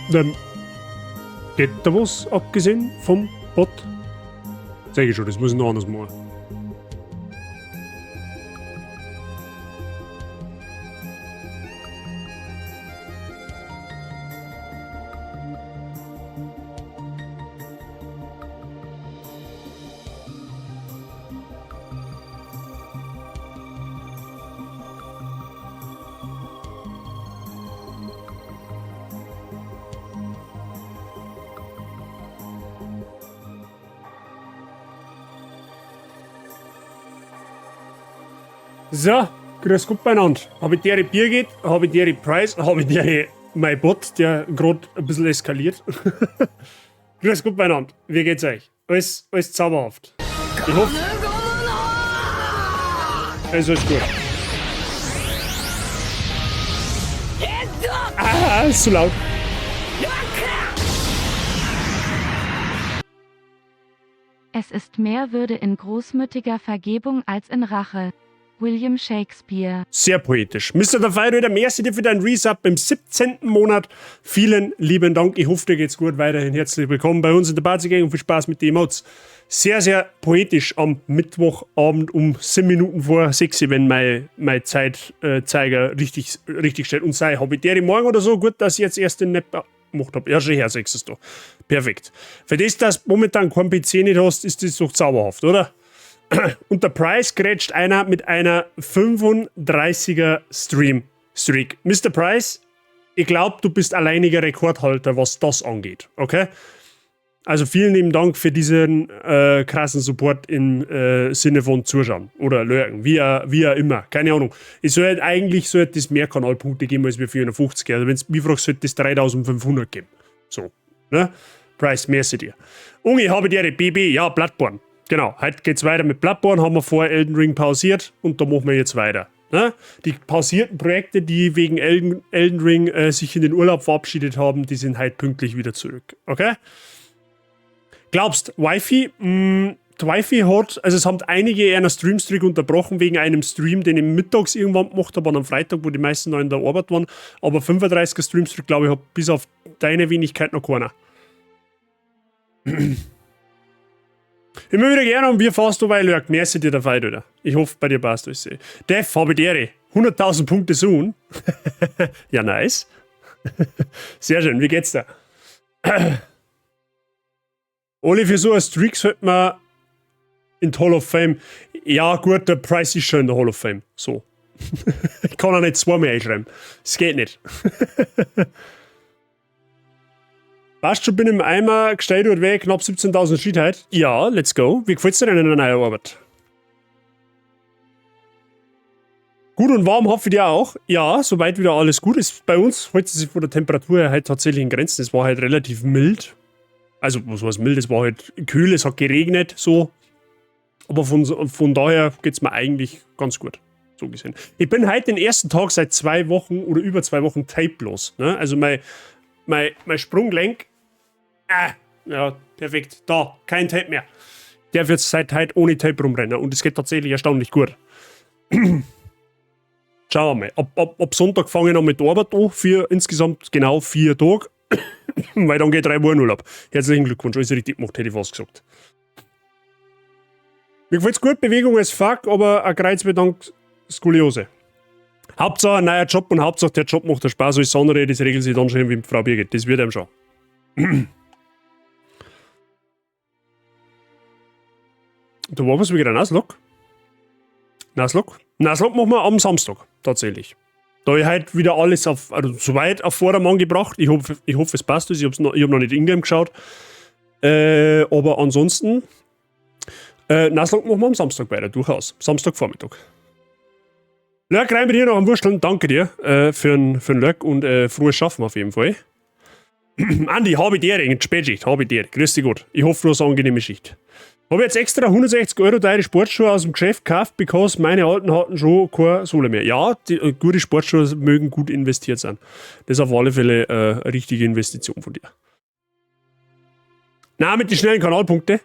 Geht da was, abgesehen vom Bot? Sag ich schon, das muss ich noch anders machen. So, grüß Gott beieinander. Habe ich dir Birgit, habe ich dir Price, habe ich dir mein Bot, der gerade ein bisschen eskaliert. Grüß Gott beieinander. Wie geht's euch? Alles, alles zauberhaft. Ich hoffe, es ist gut. Ah, ist zu laut. Es ist mehr Würde in großmütiger Vergebung als in Rache. William Shakespeare. Sehr poetisch. Mr. The Fire, wieder merci dir für deinen Resub im 17. Monat. Vielen lieben Dank. Ich hoffe, dir geht's gut weiterhin. Herzlich willkommen bei uns in der Party Gang und viel Spaß mit den Emotes. Sehr, sehr poetisch am Mittwochabend um 7 Minuten vor 6, wenn mein Zeitzeiger richtig, richtig steht. Und sei, hab ich der morgen oder so? Gut, dass ich jetzt erst den Nap gemacht hab. Ja, schon her, 6 ist da. Perfekt. Für das, dass du momentan kein PC nicht hast, ist das doch zauberhaft, oder? Und der Price grätscht einer mit einer 35er Stream-Streak. Mr. Price, ich glaub, du bist alleiniger Rekordhalter, was das angeht, okay? Also vielen lieben Dank für diesen krassen Support im Sinne von Zuschauen oder Lurken, wie auch immer, keine Ahnung. Es soll halt eigentlich sollte es mehr Kanalpunkte geben als wir 450. Also wenn's mich fragst, sollte es 3500 geben. So, ne? Price, merci dir. Ungi, habe die BB, ja, Bloodborne. Genau, heute geht's weiter mit Bloodborne, haben wir vor Elden Ring pausiert und da machen wir jetzt weiter. Ne? Die pausierten Projekte, die wegen Elden Ring sich in den Urlaub verabschiedet haben, die sind heute pünktlich wieder zurück. Okay? Glaubst, Wifi, die Wifi hat, also es haben einige einer Streamstreak unterbrochen wegen einem Stream, den ich mittags irgendwann gemacht habe, an einem Freitag, wo die meisten noch in der Arbeit waren, aber 35er Streamstreak, glaube ich, hat bis auf deine Wenigkeit noch keiner. Immer wieder gerne und wie fährst du bei Lurk? Merci dir der Fight, oder? Ich hoffe, bei dir passt alles. Def, habe ich die Ehre. 100.000 Punkte soon. Ja, nice. Sehr schön, wie geht's dir? Oli, für so ein Streak sollte man in die Hall of Fame. Ja, gut, der Price ist schon in der Hall of Fame. So. Ich kann auch nicht zweimal einschreiben. Es geht nicht. Passt schon, bin im Eimer, gestellt und weg, knapp 17.000 Schritte heute. Ja, let's go. Wie gefällt's dir denn in der neuen Arbeit? Gut und warm hoffe ich dir auch. Ja, soweit wieder alles gut ist. Bei uns hält es sich von der Temperatur her halt tatsächlich in Grenzen. Es war halt relativ mild. Also, was heißt mild? Es war halt kühl, es hat geregnet, so. Aber von daher geht's mir eigentlich ganz gut. So gesehen. Ich bin heute den ersten Tag seit 2 Wochen oder über 2 Wochen tapelos. Ne? Also mein Sprunggelenk. Ah, ja, perfekt. Da, kein Tape mehr. Der wird seit heute ohne Tape rumrennen und es geht tatsächlich erstaunlich gut. Schauen wir mal. Ab Sonntag fange ich noch mit der Arbeit an für insgesamt genau 4 Tage. Weil dann geht 3 Wochen Urlaub. Herzlichen Glückwunsch, alles richtig gemacht, hätte ich fast gesagt. Mir gefällt's gut, Bewegung als fuck, aber ein Kreuzbedank Skoliose. Hauptsache ein neuer Job und Hauptsache der Job macht Spaß, alles andere, das regelt sich dann schon wie mit Frau Birgit, das wird einem schon. Da war was wieder Nuzlocke. Nuzlocke? Nuzlocke machen wir am Samstag, tatsächlich. Da hab ich heute wieder alles auf, also soweit auf Vordermann gebracht. Ich hoffe, es passt. Ich hab noch nicht in-game geschaut. Aber ansonsten, Nuzlocke machen wir am Samstag weiter, durchaus. Samstagvormittag. Lurk, rein bei dir noch am Wursteln. Danke dir für n Lurk und frohes Schaffen auf jeden Fall. Andi, habe die Ehre, in Spätschicht, habe die Ehre. Grüß dich Gott. Ich hoffe, du hast eine angenehme Schicht. Hab jetzt extra 160 Euro teure Sportschuhe aus dem Geschäft gekauft, because meine alten hatten schon keine Sohle mehr. Ja, die gute Sportschuhe mögen gut investiert sein. Das ist auf alle Fälle eine richtige Investition von dir. Na, mit den schnellen Kanalpunkten.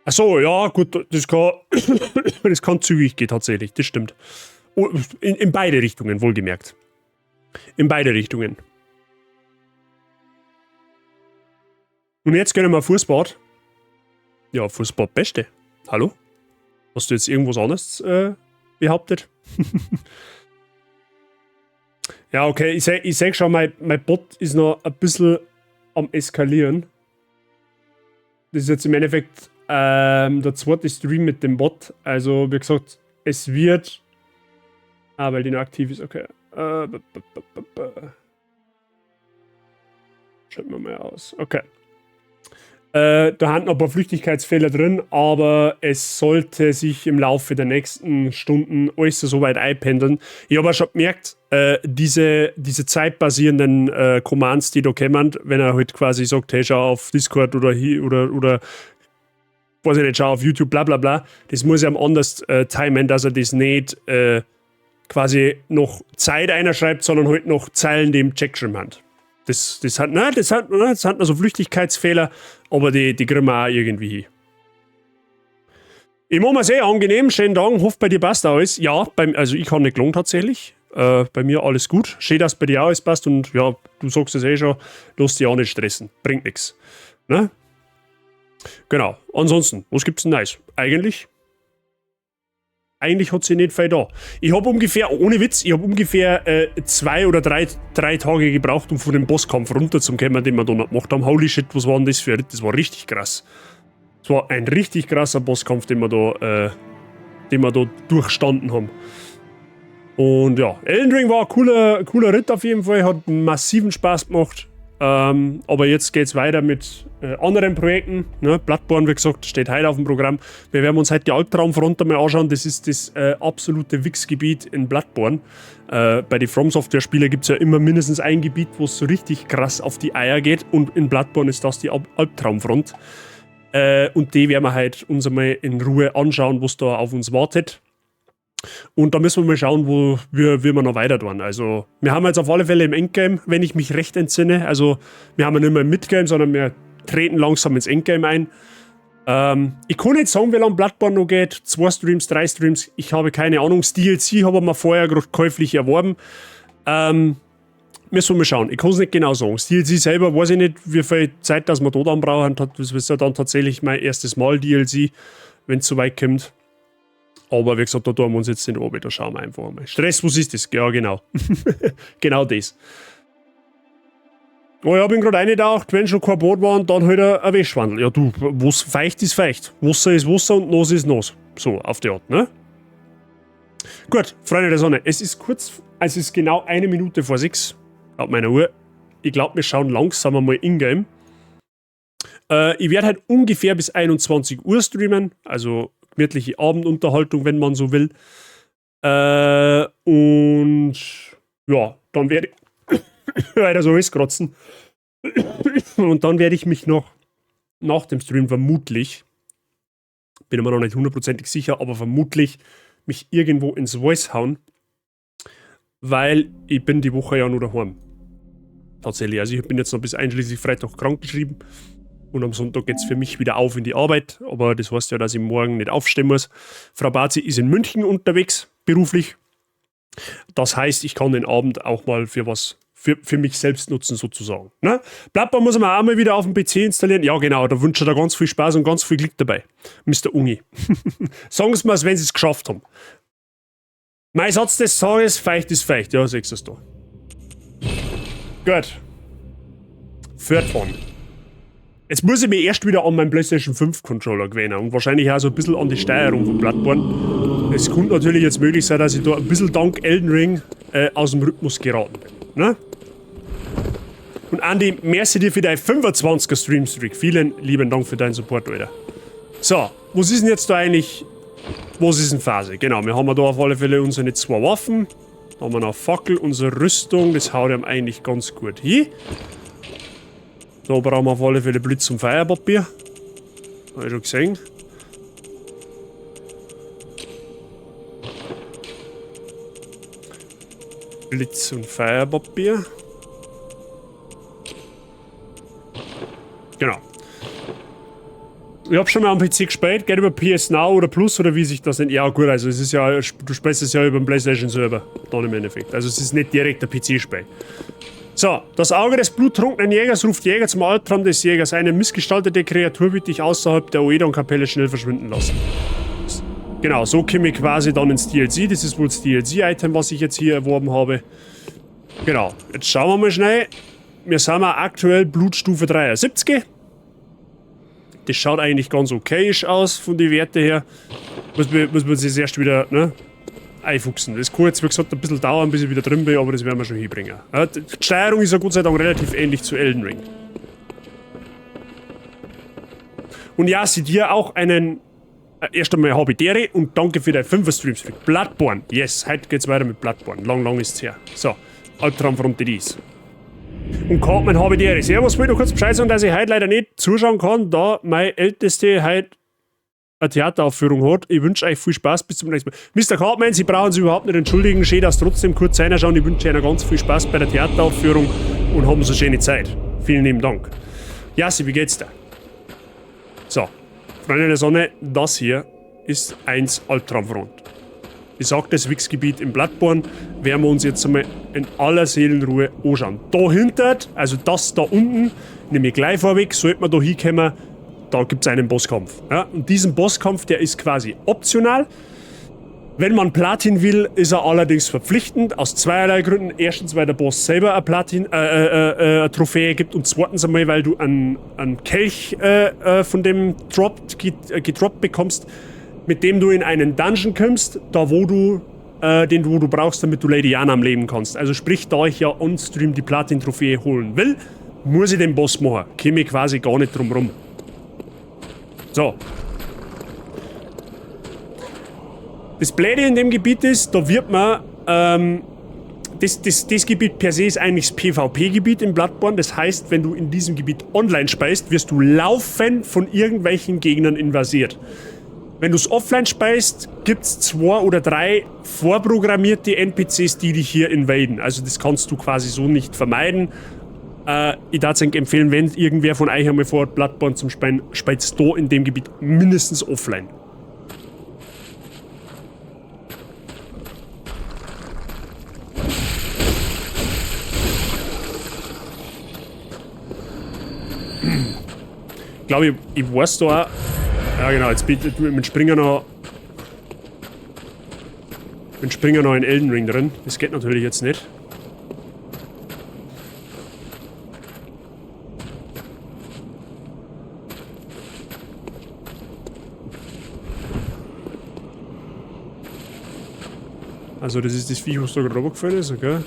Ach so, ja, gut, das kann zügig gehen tatsächlich, das stimmt. Oh, in beide Richtungen, wohlgemerkt. In beide Richtungen. Und jetzt gönnen wir Fußbad. Ja, Fußbad Beste. Hallo? Hast du jetzt irgendwas anderes behauptet? Ja, okay, ich seh schon, mein Bot ist noch ein bisschen am Eskalieren. Das ist jetzt im Endeffekt der zweite Stream mit dem Bot. Also, wie gesagt, es wird. Ah, weil die noch aktiv ist, okay. Schalten wir mal aus. Okay. Da haben noch ein paar Flüchtigkeitsfehler drin, aber es sollte sich im Laufe der nächsten Stunden alles so weit einpendeln. Ich habe auch schon gemerkt, diese zeitbasierenden Commands, die da kommen, wenn er halt quasi sagt, hey, schau auf Discord oder hier oder weiß ich nicht, schau auf YouTube, bla bla bla, das muss ich am anders timen, dass er das nicht quasi noch Zeit einerschreibt, sondern halt noch Zeilen, die im Chat geschrieben hat. Das hat also Flüchtigkeitsfehler, aber die kriegen wir auch irgendwie hin. Ich mache mir's eh angenehm, schönen Dank, hoffe, bei dir passt alles. Ja, also ich kann nicht klagen tatsächlich. Bei mir alles gut. Schön, dass bei dir auch alles passt und ja, du sagst es eh schon, lass dich auch nicht stressen. Bringt nichts. Ne? Genau. Ansonsten, was gibt's denn Neues? Eigentlich hat sich nicht viel da. Ich habe ungefähr, ohne Witz, ich habe ungefähr 2 oder 3 Tage gebraucht, um von dem Bosskampf runterzukommen, den wir da noch gemacht haben. Holy shit, was war denn das für ein Ritt? Das war richtig krass. Das war ein richtig krasser Bosskampf, den wir da durchstanden haben. Und ja, Elden Ring war ein cooler, cooler Ritt auf jeden Fall, hat massiven Spaß gemacht. Aber jetzt geht's weiter mit anderen Projekten. Ne? Bloodborne, wie gesagt, steht heute auf dem Programm. Wir werden uns heute die Albtraumfront einmal anschauen. Das ist das absolute Wichsgebiet in Bloodborne. Bei den From Software Spielen gibt es ja immer mindestens ein Gebiet, wo es so richtig krass auf die Eier geht. Und in Bloodborne ist das die Albtraumfront. Und die werden wir heute uns einmal in Ruhe anschauen, was da auf uns wartet. Und da müssen wir mal schauen, wie wir noch weiter tun. Also, wir haben jetzt auf alle Fälle im Endgame, wenn ich mich recht entsinne. Also, wir haben ja nicht mehr im Midgame, sondern wir treten langsam ins Endgame ein. Ich kann nicht sagen, wie lange Bloodborne noch geht. Zwei Streams, drei Streams, ich habe keine Ahnung. Das DLC habe ich mir vorher gerade käuflich erworben. Müssen wir mal schauen. Ich kann es nicht genau sagen. Das DLC selber weiß ich nicht, wie viel Zeit das wir da dann brauchen. Das ist ja dann tatsächlich mein erstes Mal DLC, wenn es so weit kommt. Aber wie gesagt, da tun wir uns jetzt nicht ab, da schauen wir einfach mal. Stress, was ist das? Ja, genau. Genau das. Oh ja, bin gerade reingetaucht, wenn schon kein Bad war, und dann halt ein Wäschwandel. Ja, du, was feucht ist feucht. Wasser ist Wasser und nass ist nass. So, auf die Art, ne? Gut, Freunde der Sonne, es ist genau 5:01, laut meiner Uhr. Ich glaube, wir schauen langsam einmal in-game. Ich werde halt ungefähr bis 21 Uhr streamen, also gemütliche Abendunterhaltung, wenn man so will. Und ja, dann werde ich weiter so kratzen. Und dann werde ich mich noch nach dem Stream vermutlich, bin mir noch nicht hundertprozentig sicher, aber vermutlich mich irgendwo ins Voice hauen, weil ich bin die Woche ja nur daheim. Tatsächlich, also ich bin jetzt noch bis einschließlich Freitag krankgeschrieben und am Sonntag geht es für mich wieder auf in die Arbeit, aber das heißt ja, dass ich morgen nicht aufstehen muss. Frau Bazi ist in München unterwegs, beruflich. Das heißt, ich kann den Abend auch mal für was für mich selbst nutzen, sozusagen. Ne? Bloodborne muss man auch mal wieder auf dem PC installieren. Ja, genau, da wünsche ich dir ganz viel Spaß und ganz viel Glück dabei. Mr. Ungi. Sagen Sie mir's, wenn Sie es geschafft haben. Mein Satz des Tages: Feucht ist feucht. Ja, siehst du es da. Gut. Fortfahren. Jetzt muss ich mich erst wieder an meinen PlayStation 5 Controller gewöhnen und wahrscheinlich auch so ein bisschen an die Steuerung von Bloodborne. Es könnte natürlich jetzt möglich sein, dass ich da ein bisschen dank Elden Ring aus dem Rhythmus geraten bin. Ne? Und Andy, merci dir für dein 25er Streamstreak. Vielen lieben Dank für deinen Support, Alter. So, was ist denn jetzt da eigentlich? Was ist denn Phase? Genau, wir haben ja da auf alle Fälle unsere zwei Waffen. Da haben wir noch Fackel, unsere Rüstung, das haut ihm eigentlich ganz gut hin. Da brauchen wir auf alle Fälle Blitz und Feuerpapier. Hab ich schon gesehen. Blitz und Feuerpapier. Genau. Ich hab schon mal am PC gespielt, geht über PS Now oder Plus oder wie sich das nennt. Ja gut, also es ist ja, du spielst es ja über den PlayStation Server, dann im Endeffekt. Also es ist nicht direkt ein PC-Spiel. So, das Auge des bluttrunkenen Jägers ruft Jäger zum Albtraum des Jägers. Eine missgestaltete Kreatur wird dich außerhalb der Oedon-Kapelle schnell verschwinden lassen. Genau, so komme ich quasi dann ins DLC. Das ist wohl das DLC-Item, was ich jetzt hier erworben habe. Genau, jetzt schauen wir mal schnell. Wir sind mal aktuell Blutstufe 73. Das schaut eigentlich ganz okayisch aus von den Werten her. Muss man sich erst wieder, ne, einfuchsen. Das kann jetzt, wie gesagt, ein bisschen dauern, bis ich wieder drin bin, aber das werden wir schon hinbringen. Ja, die Steuerung ist ja Gott sei Dank relativ ähnlich zu Elden Ring. Und ja, sie dir auch einen... Erst einmal Habitäre und danke für dein 5er Streams für Bloodborne. Yes, heute geht's weiter mit Bloodborne. Lang, lang ist's her. So, Albtraum from the Dies. Und Cartman Habitäre. Servus, wollte noch kurz Bescheid sagen, dass ich heute leider nicht zuschauen kann, da meine Älteste heute eine Theateraufführung hat. Ich wünsche euch viel Spaß. Bis zum nächsten Mal. Mr. Cartman, Sie brauchen sich überhaupt nicht entschuldigen. Schön, dass Sie trotzdem kurz reinschauen. Ich wünsche Ihnen ganz viel Spaß bei der Theateraufführung und haben so eine schöne Zeit. Vielen lieben Dank. Jassi, wie geht's dir? So, Freunde der Sonne, das hier ist 1 Albtraumfront. Ich sag, das Wichsgebiet im Bloodborne werden wir uns jetzt einmal in aller Seelenruhe anschauen. Dahinter, also das da unten, nehme ich gleich vorweg, sollte man da hinkommen, da gibt's einen Bosskampf. Ja, und diesen Bosskampf, der ist quasi optional. Wenn man Platin will, ist er allerdings verpflichtend, aus zweierlei Gründen. Erstens, weil der Boss selber eine Platin, Trophäe gibt und zweitens einmal, weil du einen Kelch von dem gedroppt bekommst, mit dem du in einen Dungeon kommst, da wo du den wo du brauchst, damit du Lady Yanna am Leben kannst. Also sprich, da ich ja on-stream die Platin-Trophäe holen will, muss ich den Boss machen. Käme ich quasi gar nicht drum rum. So. Das Blöde in dem Gebiet ist, da wird man, das Gebiet per se ist eigentlich das P V P-Gebiet in Bloodborne. Das heißt, wenn du in diesem Gebiet online speist, wirst du laufend von irgendwelchen Gegnern invasiert. Wenn du's offline speist, gibt's 2 oder 3 vorprogrammierte N P Cs, die dich hier invaden. Also das kannst du quasi so nicht vermeiden. Ich würd's euch empfehlen, wenn irgendwer von euch einmal vorhat, Bloodborne zum Speien, speist da in dem Gebiet mindestens offline. Ich glaube, ich weiß da auch. Ja genau, jetzt bin ich mit Springer noch. Mit Springer noch in Elden Ring drin. Das geht natürlich jetzt nicht. Also das ist das Viech, was da gerade runtergefallen ist, okay.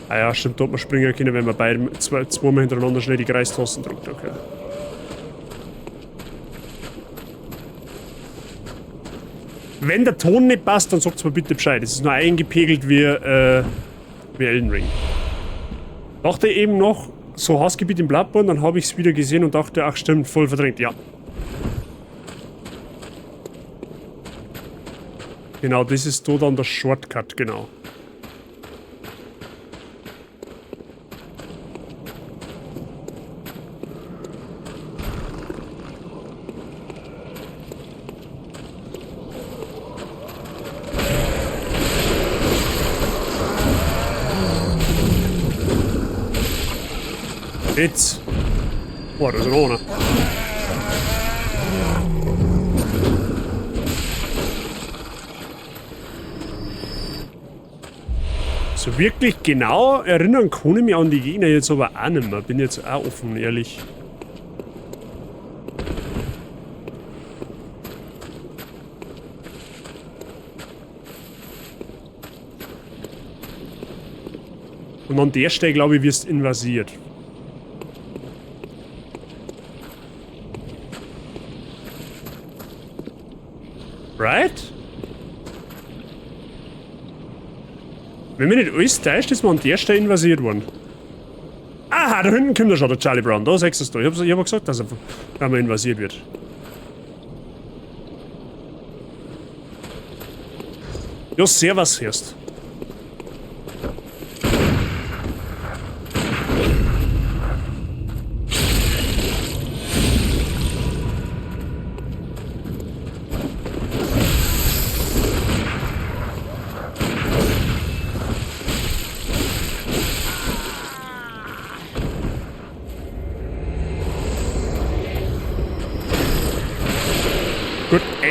Ah ja, stimmt, da hat man springen können, wenn man beide zweimal hintereinander schnell die Kreistasten drückt, okay. Wenn der Ton nicht passt, dann sagt's mir bitte Bescheid. Es ist nur eingepegelt wie Elden Ring. Dachte eben noch, so Hassgebiet im Bloodborne, dann hab ich's wieder gesehen und dachte, ach stimmt, voll verdrängt, ja. Genau, das ist da dann der Shortcut, genau. Jetzt. Boah, da ist noch einer. So wirklich genau erinnern kann ich mich an die Gegner jetzt aber auch nicht mehr. Bin jetzt auch offen und ehrlich. Und an der Stelle, glaube ich, wirst du invasiert. Right? Wenn mich nicht alles täuscht, ist man an der Stelle invasiert worden. Aha, da hinten kommt ja schon der Charlie Brown. Da siehst du es da. Ich hab gesagt, dass er einmal invasiert wird. Ja, servus, hörst.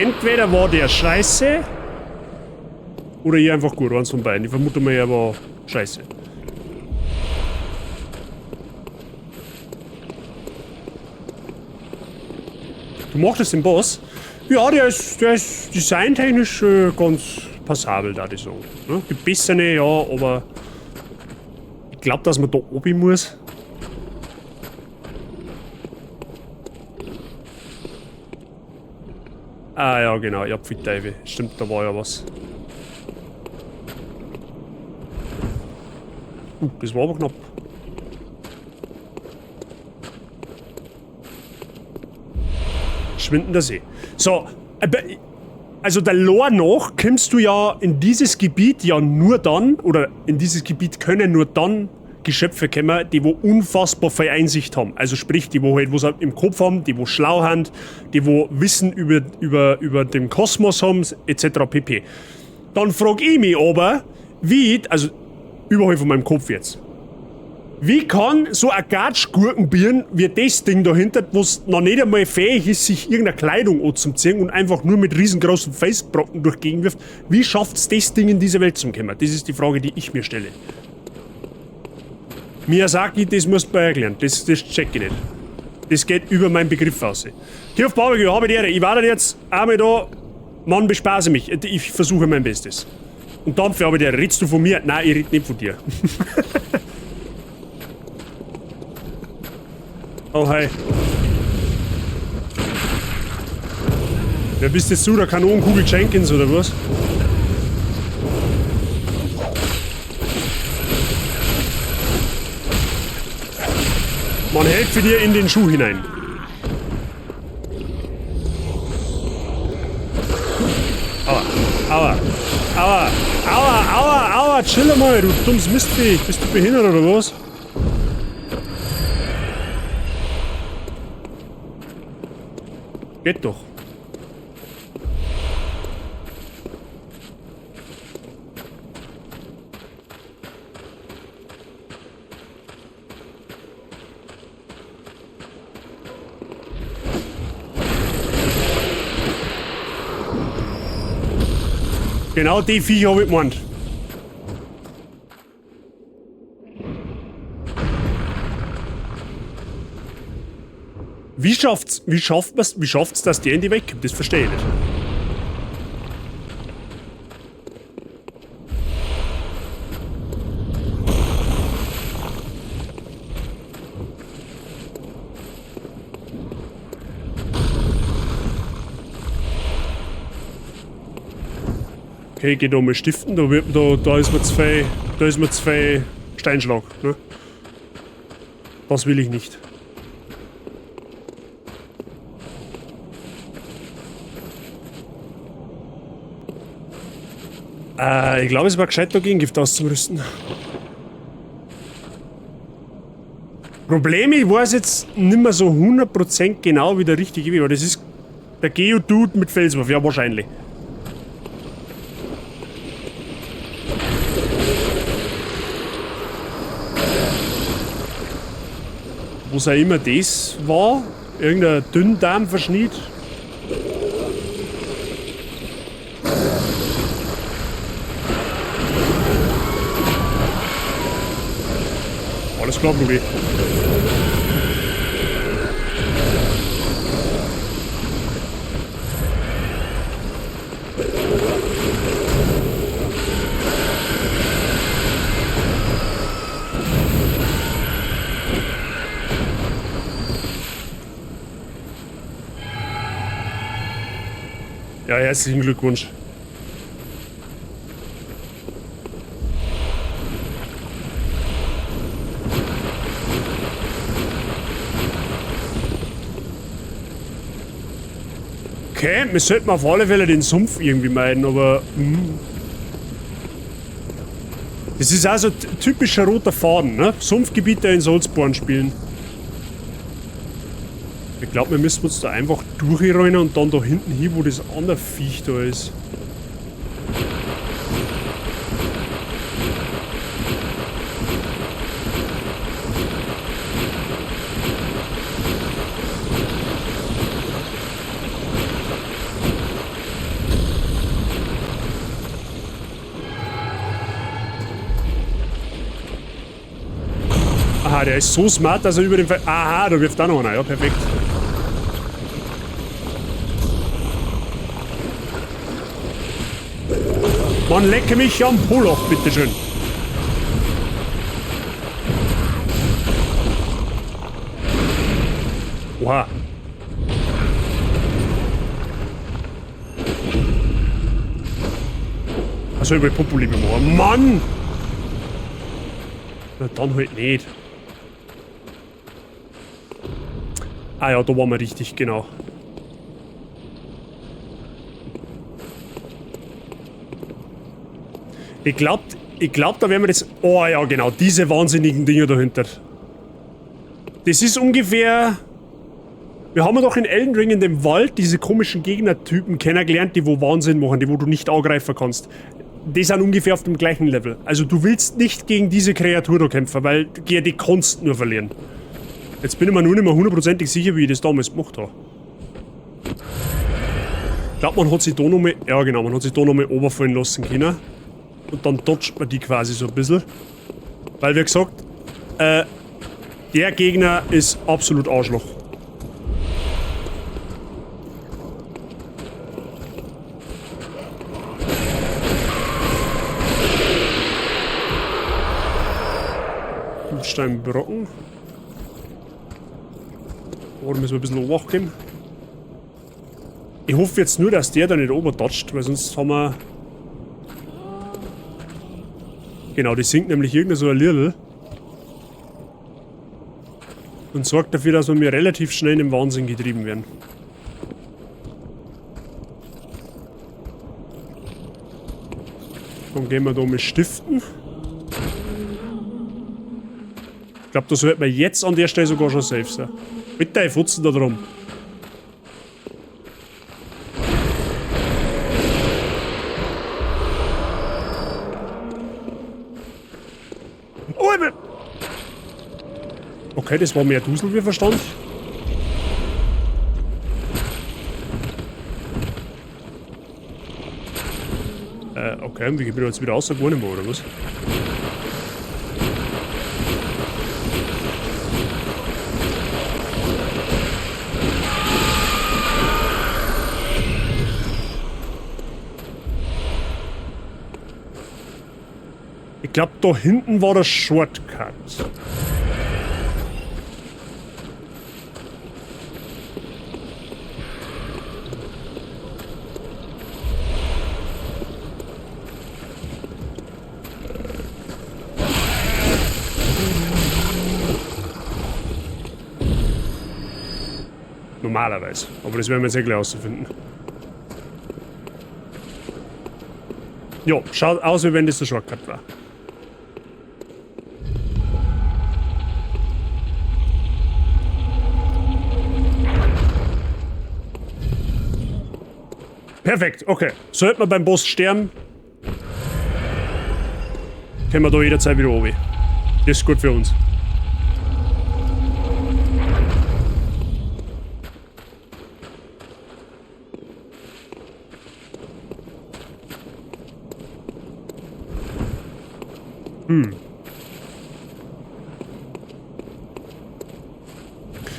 Entweder war der scheiße oder ich einfach gut, eins von beiden. Ich vermute mal, er war scheiße. Du mochtest den Boss? Ja, der ist designtechnisch ganz passabel, da ich sagen. Ne? Gibt bessere, ja, aber ich glaub, dass man da oben muss. Ah ja, genau, ja, pfui Teufel. Stimmt, da war ja was. Das war aber knapp. Schwindender See. So, also der Lore nach kommst du ja in dieses Gebiet ja nur dann, oder in dieses Gebiet können nur dann Geschöpfe kommen, die wo unfassbar viel Einsicht haben. Also sprich, die wo halt was im Kopf haben, die wo schlau sind, die wo Wissen über den Kosmos haben, et cetera pp. Dann frag ich mich aber, wie, also überall von meinem Kopf jetzt, wie kann so ein Gatschgurkenbirn wie das Ding dahinter, wo's noch nicht einmal fähig ist, sich irgendeine Kleidung anzuziehen und einfach nur mit riesengroßen Felsbrocken durch die Gegend wirft, wie schafft's das Ding in diese Welt zu kommen? Das ist die Frage, die ich mir stelle. Miyazaki, das musst du mir erklären. Das check ich nicht. Das geht über meinen Begriff aus. Kirf Barbecue, habe die Ehre. Ich war dann jetzt einmal da. Mann, bespaße mich. Ich versuche mein Bestes. Und dann habe ich die Ehre. Redst du von mir? Nein, ich red nicht von dir. Oh, hi. Wer bist jetzt du? Der Kanonenkugel Jenkins oder was? Man hält für dir in den Schuh hinein. Aua, aua, aua, aua, aua, aua, chill mal, du dummes Mistviech. Bist du behindert oder was? Geht doch. Genau die Viecher hab ich gemeint. Wie schafft's, dass der in die Welt kommt? Das verstehe ich nicht. Okay, ich geh da mal stiften, da ist mir zwei, da ist mir zwei Steinschlag, ne? Das will ich nicht. Ich glaube, es war gescheit, da Gegengift auszurüsten. Problem, ich weiß jetzt nicht mehr so 100% genau, wie der richtige Weg war. Das ist der Geodude mit Felswurf, ja, wahrscheinlich. Was auch immer das war, irgendein Dünndarmverschnitt. Alles klar, Brudi. Ja, herzlichen Glückwunsch. Okay, wir sollten auf alle Fälle den Sumpf irgendwie meiden, aber... Das ist also typischer roter Faden, ne? Sumpfgebiete in Soulsborne spielen. Ich glaub, wir müssen uns da einfach durchrollen und dann da hinten hin, wo das andere Viech da ist. Aha, der ist so smart, dass er über den Fe Aha, da wirft auch noch einer. Ja, perfekt. Man lecke mich am Poloch, bitteschön. Oha. Achso, ich will Populi bemohren. Mann! Na dann halt nicht. Ah ja, da waren wir richtig, genau. Ich glaub, da werden wir das... Oh ja, genau, diese wahnsinnigen Dinger dahinter. Das ist ungefähr... Wir haben ja doch in Elden Ring in dem Wald diese komischen Gegnertypen kennengelernt, die wo Wahnsinn machen, die wo du nicht angreifen kannst. Die sind ungefähr auf dem gleichen Level. Also du willst nicht gegen diese Kreatur da kämpfen, weil gegen die kannst nur verlieren. Jetzt bin ich mir nur nicht mehr hundertprozentig sicher, wie ich das damals gemacht habe. Ich glaub, man hat sich da nochmal... Ja genau, man hat sich da nochmal runterfallen lassen können. Und dann dodgt man die quasi so ein bisschen. Weil, wie gesagt, der Gegner ist absolut Arschloch. Steinbrocken. Oh, da müssen wir ein bisschen Obacht geben. Ich hoffe jetzt nur, dass der da nicht oberdatscht, weil sonst haben wir... Genau, die singt nämlich irgendein so ein Liedl. Und sorgt dafür, dass wir mir relativ schnell in den Wahnsinn getrieben werden. Dann gehen wir da mit Stiften. Ich glaub, da sollte man jetzt an der Stelle sogar schon safe sein. Bitte, ich futzen da drum. Oh, ich bin okay, das war mehr Dusel wie Verstand. Okay, und wie bin ich jetzt wieder raus? Gar nicht mehr, oder was? Ich glaub, da hinten war der Shortcut. Normalerweise. Aber das werden wir jetzt eh gleich rausfinden. Jo, schaut aus, wie wenn das der Shortcut war. Perfekt, okay. Sollte man beim Boss sterben, können wir da jederzeit wieder runter. Das ist gut für uns.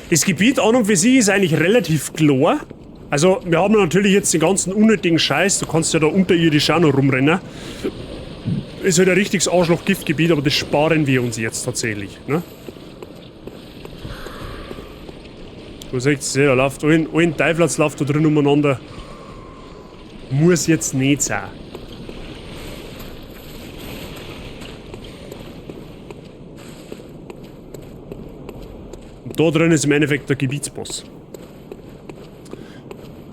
Das Gebiet an und für sich ist eigentlich relativ klar. Also, wir haben natürlich jetzt den ganzen unnötigen Scheiß. Du kannst ja da unterirdisch auch noch rumrennen. Ist halt ein richtiges Arschloch-Giftgebiet, aber das sparen wir uns jetzt tatsächlich, ne? Du siehst, da läuft ein Teufel läuft da drin umeinander. Muss jetzt nicht sein. Und da drin ist im Endeffekt der Gebietsboss.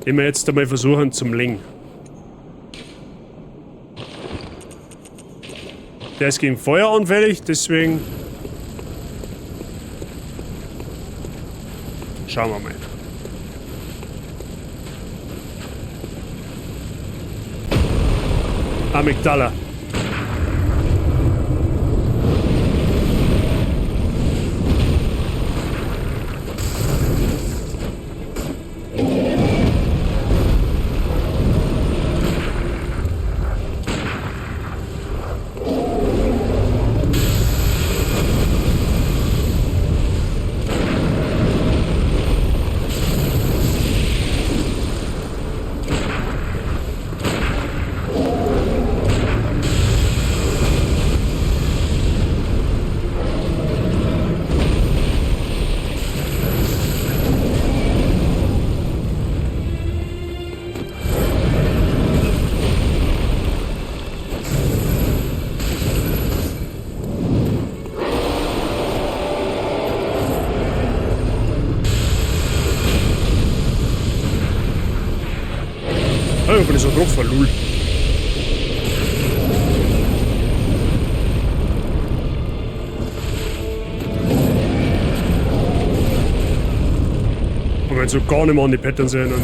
Den wir jetzt einmal versuchen zum Lenken. Der ist gegen Feuer anfällig, deswegen... Schauen wir mal. Amygdala. Oh, ich bin so drauf, lul. Aber jetzt so gar nicht mehr an die Patterns erinnern.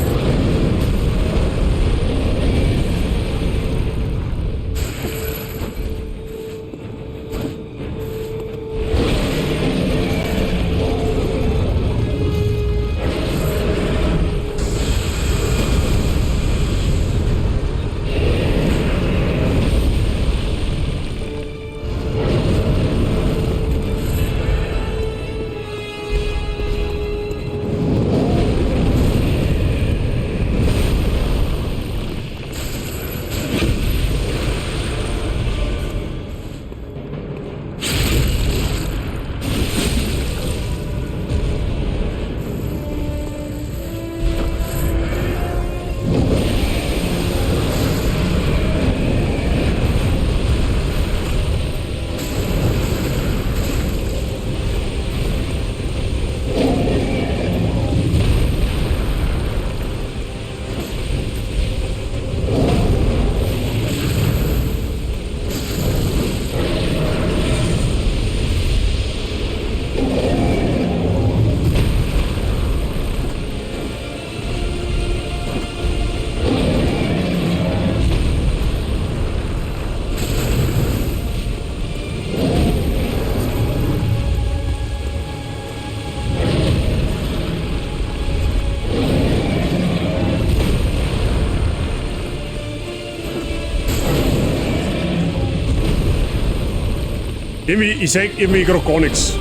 Irgendwie, ich sag irgendwie gerade gar nichts.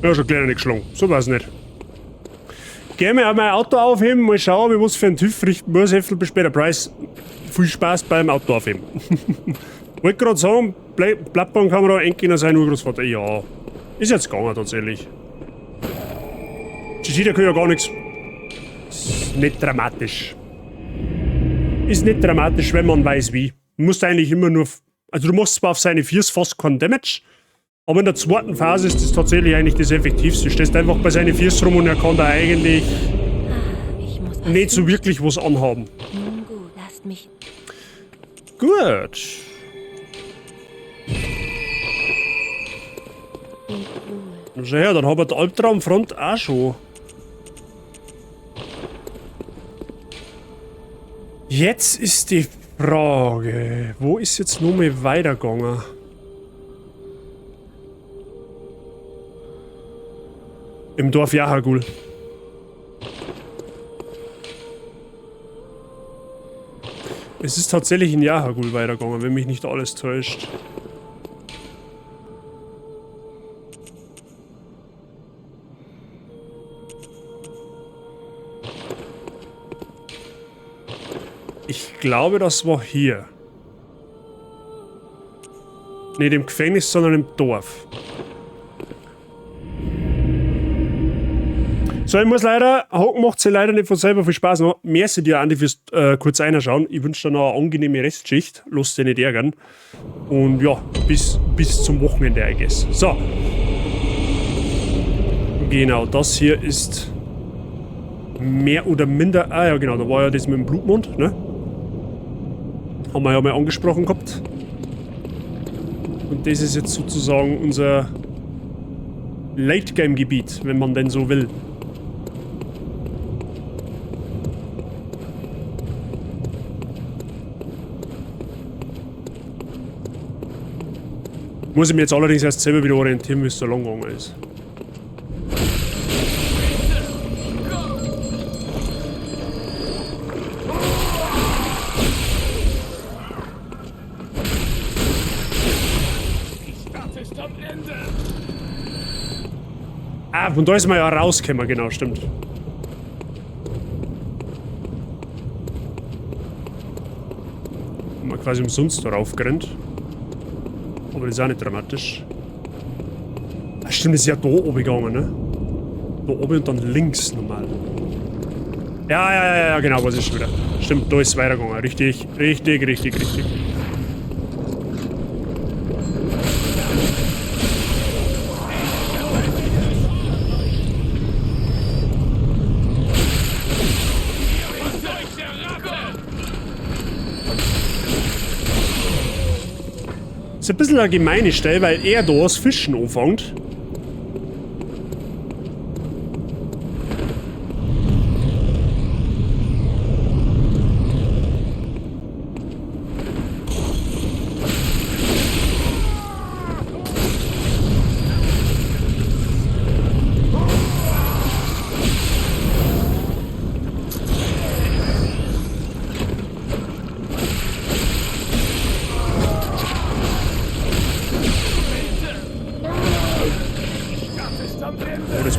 Ja, schon gleich nicht geschlagen. So war's nicht. Gehen wir mein Auto aufheben, mal schauen, ob ich was für einen TÜV richten muss. Heftel bis später. Preis. Viel Spaß beim Auto aufheben. Wollte gerade sagen, Plattbahnkamera, Enkelin sein Urgroßvater. Ja, ist jetzt gegangen tatsächlich. GG, da kann ja gar nichts. Ist nicht dramatisch. Ist nicht dramatisch, wenn man weiß wie. Du musst eigentlich immer nur. Also du machst zwar auf seine Viers fast keinen Damage, aber in der zweiten Phase ist das tatsächlich eigentlich das Effektivste. Du stehst einfach bei seinen Viers rum und er kann da eigentlich nicht so wirklich was anhaben. Nun gut, lasst mich. Gut. Schau her, dann haben wir die Albtraumfront auch schon. Jetzt ist die Frage, wo ist jetzt noch mal weitergegangen? Im Dorf Yahar'gul. Es ist tatsächlich in Yahar'gul weitergegangen, wenn mich nicht alles täuscht. Ich glaube, das war hier. Nicht im Gefängnis, sondern im Dorf. So, ich muss leider, Haken macht sie leider nicht von selber, viel Spaß noch. Merci dir, Andi, fürs kurz reinschauen. Ich wünsche dir noch eine angenehme Restschicht. Lass dich nicht ärgern. Und ja, bis zum Wochenende, I guess. So. Genau, das hier ist Mehr oder minder. Ah ja, genau, da war ja das mit dem Blutmond, ne? Haben wir ja mal angesprochen gehabt. Und das ist jetzt sozusagen unser Late-Game-Gebiet, wenn man denn so will. Muss ich mir jetzt allerdings erst selber wieder orientieren, wie es so lang gegangen ist. Ah, von da ist man ja rausgekommen, genau, stimmt. Haben wir quasi umsonst darauf gerannt. Aber das ist auch nicht dramatisch. Ah, stimmt, das ist ja da oben gegangen, ne? Da oben und dann links nochmal. Ja, ja, ja, ja, genau, was ist schon wieder. Stimmt, da ist es weitergegangen. Richtig, richtig, richtig, richtig. Ist ein bisschen eine gemeine Stelle, weil er da das Fischen anfängt.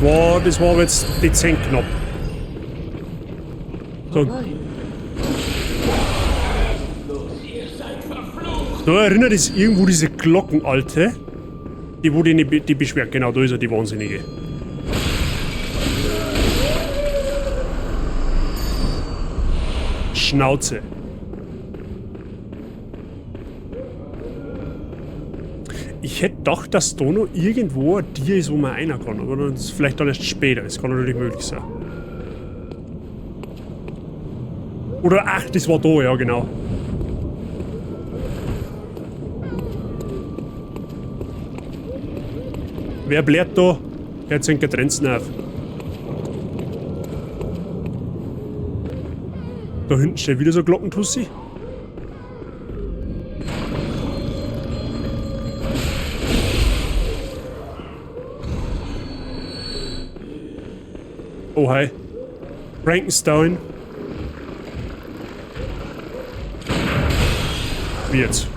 Oh, das war jetzt dezent knapp. So. Da erinnert es irgendwo diese Glockenalte, die wo die beschwert. Genau, da ist er, die Wahnsinnige. Schnauze. Ich hätte gedacht, dass da noch irgendwo ein Tier ist, wo man rein kann, aber das ist vielleicht dann erst später. Das kann natürlich möglich sein. Oder, ach, das war da, ja genau. Wer blärt da? Der zieht Grenzen auf. Da hinten steht wieder so ein Glockentussi. Oh, hi. Frankenstein. Wie jetzt?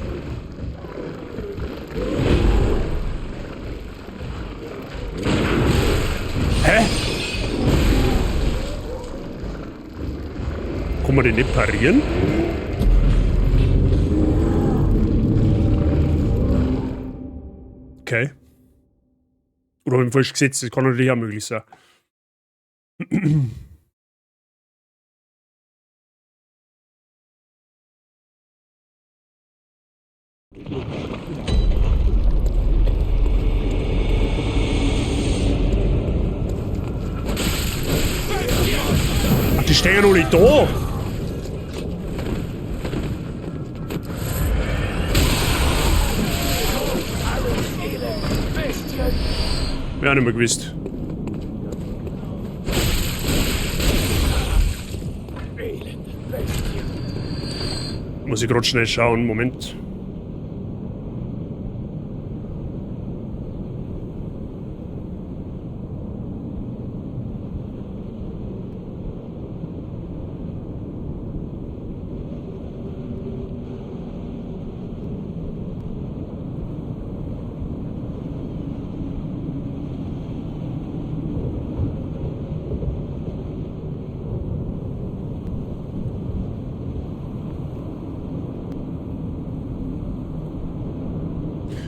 Hä? Kann man den nicht parieren? Okay. Oder hab ich falsch gesetzt? Das kann natürlich auch möglich sein. Ach, die stehen ja noch nicht da. Ja, nicht mehr gewusst. Muss ich grad schnell schauen, Moment.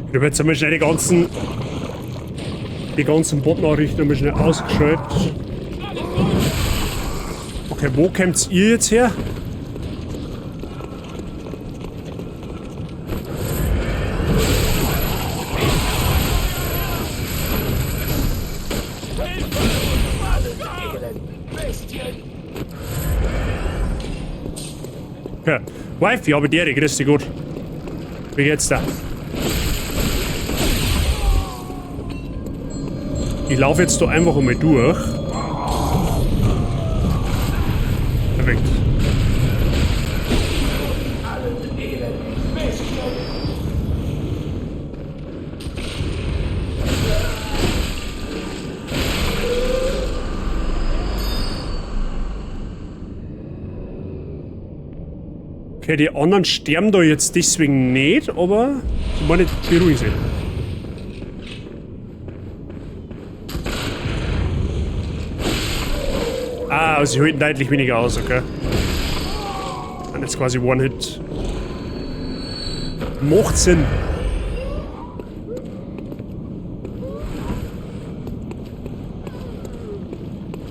Ich habe jetzt einmal schnell die ganzen Bot-Nachrichten einmal schnell ausgeschaltet. Okay, wo kommt's ihr jetzt her? Okay. Wifi, habe die grüß dich gut. Wie geht's da? Ich laufe jetzt da einfach einmal durch. Perfekt. Okay, die anderen sterben da jetzt deswegen nicht, aber sie wollen nicht beruhigen sich. Ah, also sie halten deutlich weniger aus, okay. Und jetzt quasi One-Hit. Macht Sinn.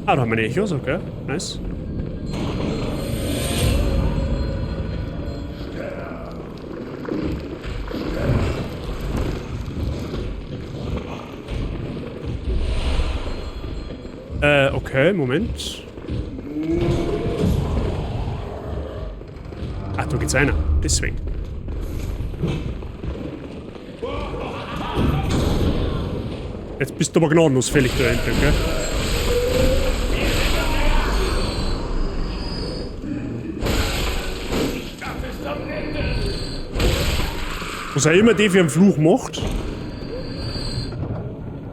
Ah, da haben wir die Echos, okay. Nice. Okay, Moment. Ach, da geht's einer. Deswegen. Jetzt bist du aber gnadenlos fällig da hinten, gell? Was auch immer die für einen Fluch macht.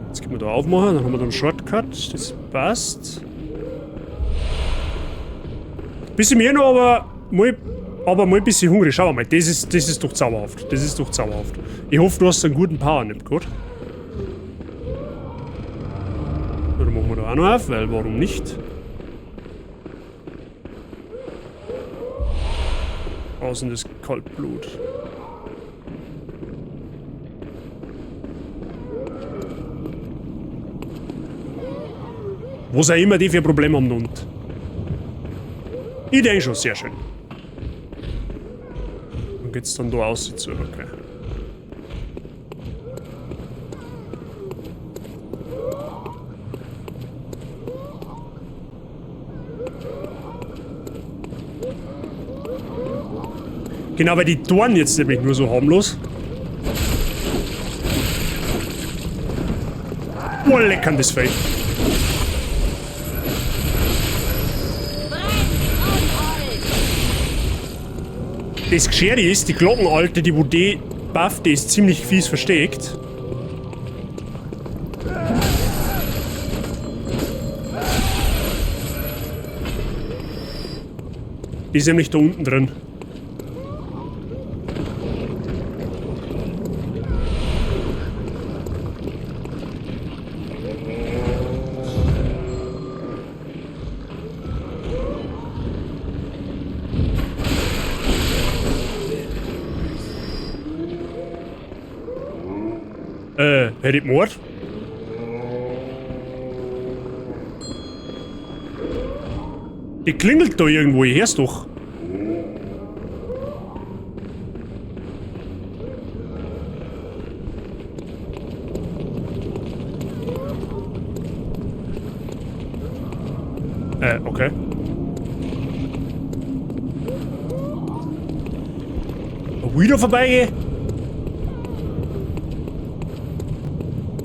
Jetzt können wir da aufmachen, dann haben wir da einen Shortcut. Das passt. Bisschen mehr noch, aber mal ein bisschen hungrig. Schau mal, das ist doch zauberhaft. Das ist doch zauberhaft. Ich hoffe, du hast einen guten Power Nip, gut? Dann machen wir da auch noch auf, weil warum nicht? Draußen ist Kaltblut. Was auch immer die für Probleme haben und. Ich denke schon, sehr schön. Dann geht's dann da aus zu, okay. Genau, weil die Dornen jetzt nämlich nur so harmlos. Boah, leck an das Feld. Das Geschirr ist, die Glockenalte, die wo die bufft, die ist ziemlich fies versteckt. Die ist nämlich da unten drin. Hätte ich Mord? Die klingelt da irgendwo, ich hör's doch. Okay. Wieder vorbeigehen?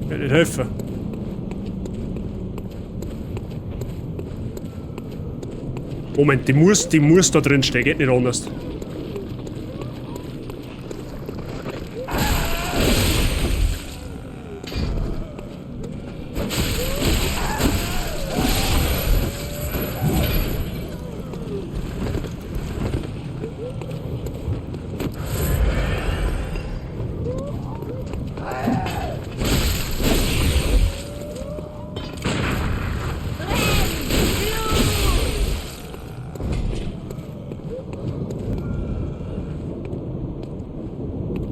Wird nicht helfen. Moment, die muss da drin stehen, geht nicht anders.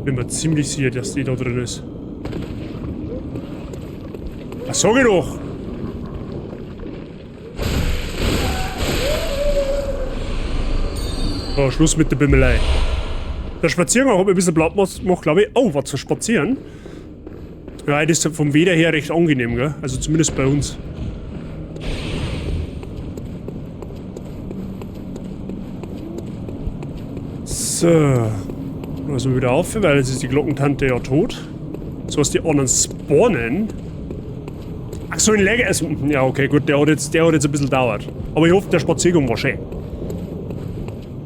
Bin mir ziemlich sicher, dass die da drin ist. Das sag ich doch! So, Schluss mit der Bimmelei. Der Spaziergang hat mir ein bisschen platt gemacht, glaub ich. Oh, was zu spazieren? Ja, das ist vom Wetter her recht angenehm, gell? Also zumindest bei uns. So. Lassen wir wieder auf, weil jetzt ist die Glockentante ja tot. So was die anderen spawnen. Ach so, in Legacy. Ja, okay, gut, der hat jetzt ein bisschen gedauert. Aber ich hoffe, der Spaziergang war schön.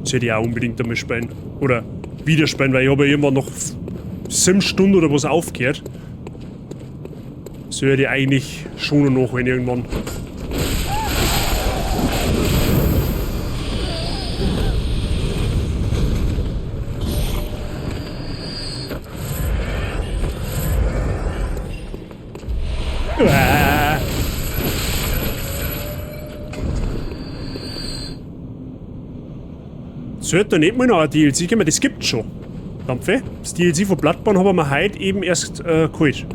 Das hätte ich auch unbedingt einmal spielen. Oder wieder spielen, weil ich habe ja irgendwann noch 7 Stunden oder was aufgehört. Das würde ich eigentlich schon noch nachholen irgendwann. Sollte da nicht mal noch ein DLC geben, das gibt's schon. Dampfe. Das DLC von Bloodborne haben wir heute eben erst geholt.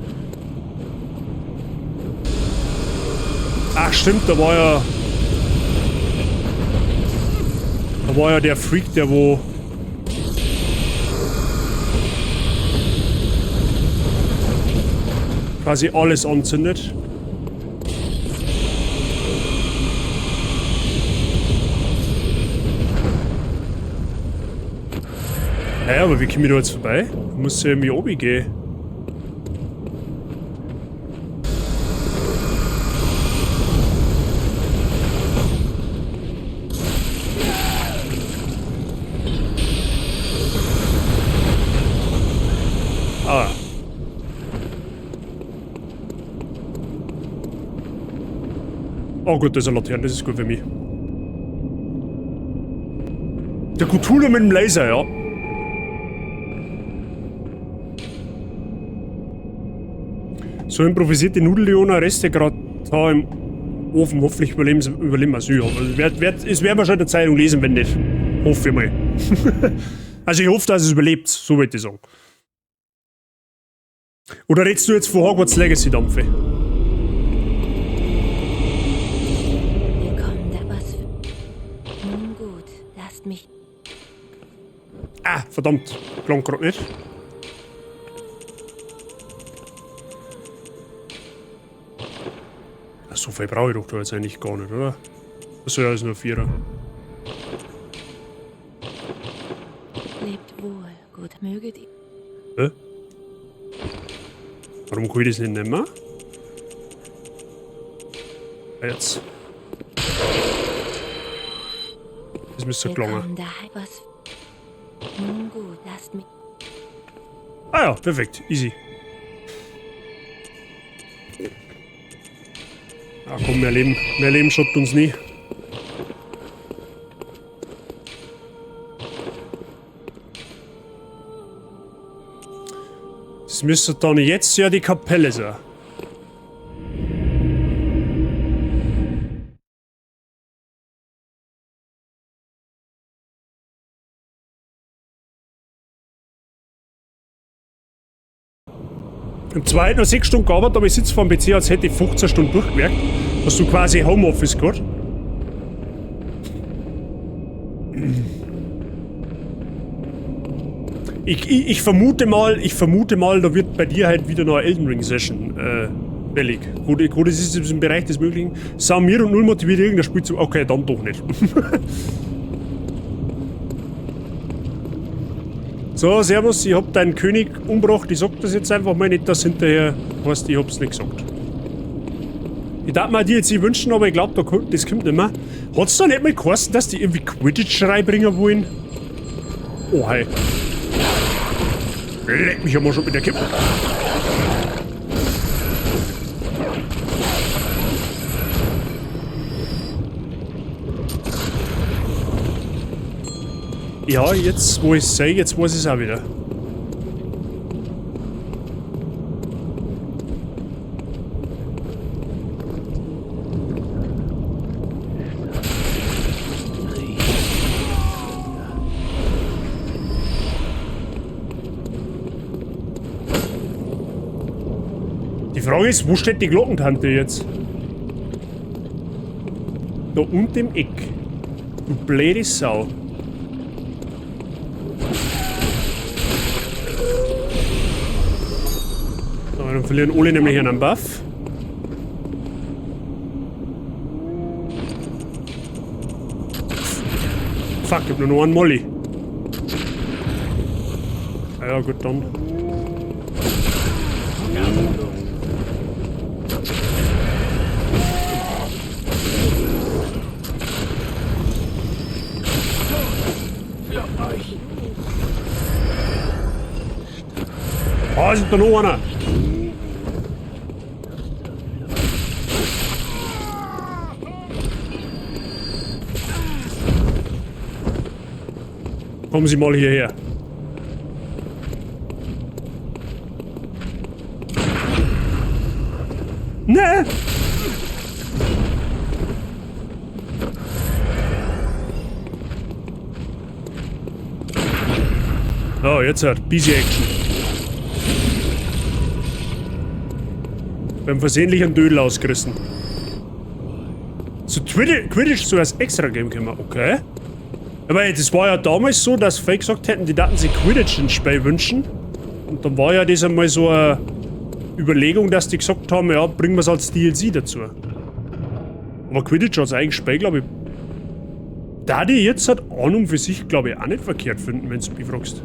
Ach stimmt, da war ja... Da war ja der Freak, der wo... quasi alles anzündet. Naja, aber wie komme ich da jetzt vorbei? Ich muss ja irgendwie oben gehen. Ah. Oh gut, das ist eine Laterne, das ist gut für mich. Der Cthulhu mit dem Laser, ja. So improvisierte Nudelleona, Reste gerade da im Ofen. Hoffentlich überleben wir es. Ja, es werden wir schon in der Zeitung lesen, wenn nicht. Hoffe ich mal. Also ich hoffe, dass es überlebt, so würde ich sagen. Oder redest du jetzt von Hogwarts Legacy, Dampfe? Willkommen, da was. Nun gut, lasst mich. Ah, verdammt. Klang grad nicht. So viel brauche ich doch da jetzt eigentlich gar nicht, oder? Achso, ja, ist nur 4er. Lebt wohl, gut möget ihr. Hä? Warum kann ich das nicht nehmen? Ah, jetzt. Das müsste gelangen. Nun gut, lasst mich. Ah ja, perfekt. Easy. Ah komm, mehr Leben. Mehr Leben schaut uns nie. Das müsste dann jetzt ja die Kapelle sein. Im zweiten noch 6 Stunden gearbeitet, aber ich sitze vor dem PC, als hätte ich 15 Stunden durchgewerkt. Hast du quasi Homeoffice gehabt? Ich vermute mal, da wird bei dir halt wieder noch eine Elden Ring Session fällig. Gut, es ist im Bereich des Möglichen. Samir und null motiviert irgendein Spiel zu. Okay, dann doch nicht. So, servus, ich hab deinen König umgebracht. Ich sag das jetzt einfach mal nicht, dass hinterher heißt, ich hab's nicht gesagt. Ich darf mir die jetzt wünschen, aber ich glaub, das kommt nicht mehr. Hat's da nicht mal geheißen, dass die irgendwie Quidditch reinbringen wollen? Oh, hi. Leck mich ja mal schon mit der Kippe. Ja, jetzt wo ich es sehe, jetzt weiß ich es auch wieder. Die Frage ist, wo steht die Glockentante jetzt? Da unten im Eck. Du blöde Sau. So, dann verlieren alle nämlich einen Buff. Fuck, ich hab nur noch einen Molly. Ja gut, dann. Ah, ist da noch einer? Kommen Sie mal hierher. Ne! Oh, jetzt hat Busy Action. Wir haben versehentlich einen Dödel ausgerissen. Zu Quidditch so als extra Game können wir, okay. Aber das war ja damals so, dass viele gesagt hätten, die daten sich Quidditch ins Spiel wünschen. Und dann war ja das einmal so eine Überlegung, dass die gesagt haben, ja, bringen wir es als DLC dazu. Aber Quidditch als eigenes Spiel, glaube ich, da die jetzt halt an und für sich, glaube ich, auch nicht verkehrt finden, wenn du mich fragst.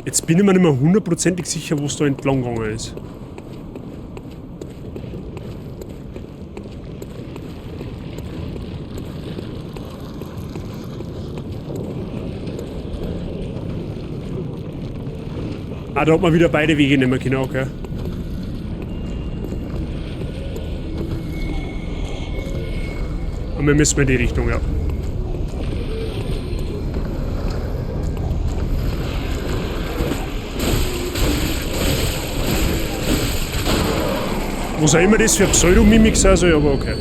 Jetzt bin ich mir nicht mehr hundertprozentig sicher, wo es da entlang gegangen ist. Ah, da hat man wieder beide Wege nehmen können, okay. Und wir müssen in die Richtung, ja. Was auch immer das für Pseudomimik sein soll, aber okay.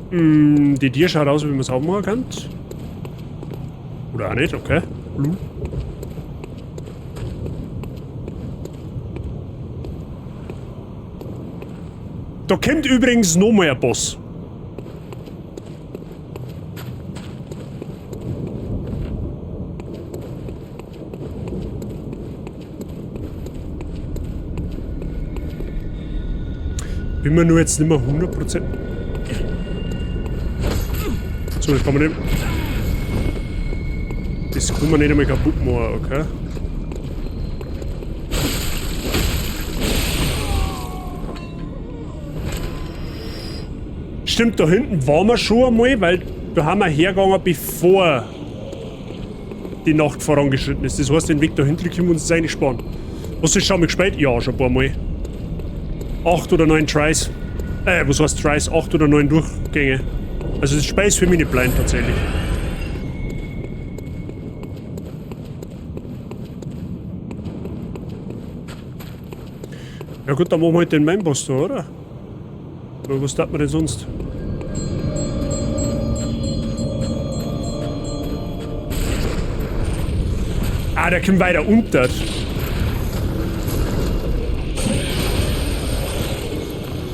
Die Tier schaut aus, wie man es aufmachen kann. Oder auch nicht, okay. Lul. Da kommt übrigens noch mal ein Boss. Bin mir nur jetzt nicht mehr 100%. So, das kann man nicht. Das kann man nicht einmal kaputt machen, okay? Stimmt, da hinten waren wir schon einmal, weil da haben wir hergegangen, bevor die Nacht vorangeschritten ist. Das heißt, den Weg da hinten können wir uns jetzt eigentlich sparen. Was ist schon mal gespielt? Ja, schon ein paar Mal. 8 oder 9 Tries. Was heißt Tries? 8 oder 9 Durchgänge. Also das Spiel ist für mich nicht blind tatsächlich. Ja gut, dann machen wir halt den Mainboss da, oder? Oder was tat man denn sonst? Ah, der kommt weiter unter.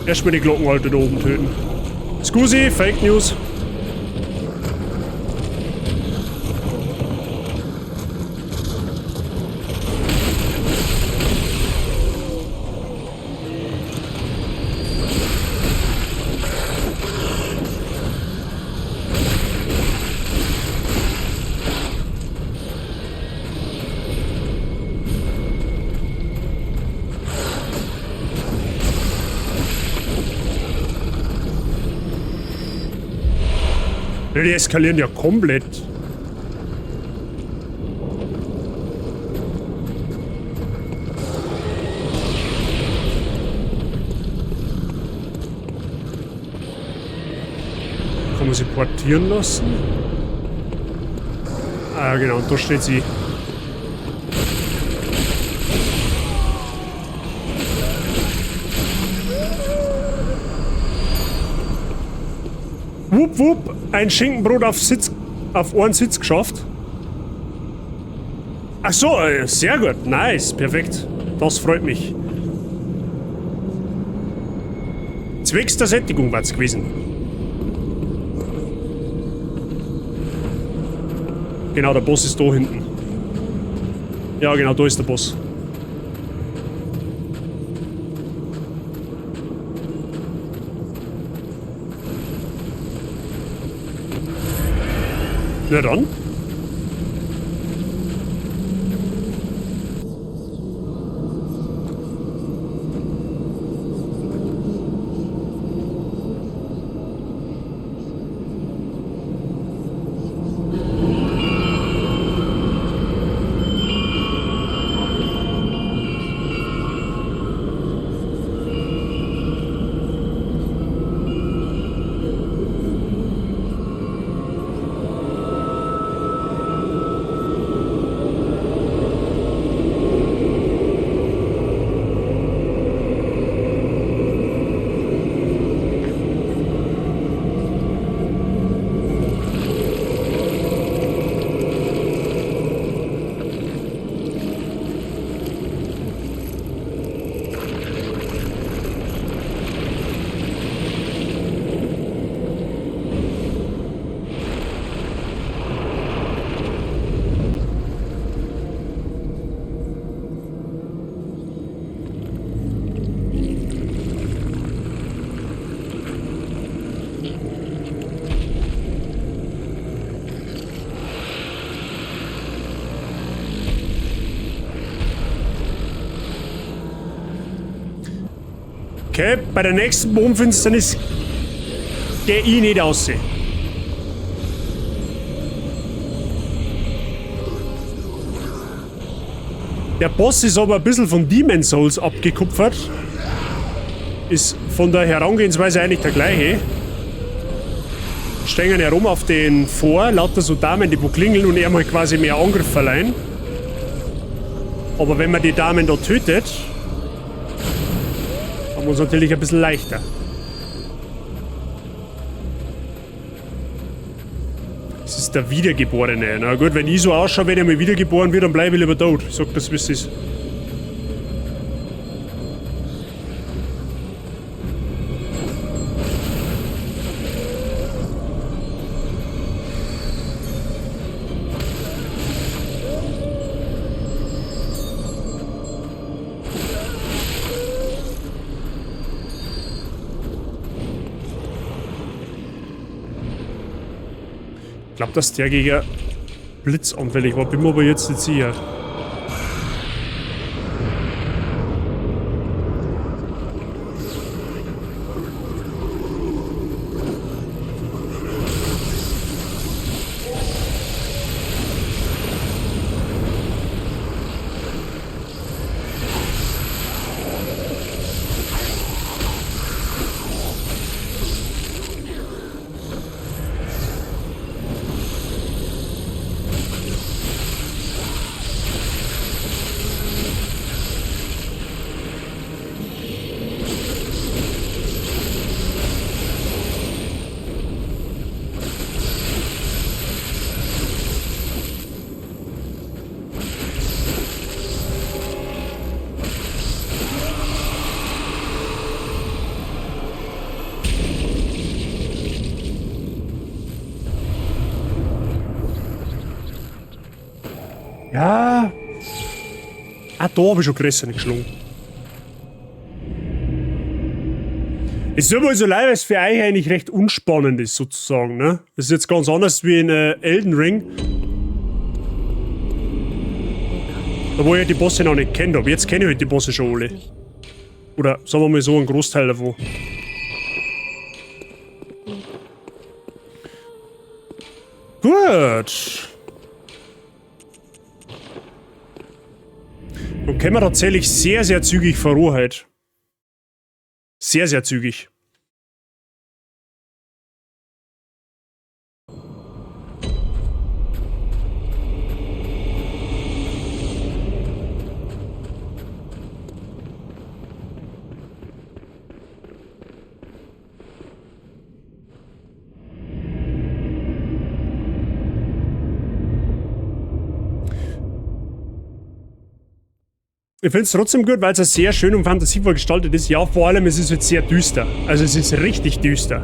Erstmal die Glockenalte da oben töten. Scusi, Fake News. Die eskalieren ja komplett. Kann man sie portieren lassen? Ah, genau, und da steht sie. Wupp, wupp, ein Schinkenbrot auf einen Sitz geschafft. Ach so, sehr gut, nice, perfekt. Das freut mich. Zwecks der Sättigung war's gewesen. Genau, der Boss ist da hinten. Ja, genau, da ist der Boss. Na dann. Okay, bei der nächsten Mondfinsternis geh ich nicht raus. Der Boss ist aber ein bisschen von Demon's Souls abgekupfert. Ist von der Herangehensweise eigentlich der gleiche. Stehen herum auf den vor, lauter so Damen, die wo klingeln und er mal quasi mehr Angriff verleihen. Aber wenn man die Damen da tötet, haben wir uns natürlich ein bisschen leichter. Das ist der Wiedergeborene. Na gut, wenn ich so ausschaue, wenn ich mal wiedergeboren wird, dann bleibe ich lieber tot. Ich sag das, wie es ist. Ich glaub, dass der gegen Blitz anfällig war, bin mir aber jetzt nicht sicher. Ja. Ah, da hab ich schon größeren geschlungen. Es ist immer so leid, weil es für euch eigentlich recht unspannend ist, sozusagen, ne? Das ist jetzt ganz anders wie in Elden Ring. Da wo ich die Bosse noch nicht kennt hab. Jetzt kenne ich halt die Bosse schon alle. Oder sagen wir mal so, einen Großteil davon. Gut. Dann können wir tatsächlich sehr, sehr zügig Verrohheit. Sehr, sehr zügig. Ich finde es trotzdem gut, weil es sehr schön und fantasievoll gestaltet ist. Ja, vor allem, es ist jetzt sehr düster. Also es ist richtig düster.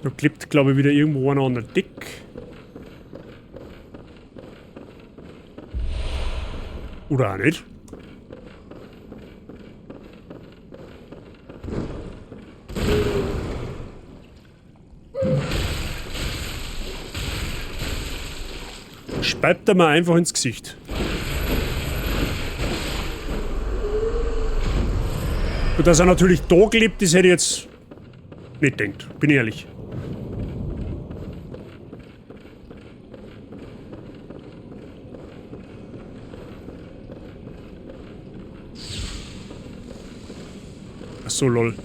Da klebt, glaube ich, wieder irgendwo einer an der Deck. Oder auch nicht. Speibt er mir einfach ins Gesicht. Und dass er natürlich da klebt, das hätte ich jetzt nicht gedacht. Bin ich ehrlich. Ach so, lol.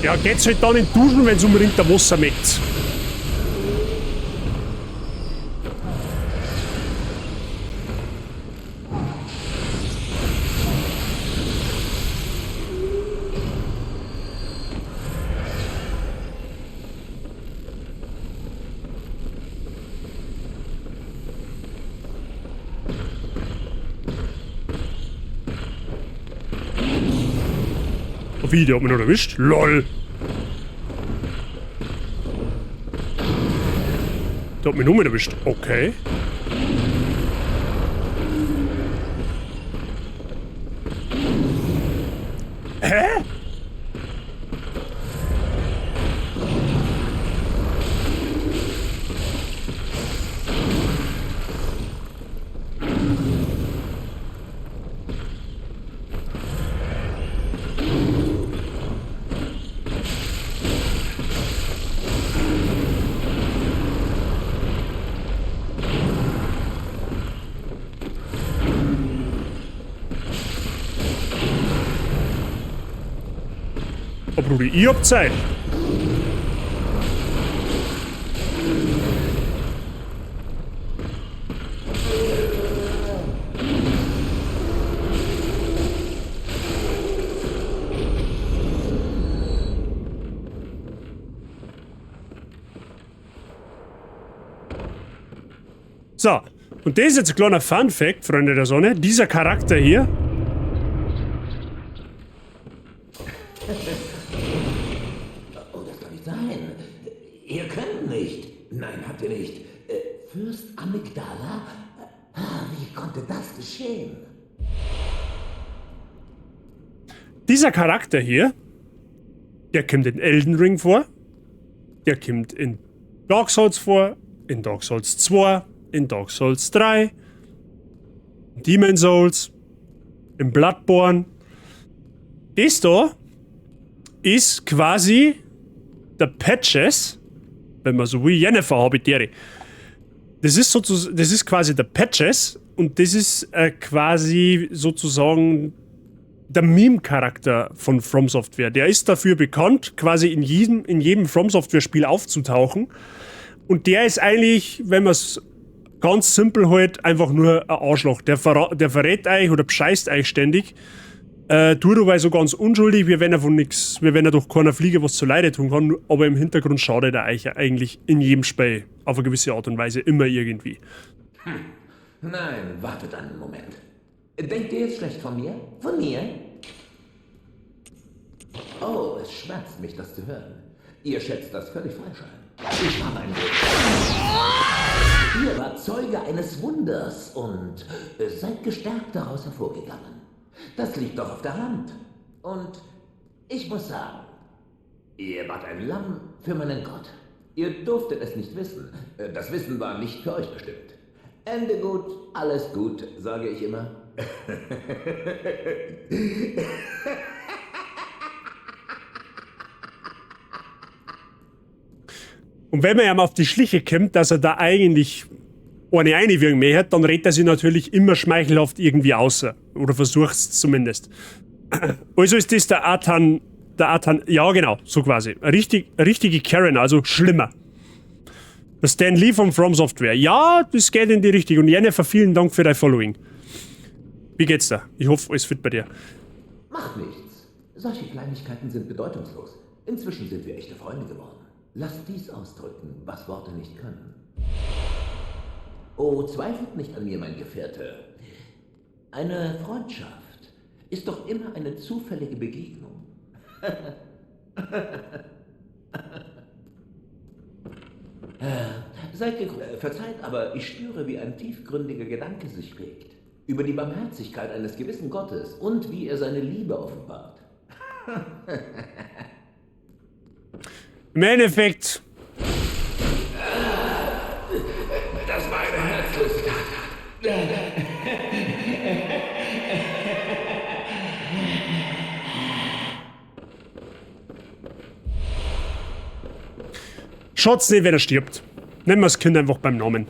Ja, geht's halt dann in die Duschen, wenn's unbedingt der Wasser mögt. Wie, der hat mich noch erwischt? LOL! Der hat mich nur mit erwischt. Okay. Hä? Oh, Brudi, ich hab Zeit. So, und das ist jetzt ein kleiner Fun-Fact, Freunde der Sonne. Dieser Charakter hier. Oh, das kann nicht sein. Ihr könnt nicht. Nein, habt ihr nicht. Fürst Amygdala? Ah, wie konnte das geschehen? Dieser Charakter hier, der kommt in Elden Ring vor, der kommt in Dark Souls vor, in Dark Souls 2, in Dark Souls 3, in Demon Souls, in Bloodborne. Das da ist quasi der Patches, wenn man so will, Yennefer habe ich dere. Das ist sozusagen, das ist quasi der Patches und das ist quasi sozusagen der Meme-Charakter von From Software. Der ist dafür bekannt, quasi in jedem From Software-Spiel aufzutauchen. Und der ist eigentlich, wenn man's ganz simpel hält, einfach nur ein Arschloch. Der verrät euch oder bescheißt euch ständig. Tut aber so ganz unschuldig, wie wenn er von nix, wie wenn er durch keiner Fliege was zu Leide tun kann, aber im Hintergrund schadet er euch eigentlich in jedem Spiel auf eine gewisse Art und Weise immer irgendwie. Nein, wartet einen Moment. Denkt ihr jetzt schlecht von mir? Von mir? Oh, es schmerzt mich, das zu hören. Ihr schätzt das völlig falsch ein. Ich habe ein Glück. Ihr wart Zeuge eines Wunders und seid gestärkt daraus hervorgegangen. Das liegt doch auf der Hand. Und ich muss sagen, ihr wart ein Lamm für meinen Gott. Ihr durftet es nicht wissen. Das Wissen war nicht für euch bestimmt. Ende gut, alles gut, sage ich immer. Und wenn man ihm auf die Schliche kommt, dass er da eigentlich eine einwirken mehr hat, dann redet er sich natürlich immer schmeichelhaft irgendwie außer. Oder versucht's zumindest. Also ist das der Athan, ja genau, so quasi. Richtige Karen, also schlimmer. Der Stan Lee von From Software. Ja, das geht in die Richtung. Und Jennifer, vielen Dank für dein Following. Wie geht's da? Ich hoffe, alles fit bei dir. Macht nichts. Solche Kleinigkeiten sind bedeutungslos. Inzwischen sind wir echte Freunde geworden. Lasst dies ausdrücken, was Worte nicht können. Oh, zweifelt nicht an mir, mein Gefährte. Eine Freundschaft ist doch immer eine zufällige Begegnung. Seid verzeiht, aber ich spüre, wie ein tiefgründiger Gedanke sich regt. Über die Barmherzigkeit eines gewissen Gottes und wie er seine Liebe offenbart. Im Endeffekt. Das war eine herzlose Tat. Schaut's nicht, wenn er stirbt. Nennen wir das Kind einfach beim Namen.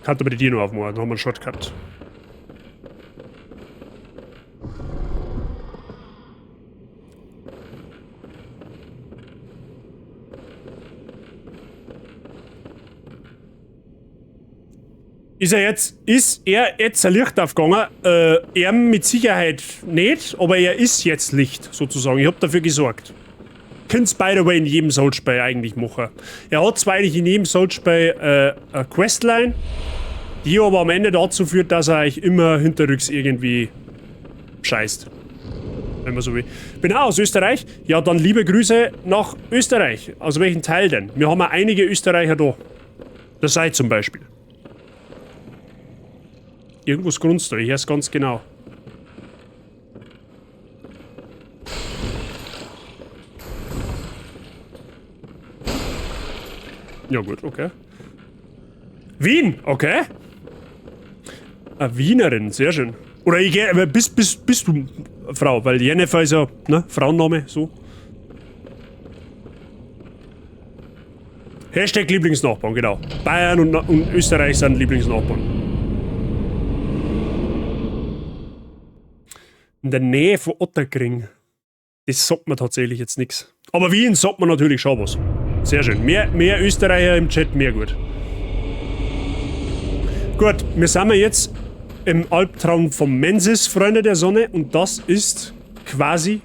Kann aber die Dino aufmachen, dann haben wir einen Shortcut. Ist er jetzt ein Licht aufgegangen? Er mit Sicherheit nicht, aber er ist jetzt Licht, sozusagen. Ich hab dafür gesorgt. Könnt's by the way in jedem Souls-Spiel eigentlich machen. Er hat zwar eigentlich in jedem Souls-Spiel eine Questline, die aber am Ende dazu führt, dass er eigentlich immer hinterrücks irgendwie scheißt. Wenn man so will. Bin auch aus Österreich. Ja, dann liebe Grüße nach Österreich. Aus welchem Teil denn? Wir haben ja einige Österreicher da. Der Sei zum Beispiel. Irgendwas grunzt da, ich hör's ganz genau. Ja gut, okay. Wien, okay. Eine Wienerin, sehr schön. Oder ich geh, bist du Frau? Weil Jennifer ist ja, ne, Frauenname, so. Hashtag Lieblingsnachbarn, genau. Bayern und Österreich sind Lieblingsnachbarn. In der Nähe von Ottakring. Das sagt mir tatsächlich jetzt nix. Aber Wien sagt man natürlich schon was. Sehr schön. Mehr Österreicher im Chat, mehr gut. Gut, wir sind jetzt im Albtraum vom Mensis, Freunde der Sonne. Und das ist quasi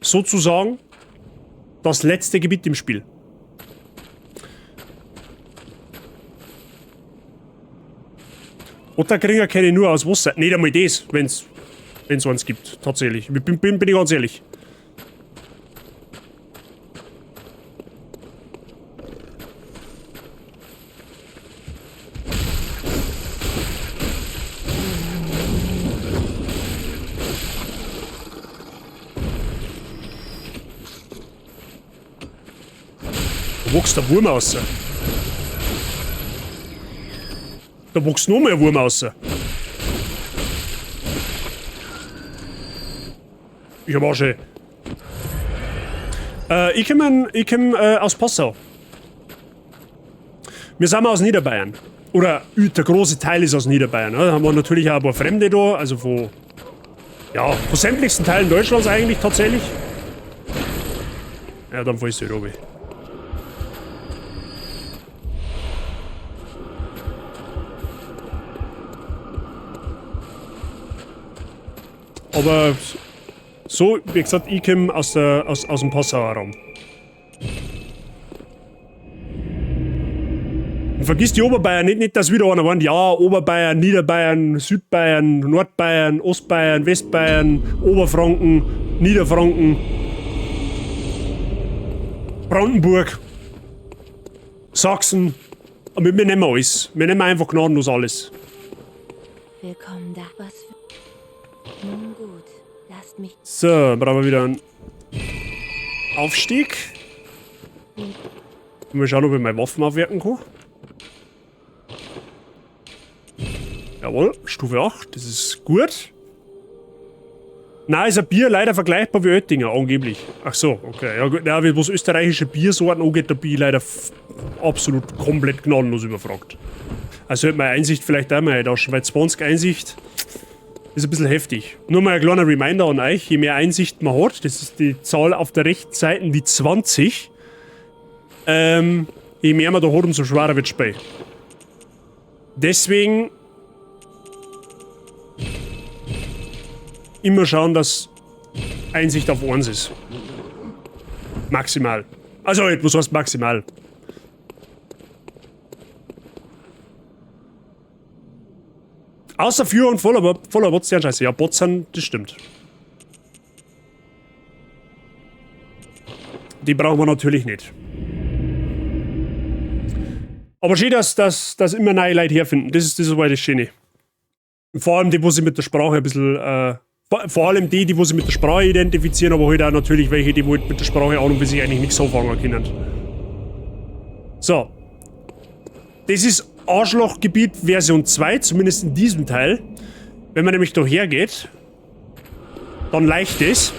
sozusagen das letzte Gebiet im Spiel. Ottakringer kenne ich nur aus Wasser. Nicht einmal das, wenn's eins gibt, tatsächlich. Bin ich ganz ehrlich. Da wächst der Wurm raus. Da wächst noch mehr Wurm raus. Ich hab auch schon. Ich komm aus Passau. Wir sind aus Niederbayern. Oder der große Teil ist aus Niederbayern. Ne? Da haben wir natürlich auch ein paar Fremde da. Also von, ja, von sämtlichsten Teilen Deutschlands eigentlich tatsächlich. Ja, dann fällst du halt runter. Aber so, wie gesagt, ich komm aus dem Passauer Raum. Und vergiss die Oberbayern nicht, dass wieder einer waren. Ja, Oberbayern, Niederbayern, Südbayern, Nordbayern, Ostbayern, Westbayern, Oberfranken, Niederfranken. Brandenburg, Sachsen. Aber wir nehmen alles. Wir nehmen einfach gnadenlos alles. Willkommen da. Was für... Nun gut, lasst mich... So, brauchen wir wieder einen Aufstieg. Mal schauen, ob ich meine Waffen aufwerten kann. Jawohl, Stufe 8, das ist gut. Nein, ist ein Bier leider vergleichbar wie Oettinger, angeblich. Ach so, okay. Ja gut, na, was österreichische Biersorten angeht, da bin ich leider absolut komplett gnadenlos überfragt. Also hätte meine Einsicht vielleicht auch mal eintauschen, weil 20 Einsicht ist ein bisschen heftig. Nur mal ein kleiner Reminder an euch, je mehr Einsicht man hat, das ist die Zahl auf der rechten Seite, die 20, je mehr man da hat, umso schwerer wird das Spiel. Deswegen immer schauen, dass Einsicht auf 1 ist. Maximal. Also, was heißt maximal? Außer Führer und voller Bots, ja, scheiße. Ja, Bots sind, das stimmt. Die brauchen wir natürlich nicht. Aber schön, dass immer neue Leute herfinden. Das ist das Schöne. Und vor allem die, wo sich mit der Sprache ein bisschen, vor allem die, wo sich mit der Sprache identifizieren, aber halt auch natürlich welche, die wo mit der Sprache an und für sich eigentlich nichts anfangen können. So. Das ist Arschlochgebiet Version 2, zumindest in diesem Teil. Wenn man nämlich da hergeht, dann leicht es.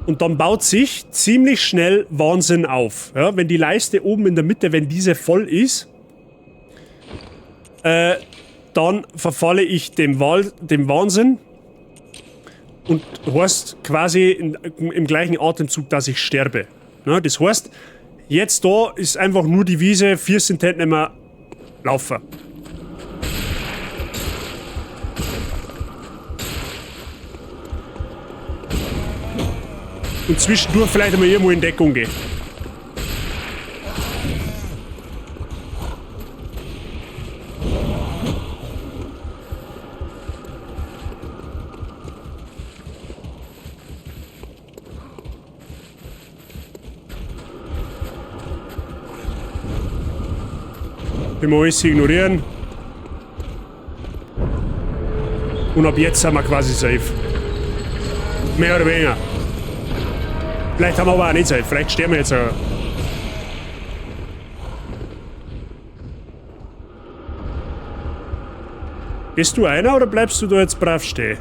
Und dann baut sich ziemlich schnell Wahnsinn auf. Ja, wenn die Leiste oben in der Mitte, wenn diese voll ist, dann verfalle ich dem Wahnsinn und heißt quasi im gleichen Atemzug, dass ich sterbe. Ja, das heißt, jetzt da ist einfach nur die Wiese, 4 sind nicht mehr laufen. Und zwischendurch vielleicht einmal irgendwo in Deckung gehen. Können wir alles ignorieren. Und ab jetzt sind wir quasi safe. Mehr oder weniger. Vielleicht haben wir aber auch nicht safe. Vielleicht sterben wir jetzt auch. Bist du einer oder bleibst du da jetzt brav stehen?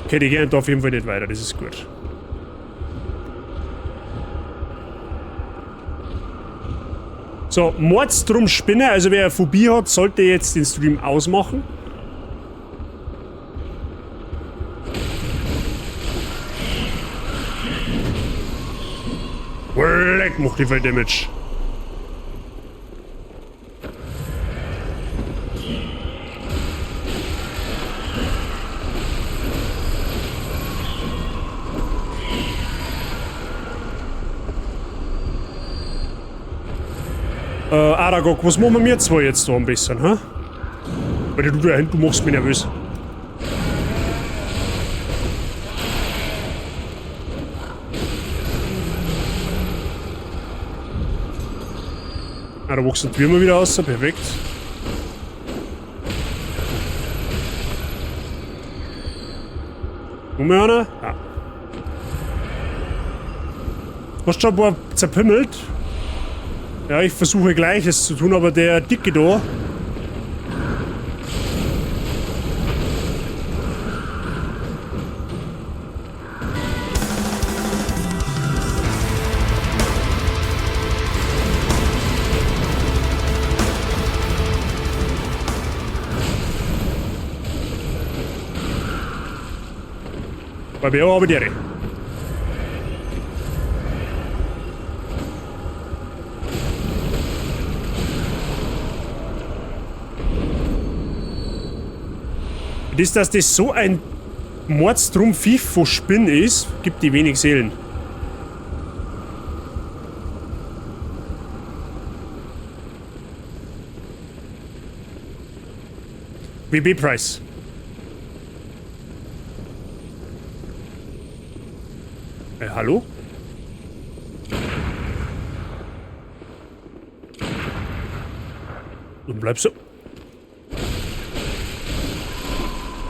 Okay, die gehen da auf jeden Fall nicht weiter, das ist gut. So, Mordstrom Spinne, also wer eine Phobie hat, sollte jetzt den Stream ausmachen. Leck, macht die viel Damage. Aragog, was machen wir zwei jetzt da ein bisschen, hä? Weil du da hinten, du machst mich nervös. Ah, da wachsen die Würmer wieder raus, perfekt. Wo wir einer? Ja. Hast du schon ein paar zerpimmelt? Ja, ich versuche Gleiches zu tun, aber der Dicke da... Bei mir aber die. Das, dass das so ein Mordstrumpf von Spinn ist, gibt die wenig Seelen. WB Price. Hallo? Dann bleibst du...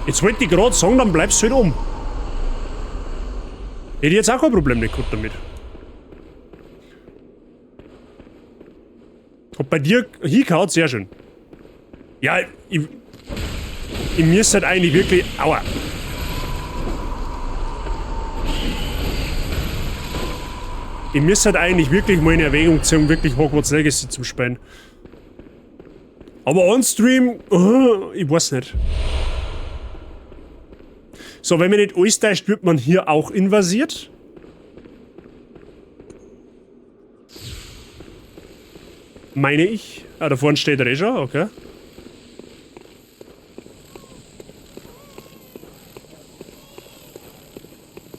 Jetzt wollte ich gerade sagen, dann bleibst du halt um. Hätte ich jetzt auch kein Problem nicht gehabt damit. Hab bei dir hingehauen, sehr schön. Ja, ich müsste halt eigentlich wirklich... Aua. Ich müsste halt eigentlich wirklich mal in Erwägung ziehen, wirklich Hogwarts Legacy zu spielen. Aber on Stream, ich weiß nicht. So, wenn man nicht alles täuscht, wird man hier auch invasiert. Meine ich. Ah, da vorne steht er eh schon, okay.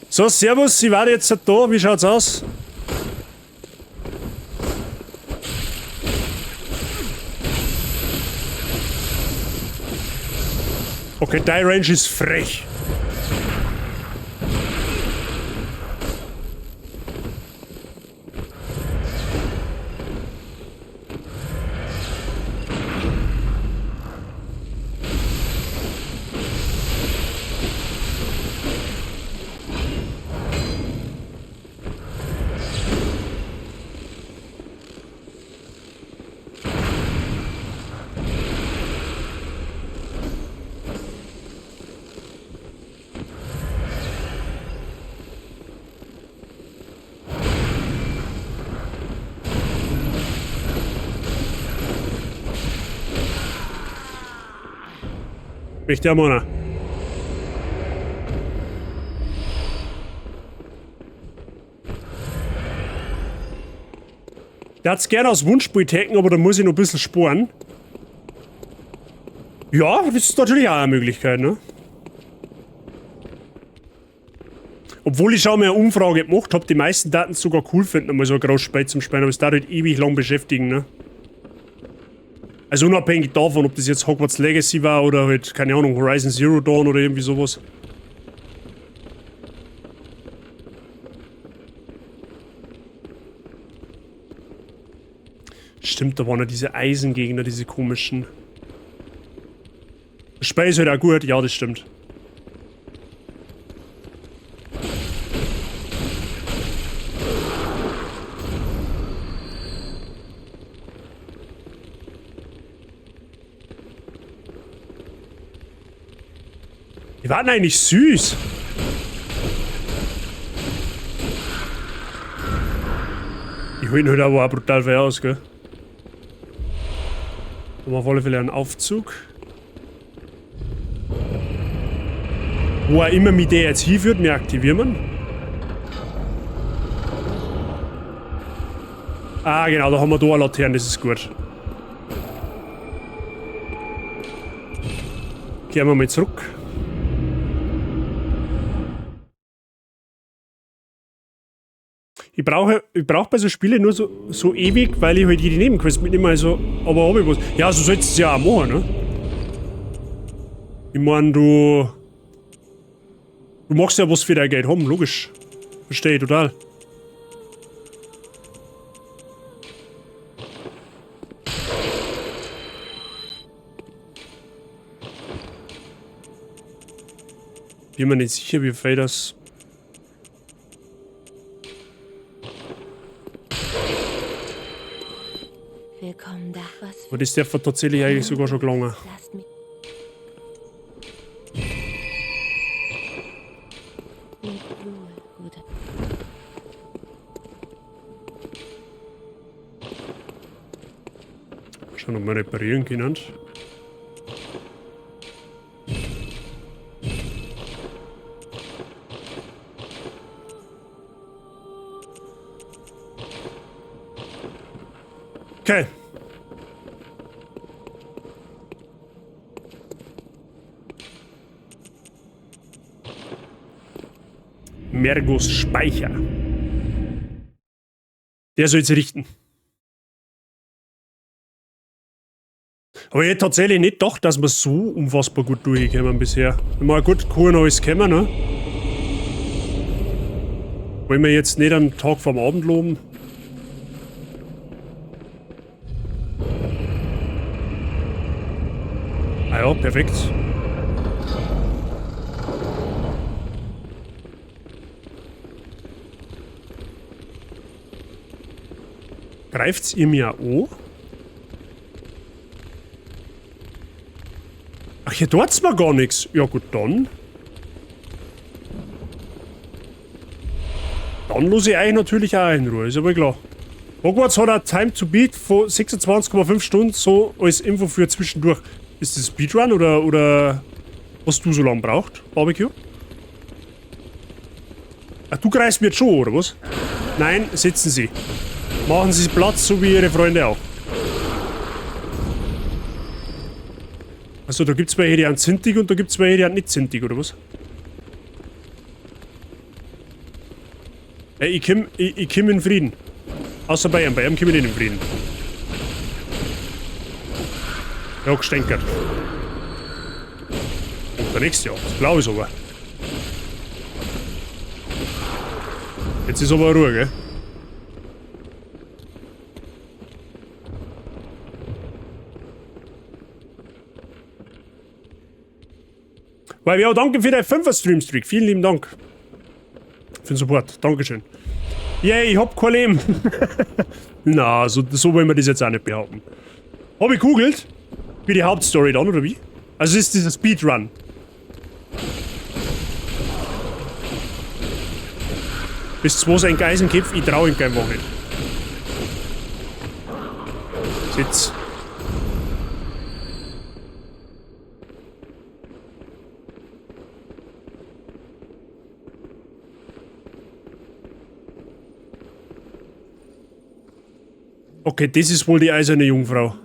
So, servus, ich war jetzt da. Wie schaut's aus? Okay, die Range ist frech. Möchte Mona. Der hat's gerne aus Wunschspiel taken, aber da muss ich noch ein bisschen sparen. Ja, das ist natürlich auch eine Möglichkeit, ne? Obwohl ich schon mal eine Umfrage gemacht hab, die meisten Daten sogar cool finden, mal so ein großes Spiel zum Spielen, aber es dauert halt ewig lang beschäftigen, ne? Also unabhängig davon, ob das jetzt Hogwarts Legacy war oder halt, keine Ahnung, Horizon Zero Dawn oder irgendwie sowas. Stimmt, da waren ja diese Eisengegner, diese komischen. Das Spiel ist halt auch gut, ja, das stimmt. Die waren eigentlich süß. Die holen halt aber auch brutal viel aus, gell? Haben wir auf alle Fälle einen Aufzug. Wo er immer mit der jetzt hinführt, wir aktivieren. Ah, genau, da haben wir da eine Laterne, das ist gut. Kehren wir mal zurück. Ich brauche bei so Spielen nur so ewig, weil ich halt jede Nebenquest mitnehme, also, aber hab ich was. Ja, so sollst du es ja auch machen, ne? Ich mein, du machst ja was für dein Geld haben, logisch. Verstehe ich total. Bin mir nicht sicher, wie viel das... Willkommen da. Was Aber das darf tatsächlich eigentlich sogar schon gelangen. Lasst mich. Lebt wohl, guter. Schauen, ob wir reparieren können. Okay. Mergos Speicher. Der soll jetzt richten. Aber ich hätte tatsächlich nicht gedacht, dass wir so unfassbar gut durchgekommen bisher. Ich meine, gut, kann alles kommen, ne? Wollen wir jetzt nicht am Tag vorm Abend loben? Ah ja, perfekt. Greift's ihr mir an? Ach, hier tut's mir gar nichts. Ja gut, dann. Dann lasse ich euch natürlich auch in Ruhe, ist aber klar. Hogwarts hat ein Time to Beat von 26,5 Stunden, so als Info für zwischendurch. Ist das Speedrun oder hast du so lange braucht, Barbecue? Ach, du greifst mir jetzt schon, oder was? Nein, sitzen Sie. Machen Sie Platz, so wie Ihre Freunde auch. Also da gibt's welche, die sind zintig und da gibt's welche, die sind nicht zintig, oder was? Ey, ich komm in Frieden. Außer bei ihm komm ich nicht in Frieden. Ja, gestänkert. Und der nächste, ja, das glaube ich aber. Jetzt ist aber Ruhe, gell? Weil ja, danke für deinen 5er Streamstreak. Vielen lieben Dank. Für den Support. Dankeschön. Yay, ich hab kein Leben. Na, so wollen wir das jetzt auch nicht behaupten. Hab ich googelt? Wie die Hauptstory dann, oder wie? Also es ist dieser Speedrun. Bis 2 ein Geisenkopf, ich trau ihm einfach nicht. Sitz. Okay, das ist wohl die eiserne Jungfrau.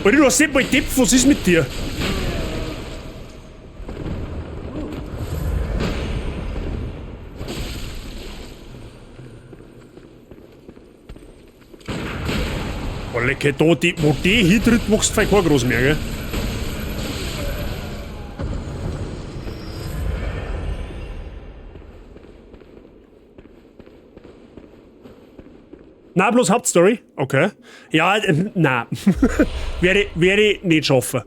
Alter, du hast nicht mal Depp, was ist mit dir? Oh, lecker, da, die, wo die hintritt, machst du kein groß mehr, gell? Na, bloß Hauptstory? Okay. Ja, na. Werde ich nicht schaffen.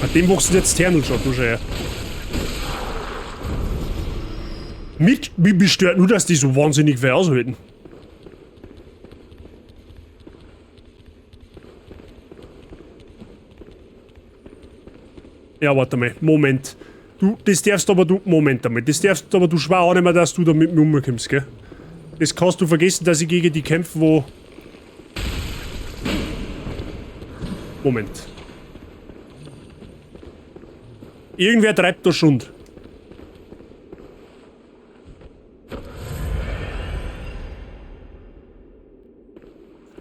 Bei dem wuchsen jetzt Ternel schon, du schau her. Mich stört nur, dass die so wahnsinnig viel aushalten. Ja, warte mal. Moment. Du, das darfst aber du... Moment einmal. Das darfst aber du schwer auch nicht mehr, dass du da mit mir rumkommst, gell? Das kannst du vergessen, dass ich gegen die kämpfe, wo... Moment. Irgendwer treibt da Schund.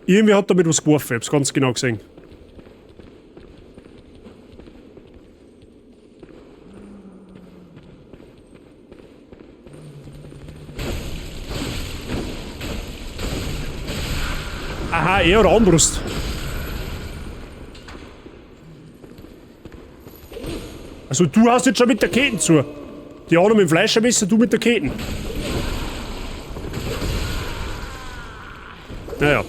Irgendwer hat damit was geworfen, ich hab's ganz genau gesehen. Aha, er oder Armbrust. Also du hast jetzt schon mit der Keten zu. Die anderen mit dem Fleischermesser, du mit der Keten. Naja.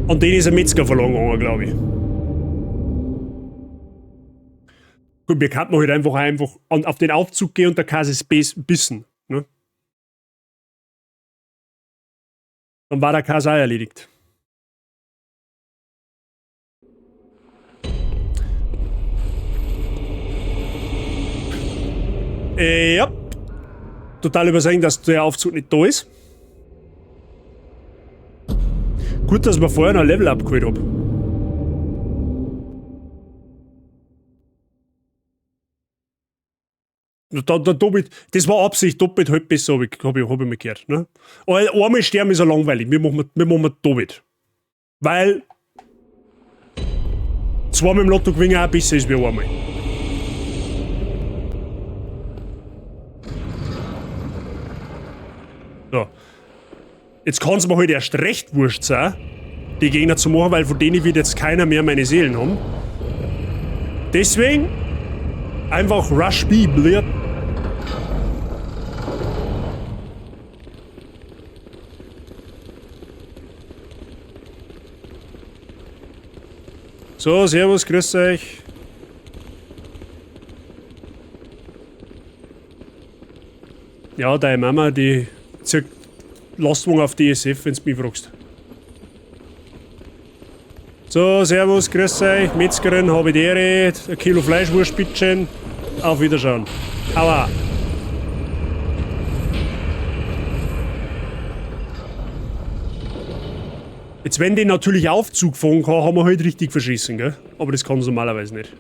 An den ist ein Metzger verloren gegangen, glaub ich. Gut, wir könnten halt einfach auf den Aufzug gehen und der Käse ist bissen. Ne? Dann war der Käse auch erledigt. Ja. Total übersehen, dass der Aufzug nicht da ist. Gut, dass wir vorher noch ein Level abgeholt hab. Da, da, doppelt, das war Absicht, doppelt halt besser, habe ich, hab ich, hab ich mal gehört. Ne? Aber einmal sterben ist ja langweilig, wir machen doppelt. Weil zweimal im Lotto gewinnen auch besser ist wie einmal. So. Jetzt kann es mir halt erst recht wurscht sein, die Gegner zu machen, weil von denen wird jetzt keiner mehr meine Seelen haben. Deswegen einfach Rush B, blöd. So, servus, grüß euch. Ja, deine Mama, die zieht Lastwagen auf DSF, wenn's mich fragst. So, servus, grüß euch, Metzgerin, habe ich die Ehre, ein Kilo Fleischwurst, bitteschön. Auf Wiederschauen. Aua. Jetzt, wenn die natürlich Aufzug fahren kann, haben wir halt richtig verschissen, gell? Aber das kann sie normalerweise nicht.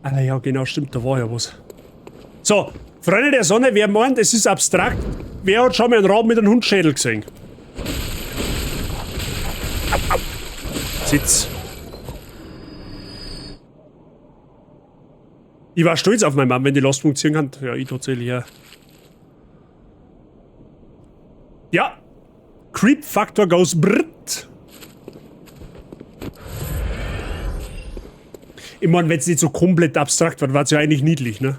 Ah ja, genau, stimmt, da war ja was. So, Freunde der Sonne, wer meint, es ist abstrakt, wer hat schon mal einen Raben mit einem Hundschädel gesehen? Au, au. Sitz. Ich war stolz auf meinen Mann, wenn die Last funktionieren kann. Ja, ich tatsächlich, ja. Ja. Creep Factor goes brrrt. Ich mein, wenn's nicht so komplett abstrakt war, war's ja eigentlich niedlich, ne?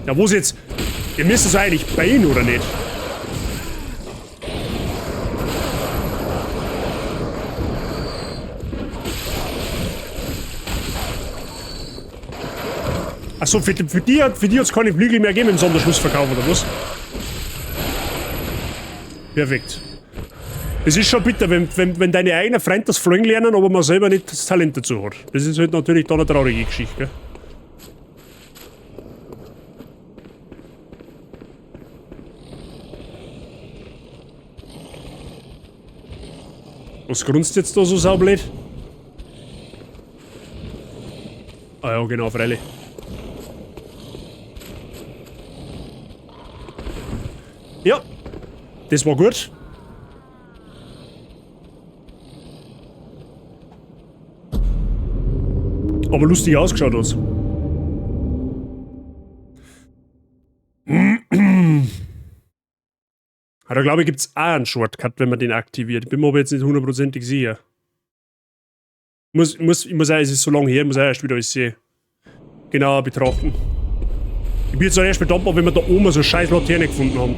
Ja, wo ist jetzt? Ihr müsst es eigentlich Bane, oder nicht? Achso, für die hat's keine Flügel mehr gegeben im Sonderschlussverkauf, oder was? Perfekt. Es ist schon bitter, wenn deine eigenen Freunde das Fliegen lernen, aber man selber nicht das Talent dazu hat. Das ist halt natürlich dann eine traurige Geschichte, gell? Was grunzt jetzt da so saublöd? Ah ja, genau, freilich. Ja, das war gut. Aber lustig ausgeschaut hat's. Ah, da glaube ich, gibt's auch einen Shortcut, wenn man den aktiviert. Ich bin mir aber jetzt nicht hundertprozentig sicher. Ich muss auch, es ist so lange her, ich muss auch erst wieder alles sehen. Genauer betrachten. Ich bin jetzt auch erst mal dankbar, wenn wir da oben so eine scheiß Laterne gefunden haben.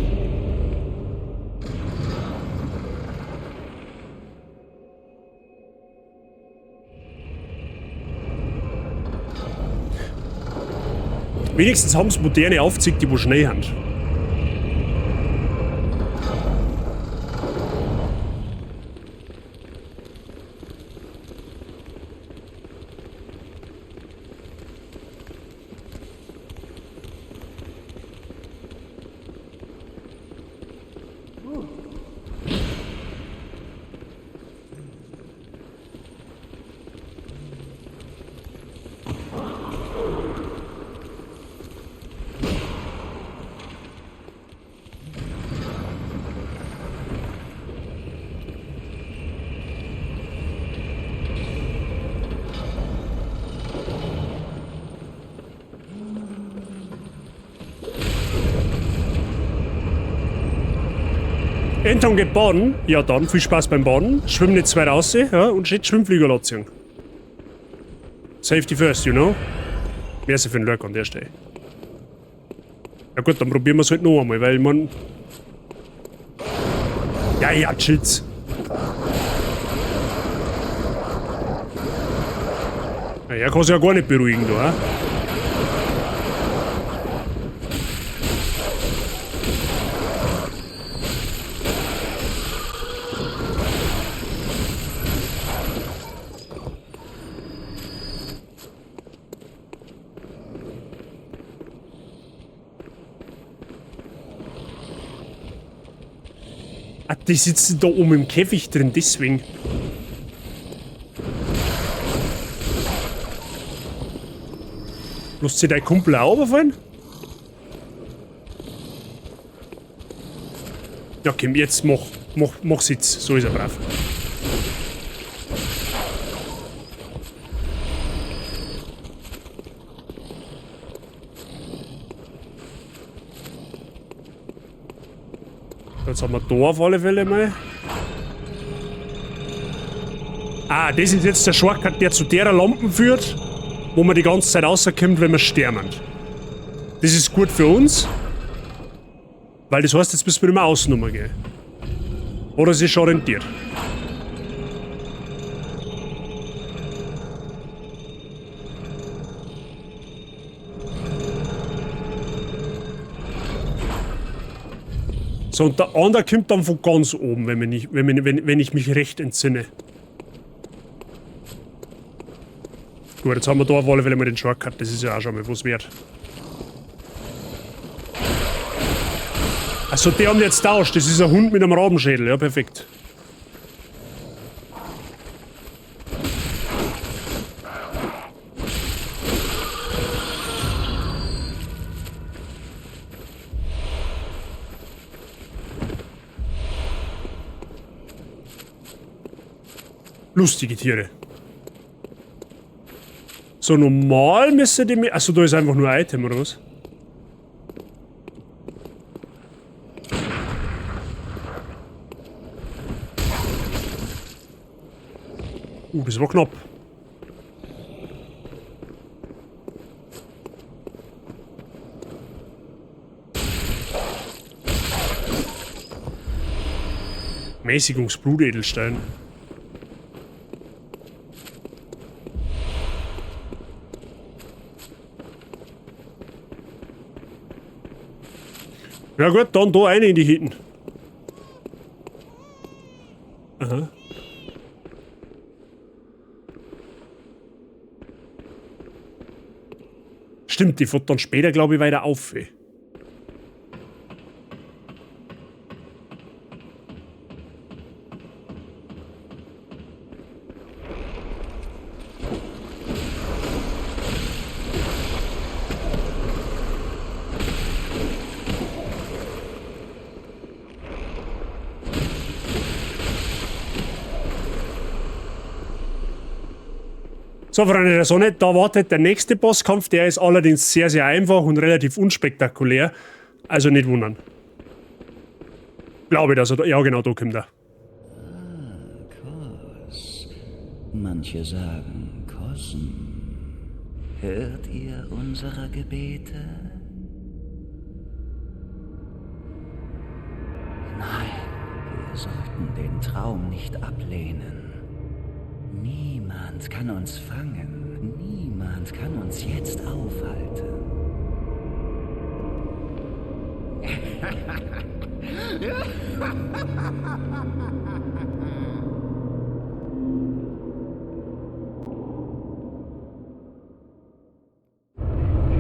Wenigstens haben's moderne Aufzüge, die wo Schnee haben. Anton geht baden. Ja dann, viel Spaß beim Baden. Schwimm nicht zu weit raus, ja, und steht Schwimmflügel anziehen. Safety first, you know. Merci für den Lurk an der Stelle. Ja gut, dann probieren wir's halt noch einmal, weil man... Ja, ja, chill's. Ja, er kann sich ja gar nicht beruhigen, da, hä? Ah, die sitzen da oben im Käfig drin, deswegen. Lässt sich dein Kumpel auch überfallen? Ja, komm, jetzt mach Sitz. So ist er brav. Jetzt haben wir da auf alle Fälle mal. Ah, das ist jetzt der Shortcut, der zu der Lampen führt, wo man die ganze Zeit rauskommt, wenn wir sterben. Das ist gut für uns, weil das heißt, jetzt müssen wir nicht mehr außen gehen. Oder es ist schon rentiert. So, und der andere kommt dann von ganz oben, wenn ich mich recht entsinne. Gut, jetzt haben wir da auf alle Fälle mal den Shortcut, das ist ja auch schon mal was wert. Also die haben jetzt tauscht, das ist ein Hund mit einem Rabenschädel, ja perfekt. Lustige Tiere. So, normal müsste die mir... Achso, da ist einfach nur ein Item, oder was? Das war knapp. Mäßigungsblutedelstein. Ja gut, dann da eine in die Hitten. Aha. Stimmt, die fährt dann später, glaub ich, weiter auf. Ey. So, Freunde der Sonne, da wartet der nächste Bosskampf. Der ist allerdings sehr, sehr einfach und relativ unspektakulär. Also nicht wundern. Glaube ich, dass er da, ja, genau, da kommt er. Ah, Kos. Manche sagen Kosen. Hört ihr unsere Gebete? Nein, wir sollten den Traum nicht ablehnen. Niemand kann uns fangen. Niemand kann uns jetzt aufhalten.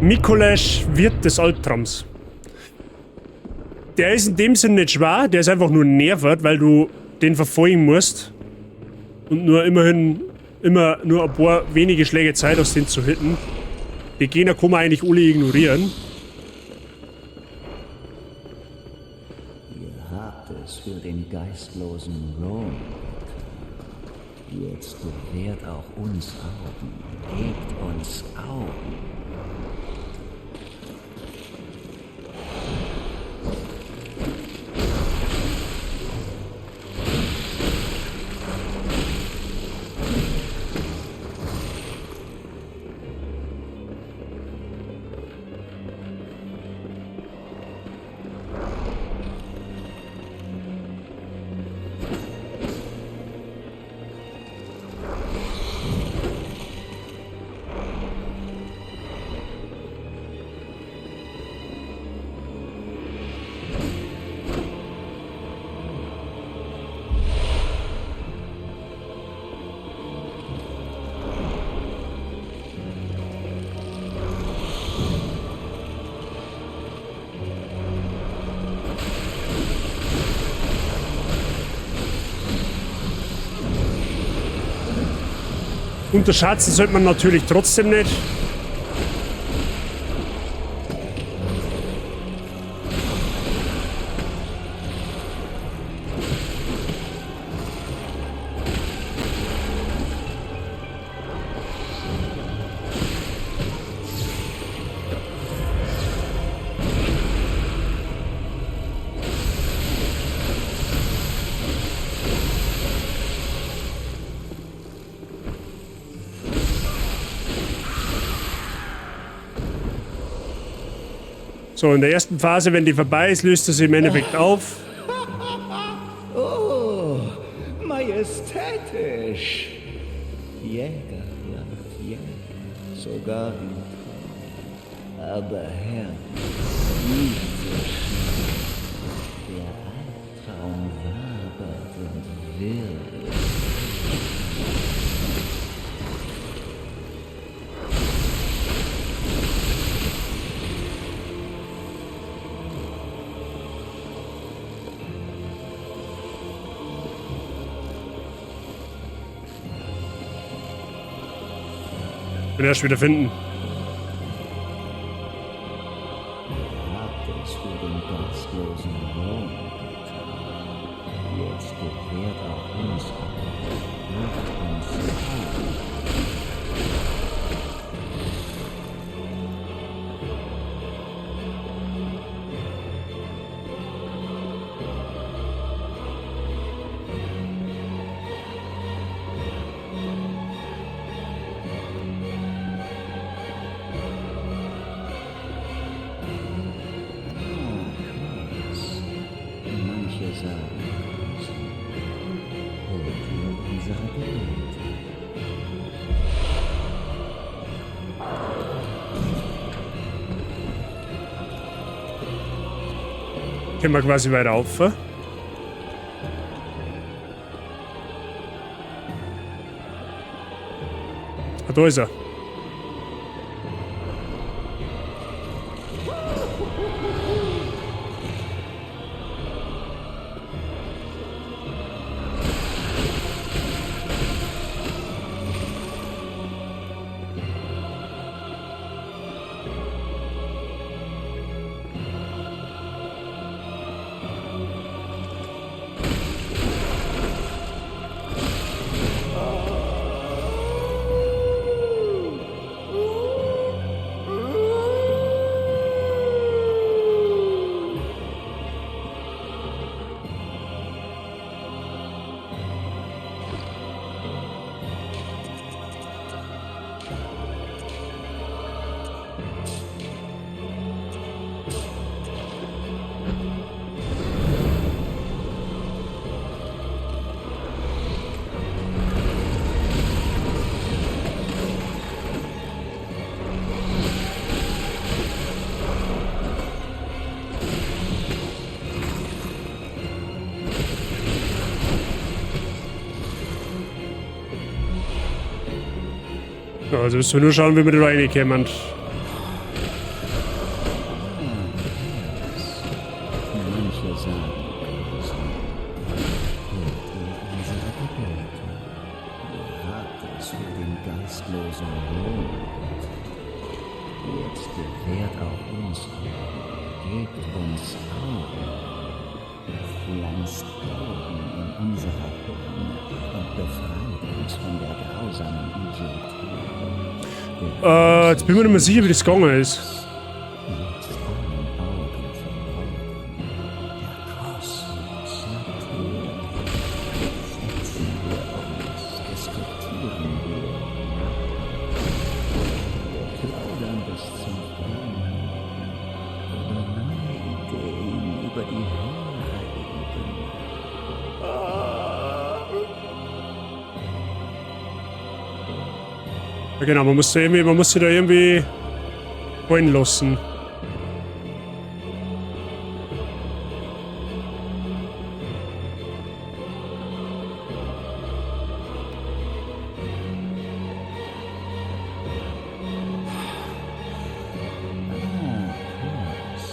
Micolash, Wirt des Albtraums. Der ist in dem Sinn nicht schwer, der ist einfach nur nervig, weil du den verfolgen musst. Und nur immerhin immer nur ein paar wenige Schläge Zeit hast, den zu hitten. Die Gegner kann man eigentlich alle ignorieren. Ihr habt es für den geistlosen Rom getan. Jetzt gewährt auch uns Augen. Gebt uns Augen. Unterschätzen sollte man natürlich trotzdem nicht. So, in der ersten Phase, wenn die vorbei ist, löst er sich im Endeffekt auf. Oh, majestätisch. Jäger jagt Jäger, sogar im Traum. Aber Herr, nicht so schnell. Der Albtraum wabert und wirbelt. Bin erst wieder finden. Ihr habt es für den geistlosen Rom getan. Jetzt gewährt auch uns Augen. Gebt uns Augen. Manche sagen, hört ihr unsere Gebete? Können wir quasi weiter auf. Ah, da ist er. Also müssen wir nur schauen, wie wir da reinkommen. Manche sagen, hört ihr unsere Gebete? Ihr habt es für den geistlosen Rom getan. Jetzt gewährt auch uns Augen, gebt uns Augen. Pflanzt Augen in unserer Birne und befreit uns von der grausamen Idiotie. Jetzt bin ich mir nicht mehr sicher, wie das gegangen ist. Jetzt allen Augen verborgen. Der Kosmos natürlich. Setzen wir uns, diskutieren wir. Wir plaudern bis zum frühen Morgen über neue Ideen, über die höhere Ebene. Ja, genau, man muss sich da irgendwie fallen lassen. Ah, Kurs.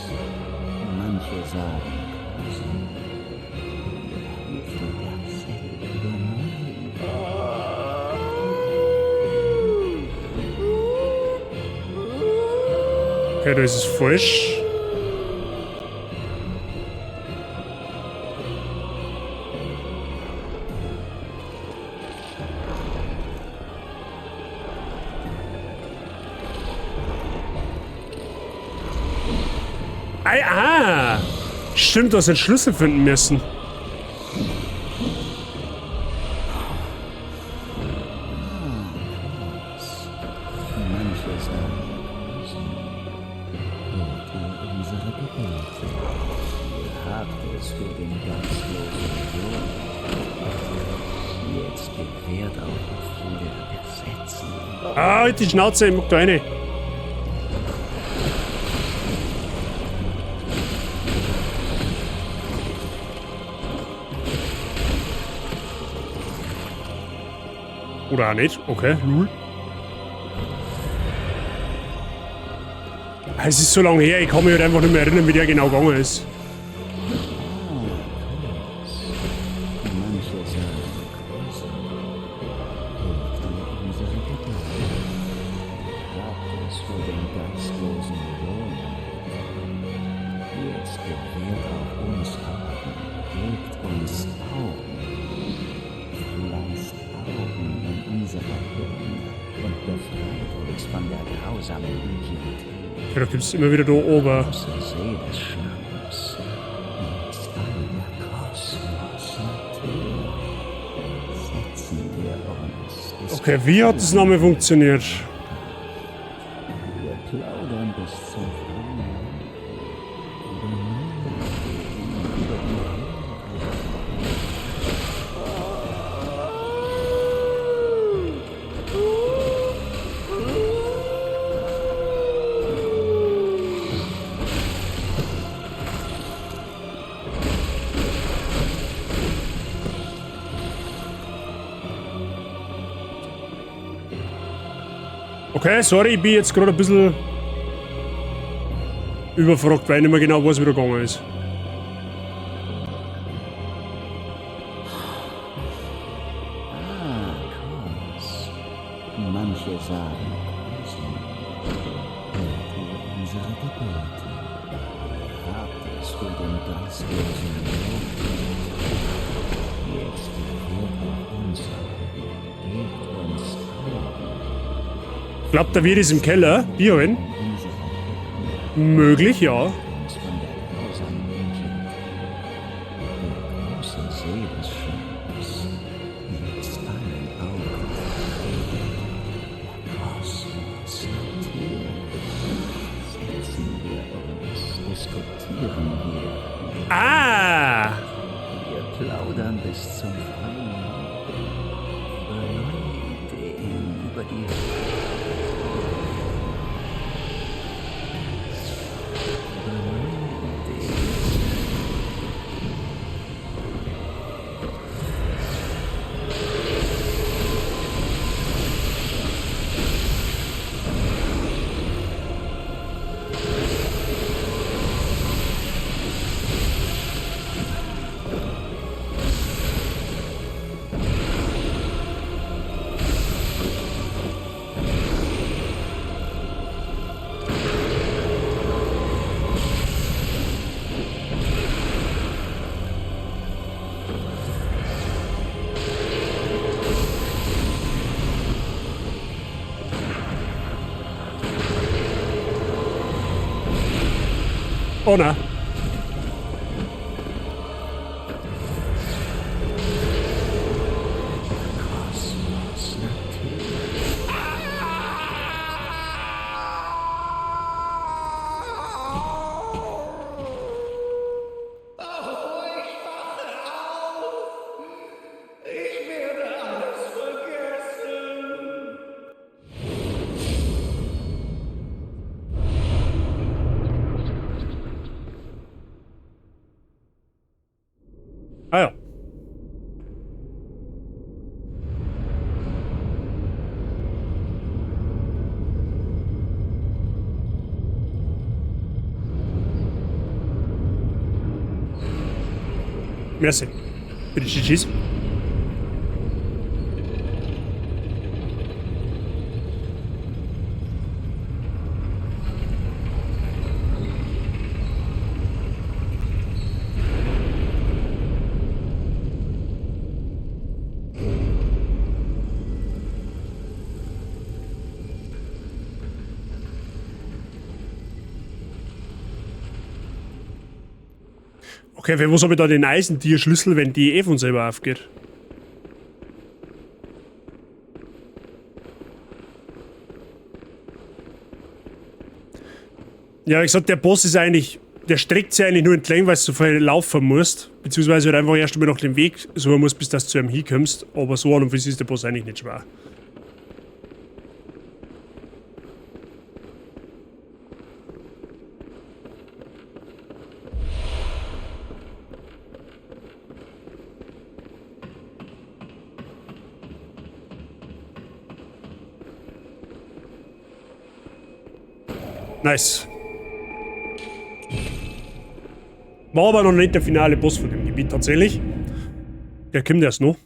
Manche sagen, wir rufen dasselbe über neue Ideen. Okay, da ist es falsch. Ei, ah! Stimmt, du hast einen Schlüssel finden müssen. Manche sagen, hört ihr unsere Gebete. Ihr habt es für den geistlosen Jungen. Jetzt gewährt auch wir ersetzen. Ah, halt die Schnauze, ich mag da rein. Oder auch nicht. Okay, lul. Es ist so lange her, ich kann mich halt einfach nicht mehr erinnern, wie der genau gegangen ist. Manche sagen, hört ihr unsere Gebete. Ihr habt es für den geistlosen Jungen. Jetzt gewährt auch uns Augen, gebt uns Augen. Pflanzt Augen in unsere Hirne und befreit uns von der grausamen Idiotie. Ja, da gibt's immer wieder da oben. Große See des Schlamms, nebst all der Kosmos Natur, setzen wir uns. Okay, wie hat das nochmal funktioniert? Wir plaudern bis zum frühen Morgen über neue Ideen, über die Okay, sorry, ich bin jetzt gerade ein bisschen überfragt, weil ich nicht mehr genau weiß, wie da gegangen ist. Ah, Kurs. Manche sagen, Grüßen. Hört ihr unsere Gebete? Ihr habt es für den geistlosen Jungen. Jetzt gewährt auch uns Augen. Gebt uns Augen. Glaubt der Wirt ist im Keller? Bier holen? Möglich, ja. Uns von der grausamen Idiotie. Der große See des Schlamms, nebst allen Augen. Der Kosmos Natur. Setzen wir uns, diskutieren wir. Ah! Wir plaudern bis zum frühen Morgen über neue Ideen, über die über neue Ideen. Oh nein. Kosmos Natur. Ich werde alles vergessen. Ah ja. Merci. Bitte GG's. Okay, für was habe ich da den Eisentierschlüssel, wenn die eh von selber aufgeht? Ja, wie gesagt, der Boss ist eigentlich, der streckt sich eigentlich nur entlang, weil du so viel laufen musst. Beziehungsweise halt einfach erst einmal nach dem Weg suchen musst, bis du zu ihm hinkommst. Aber so an und für sich ist der Boss eigentlich nicht schwer. Nice. War aber noch nicht der finale Boss von dem Gebiet tatsächlich. Der kommt erst noch.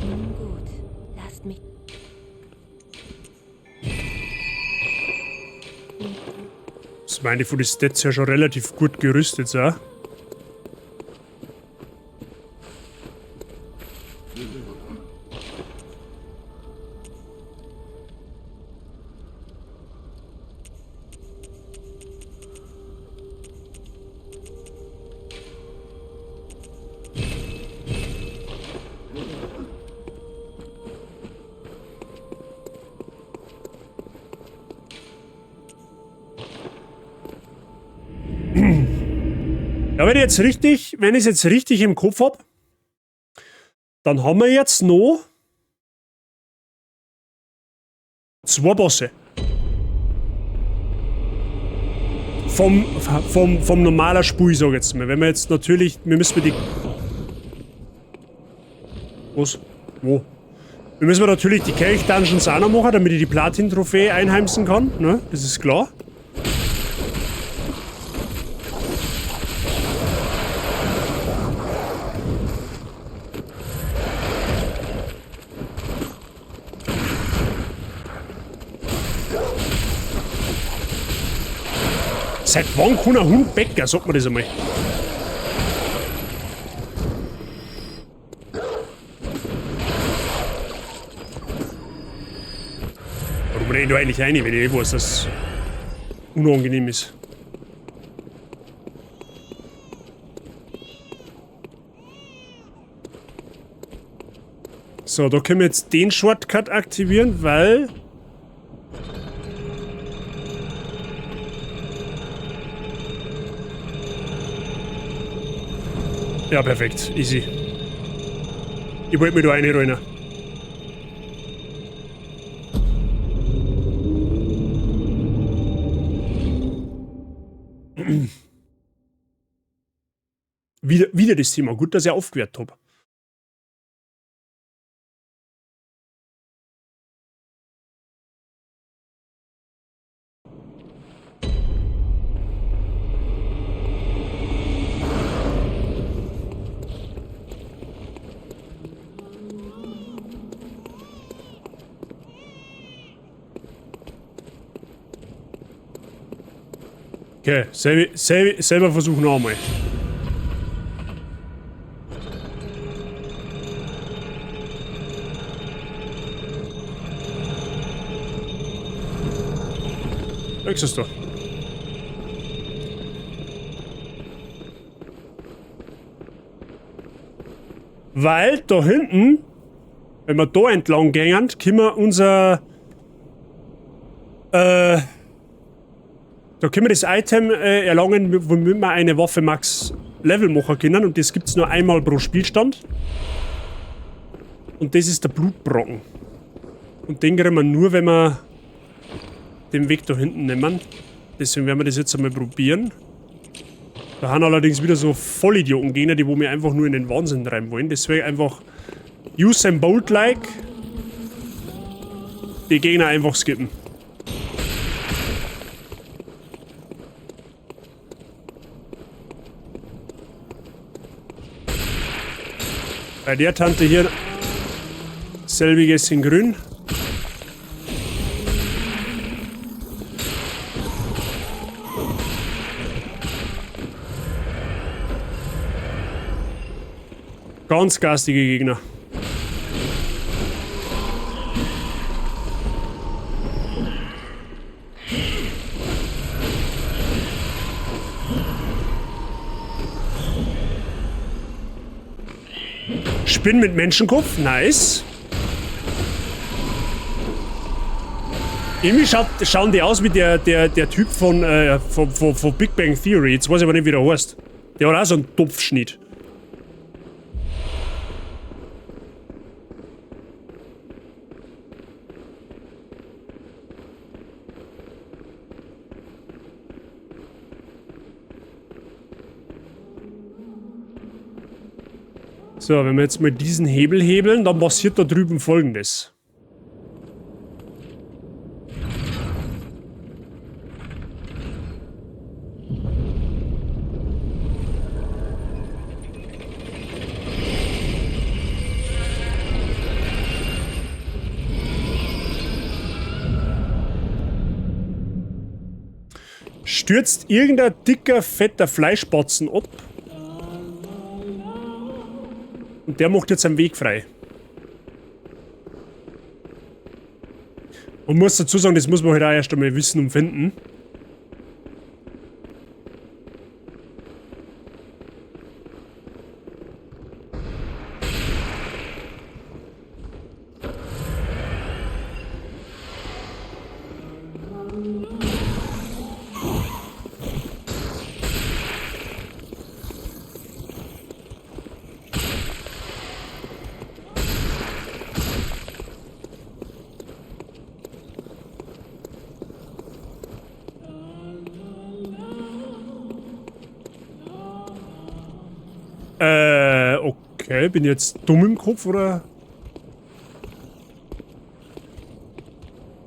Nun gut, lasst mich. Das meine ich von den Stats ja schon relativ gut gerüstet, so. Ja, wenn ich es jetzt richtig im Kopf hab, dann haben wir jetzt noch 2 Bosse. Vom normaler Spiel, sag ich jetzt mal. Wenn wir jetzt natürlich, wir müssen die... Was? Wo? Wir müssen natürlich die Kelch-Dungeons auch noch machen, damit ich die Platin-Trophäe einheimsen kann, ne? Das ist klar. Seit wann kann ein Hund Bäcker? Sag mir das einmal. Warum renn ich da eigentlich rein, wenn ich eh weiß, dass es unangenehm ist? So, da können wir jetzt den Shortcut aktivieren, weil... Ja, perfekt. Easy. Ich wollte mich da reinrollen. Wieder das Thema. Gut, dass ich aufgewehrt hab. Okay, selber versuchen wir auch mal. Ist es doch. Weil da hinten, wenn wir da entlang gehen, können wir unser, da können wir das Item erlangen, womit wir eine Waffe Max Level machen können. Und das gibt's nur einmal pro Spielstand. Und das ist der Blutbrocken. Und den kriegen wir nur, wenn wir den Weg da hinten nehmen. Deswegen werden wir das jetzt einmal probieren. Da haben allerdings wieder so Vollidioten-Gegner, die wo mir einfach nur in den Wahnsinn treiben wollen. Deswegen einfach Usain Bolt-like die Gegner einfach skippen. Bei der Tante hier selbiges in grün. Ganz garstige Gegner. Spinn mit Menschenkopf, nice. Irgendwie schauen die aus wie der Typ von Big Bang Theory. Jetzt weiß ich aber nicht, wie der heißt. Der hat auch so einen Topfschnitt. So, wenn wir jetzt mal diesen Hebel hebeln, dann passiert da drüben Folgendes. Stürzt irgendein dicker, fetter Fleischbatzen ab. Und der macht jetzt einen Weg frei. Und muss dazu sagen, das muss man halt auch erst einmal wissen und finden. Okay, bin ich jetzt dumm im Kopf, oder?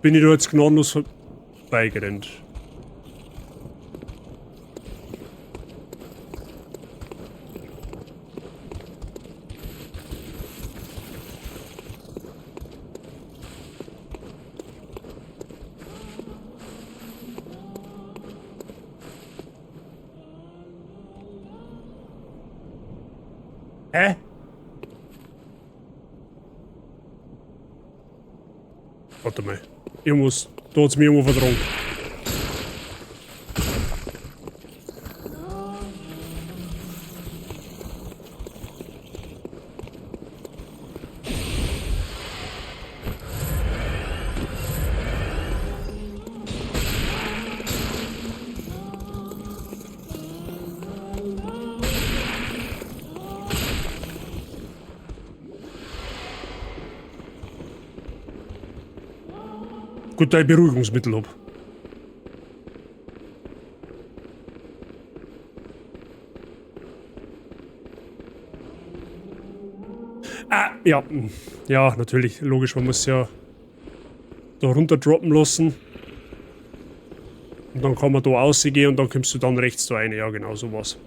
Bin ich da jetzt gnadenlos vorbeigerannt? Hä? Warte mal. Irgendwas. Da hat's mir irgendwo verdrängt. Gut, da ich Beruhigungsmittel hab. Ah, ja. Ja, natürlich. Logisch, man muss ja da runter droppen lassen. Und dann kann man da rausgehen und dann kommst du dann rechts da rein. Ja, genau, sowas.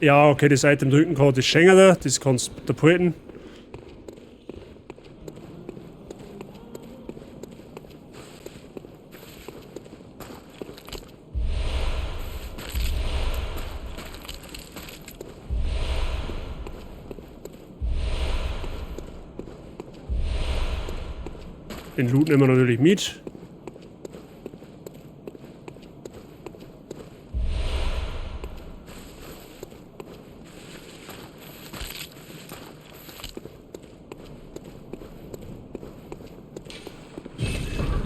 Ja, okay, das Item drücken kann, das schenken dir, das kannst du da behalten. Den Loot nehmen wir natürlich mit.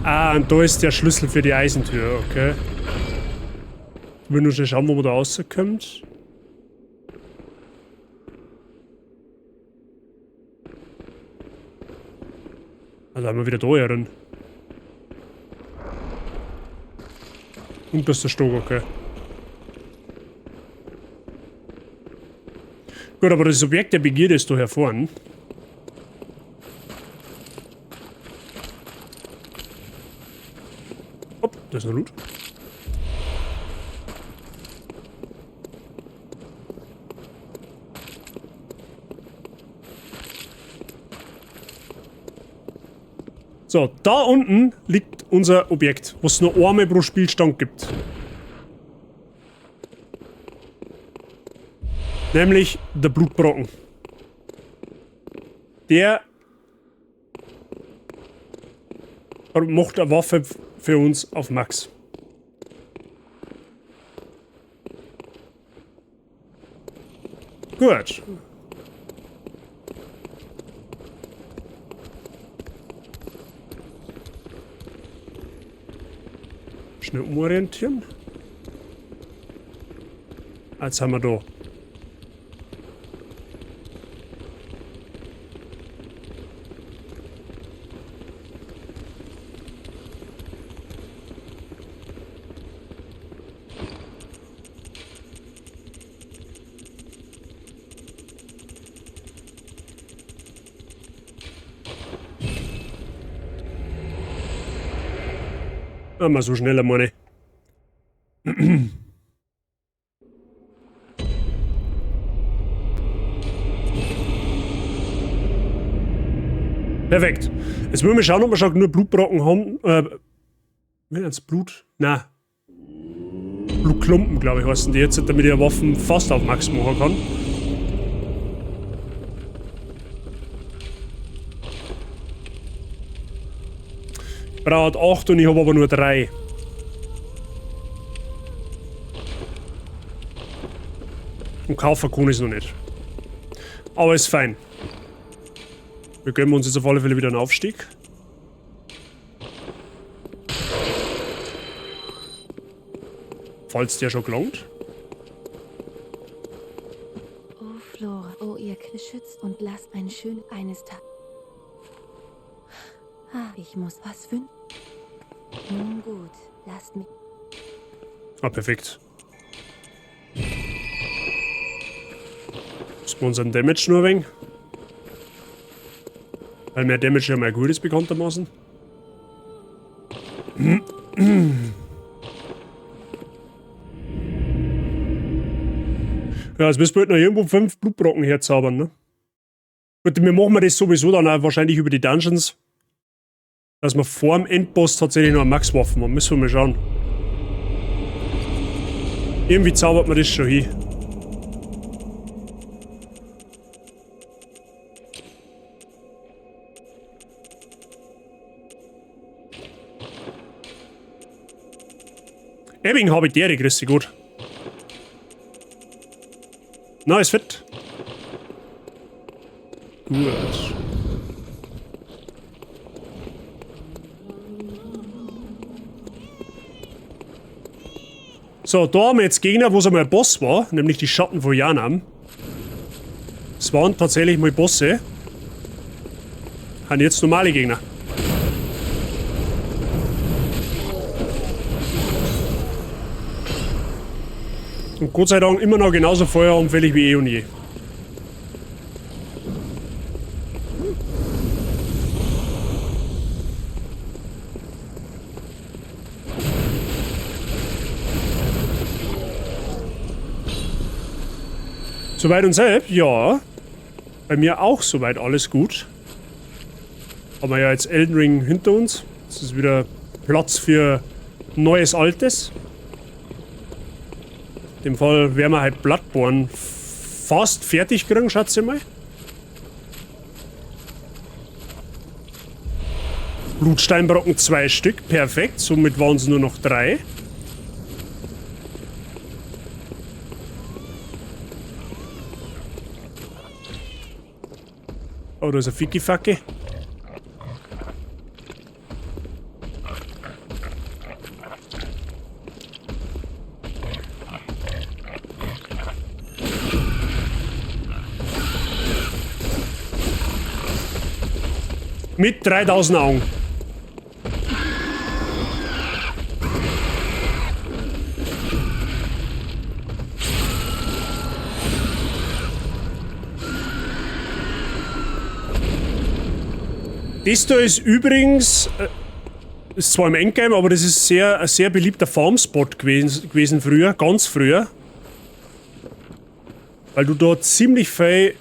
Ah, und da ist der Schlüssel für die Eisentür, okay. Ich will nur schnell schauen, wo man da rauskommt. Ah, da haben wir wieder da herin. Und das ist der Stock, okay. Gut, aber das Objekt der Begierde ist da hier vorne. Hopp, da ist noch Loot. So, da unten liegt unser Objekt, was es nur einmal pro Spielstand gibt. Nämlich der Blutbrocken. Der macht eine Waffe für uns auf Max. Gut. Schnell umorientieren. Jetzt haben wir da. Immer so schneller, meine. Perfekt. Jetzt müssen wir schauen, ob wir schon genug Blutbrocken haben. Wie nennt's? Blut? Nein. Blutklumpen, glaube ich, heißen die jetzt, damit ich die Waffen fast auf Max machen kann. Ich brauche 8 und ich habe aber nur 3. Und kaufen kann ich es noch nicht. Aber ist fein. Wir gönnen uns jetzt auf alle Fälle wieder einen Aufstieg. Falls der schon gelangt. Oh Flora, oh ihr beschützt und lasst ein schön eines Tages. Ah, ich muss was wünschen. Nun gut, lasst mich. Ah, perfekt. Müssen wir unseren Damage nur ein wenig. Weil mehr Damage ja mehr gut ist, bekanntermaßen. Ja, jetzt müssen wir halt noch irgendwo 5 Blutbrocken herzaubern, ne? Gut, wir machen das sowieso dann auch wahrscheinlich über die Dungeons. Dass wir vor dem Endboss tatsächlich noch eine Max-Waffen haben. Müssen wir mal schauen. Irgendwie zaubert man das schon hin. Ebbing habe ich die, grüß dich gut. Na, ist fit. Gut. So, da haben wir jetzt Gegner, wo es einmal ein Boss war, nämlich die Schatten von Yharnam. Es waren tatsächlich mal Bosse. Haben jetzt normale Gegner. Und Gott sei Dank immer noch genauso feueranfällig wie eh und je. Soweit und selbst? Ja. Bei mir auch soweit alles gut. Haben wir ja jetzt Elden Ring hinter uns. Jetzt ist wieder Platz für neues Altes. In dem Fall werden wir halt Bloodborne fast fertig kriegen, schätze ich mal. Blutsteinbrocken 2 Stück, perfekt. Somit waren es nur noch 3. Oh, da ist ein Ficky-Facke. Mit 3000 Augen. Das da ist übrigens, ist zwar im Endgame, aber das ist ein sehr beliebter Farmspot gewesen früher, ganz früher. Weil du dort ziemlich viel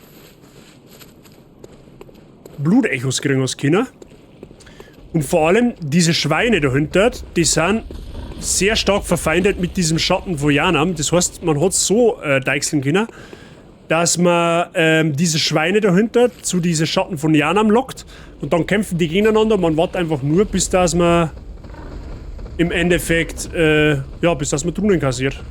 Blutechos kriegen hast können. Und vor allem diese Schweine dahinter, die sind sehr stark verfeindet mit diesem Schatten von Yharnam. Das heißt, man hat so deichseln können, dass man diese Schweine dahinter zu diesen Schatten von Yharnam lockt und dann kämpfen die gegeneinander. Man wartet einfach nur, bis dass man im Endeffekt, ja, bis dass man Truhen kassiert.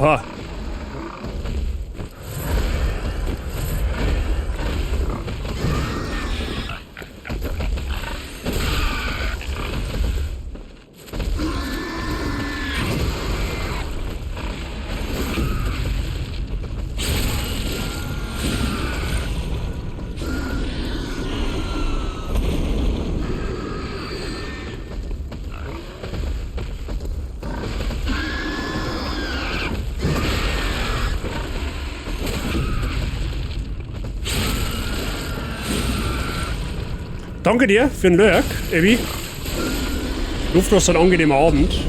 Ha. Danke dir für den Lurk, Ebi. Luft ein angenehmer Abend.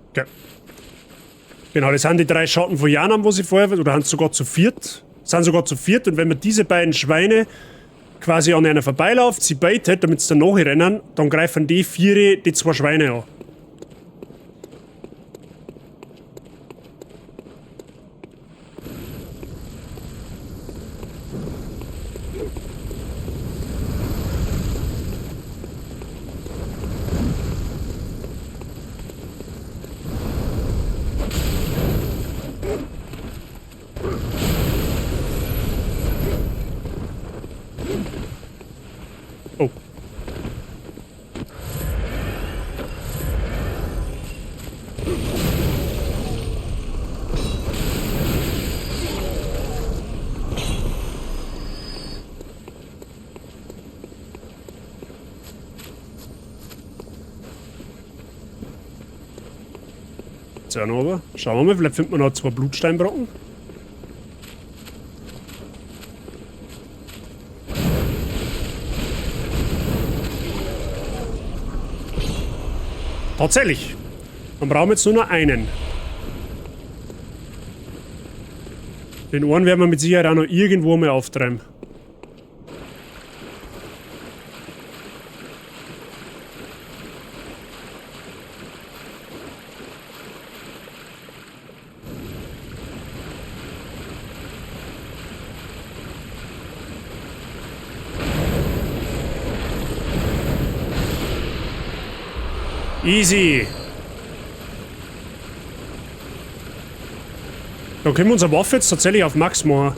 Okay. Genau, das sind die drei Schatten von Yharnam, wo sie vorher, oder sind sogar zu viert. Sind sogar zu viert, und wenn man diese beiden Schweine quasi an einer vorbeiläuft, sie beitet, damit sie dann nachrennen, dann greifen die vier die zwei Schweine an. Oh. Aber. Schauen wir mal, vielleicht findet man noch zwei Blutsteinbrocken. Tatsächlich. Dann brauchen wir jetzt nur noch einen. Den einen werden wir mit Sicherheit auch noch irgendwo mal auftreiben. Easy. Dann können wir unsere Waffe jetzt tatsächlich auf Max machen.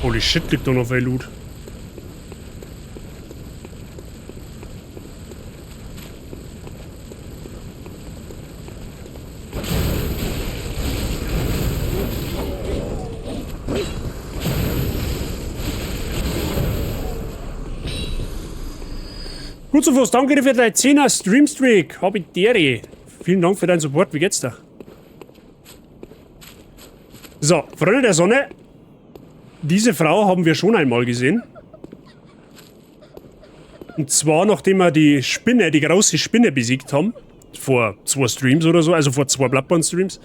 Holy shit, liegt da noch viel Loot. Gut, Sofus, danke dir für deine 10er Streamstreak. Hab ich dir. Vielen Dank für deinen Support. Wie geht's da? So, Freunde der Sonne. Diese Frau haben wir schon einmal gesehen. Und zwar, nachdem wir die Spinne, die große Spinne besiegt haben. Vor 2 Streams oder so, also vor 2 Bloodborne-Streams.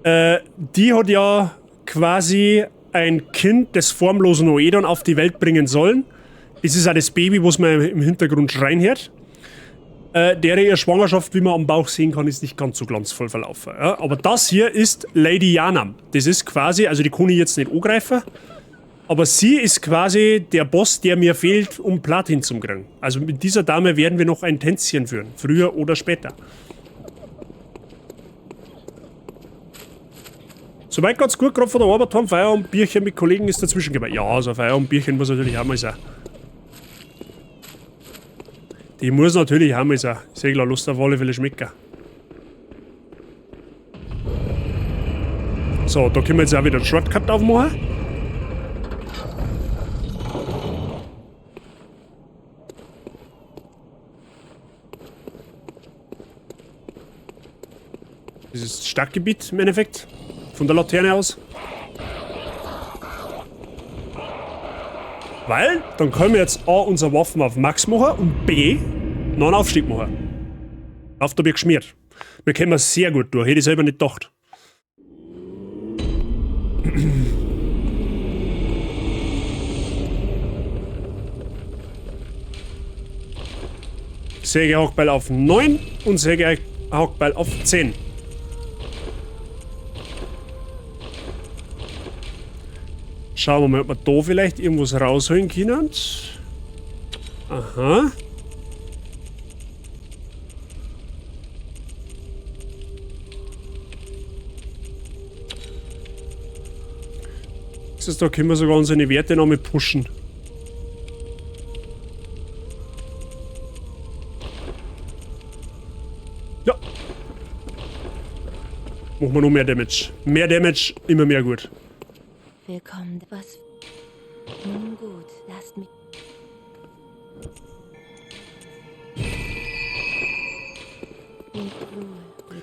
Die hat ja quasi ein Kind des formlosen Oedon auf die Welt bringen sollen. Das ist auch das Baby, was man im Hintergrund schreien hört. Der ihre Schwangerschaft, wie man am Bauch sehen kann, ist nicht ganz so glanzvoll verlaufen. Ja? Aber das hier ist Lady Yharnam. Das ist quasi, also die kann ich jetzt nicht angreifen, aber sie ist quasi der Boss, der mir fehlt, um Platin zu kriegen. Also mit dieser Dame werden wir noch ein Tänzchen führen, früher oder später. Soweit ganz gut, gerade von der Arbeit haben, Feierabendbierchen mit Kollegen ist dazwischen gekommen. Ja, so ein Feierabendbierchen muss natürlich auch mal sein. Die muss natürlich auch mal sein. Ich sehe klar, Lust auf alle Fälle schmecken. So, da können wir jetzt auch wieder einen Shortcut aufmachen. Das ist das Stadtgebiet im Endeffekt. Von der Laterne aus. Weil, dann können wir jetzt A, unsere Waffen auf Max machen und B, noch einen Aufstieg machen. Auf der geschmiert. Wir kommen sehr gut durch, hätte ich selber nicht gedacht. Sägehackbeil auf 9 und Sägehackbeil auf 10. Schauen wir mal, ob wir da vielleicht irgendwas rausholen können. Aha. Da können wir sogar unsere Werte noch mit pushen. Ja. Machen wir noch mehr Damage. Mehr Damage, immer mehr gut. Willkommen. Was? Nun gut, lasst mich.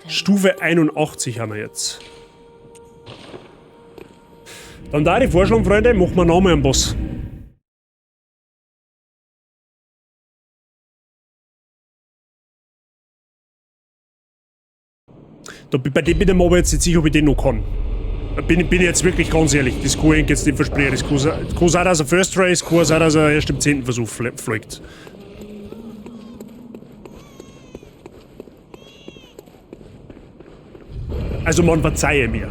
Stufe 81 haben wir jetzt. Dann da die vorschlagen, Freunde, machen wir nochmal einen Boss. Da, bei dem bin ich mir aber jetzt nicht sicher, ob ich den noch kann. Bin ich jetzt wirklich ganz ehrlich, das kann ich jetzt nicht versprechen. Das kann sein, dass er First Try ist, kann sein, dass er erst im 10. Versuch fliegt. Also man verzeihe mir.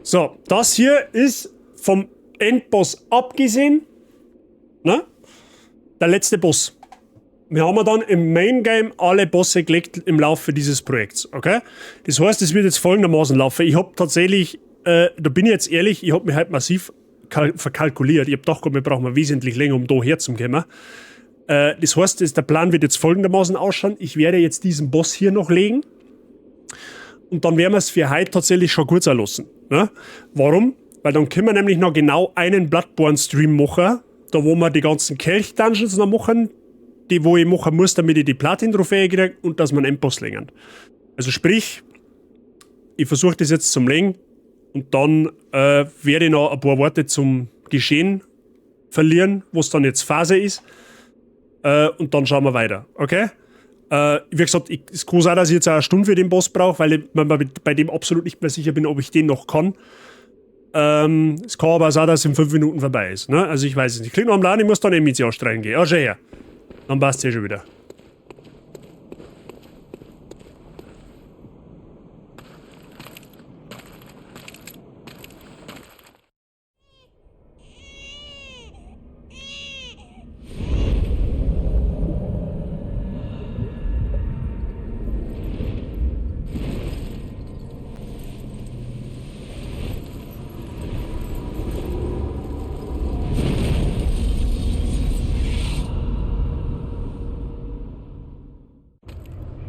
So, das hier ist vom Endboss abgesehen, ne? Der letzte Boss. Wir haben dann im Main Game alle Bosse gelegt im Laufe dieses Projekts, okay? Das heißt, es wird jetzt folgendermaßen laufen. Ich hab tatsächlich, da bin ich jetzt ehrlich, ich hab mich halt massiv verkalkuliert. Ich hab gedacht, wir brauchen wesentlich länger, um da herzukommen. Das heißt, der Plan wird jetzt folgendermaßen ausschauen. Ich werde jetzt diesen Boss hier noch legen. Und dann werden wir es für heute tatsächlich schon kurz erlassen. Ne? Warum? Weil dann können wir nämlich noch genau einen Bloodborne-Stream machen, da wo wir die ganzen Kelch-Dungeons noch machen, die wo ich machen muss, damit ich die Platin-Trophäe kriege und dass wir einen Endboss legen. Also sprich, ich versuche das jetzt zum Legen und dann werde ich noch ein paar Worte zum Geschehen verlieren, was dann jetzt Phase ist. Und dann schauen wir weiter, okay? Wie gesagt, es kann sein, dass ich jetzt auch eine Stunde für den Boss brauche, weil ich mir bei dem absolut nicht mehr sicher bin, ob ich den noch kann. Es kann aber auch sein, dass es in 5 Minuten vorbei ist. Ne? Also ich weiß es nicht. Klingt noch am Laden, ich muss dann eben mit anstrengen gehen. Ah, schau her. Dann passt es eh schon wieder.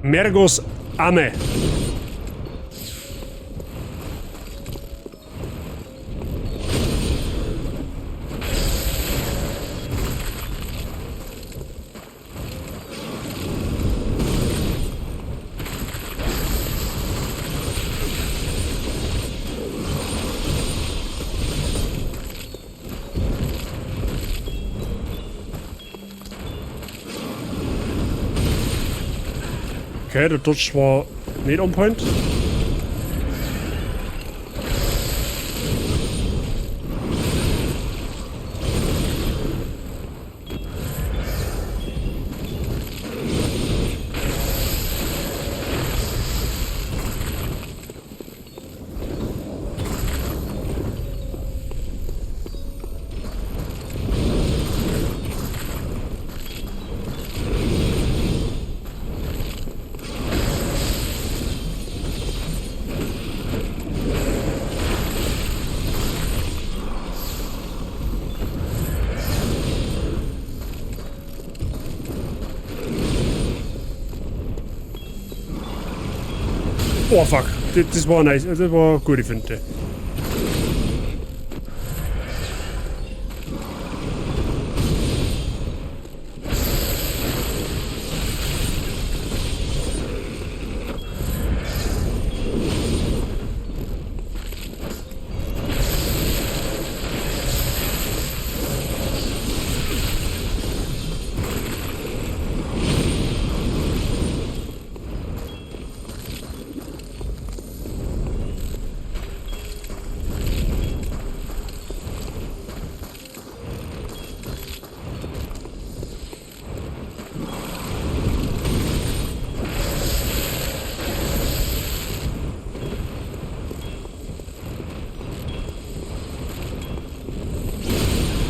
Mergos Ame. Okay, der Dodge war nicht on point. Oh fuck, das war nice, das war eine gute Finte.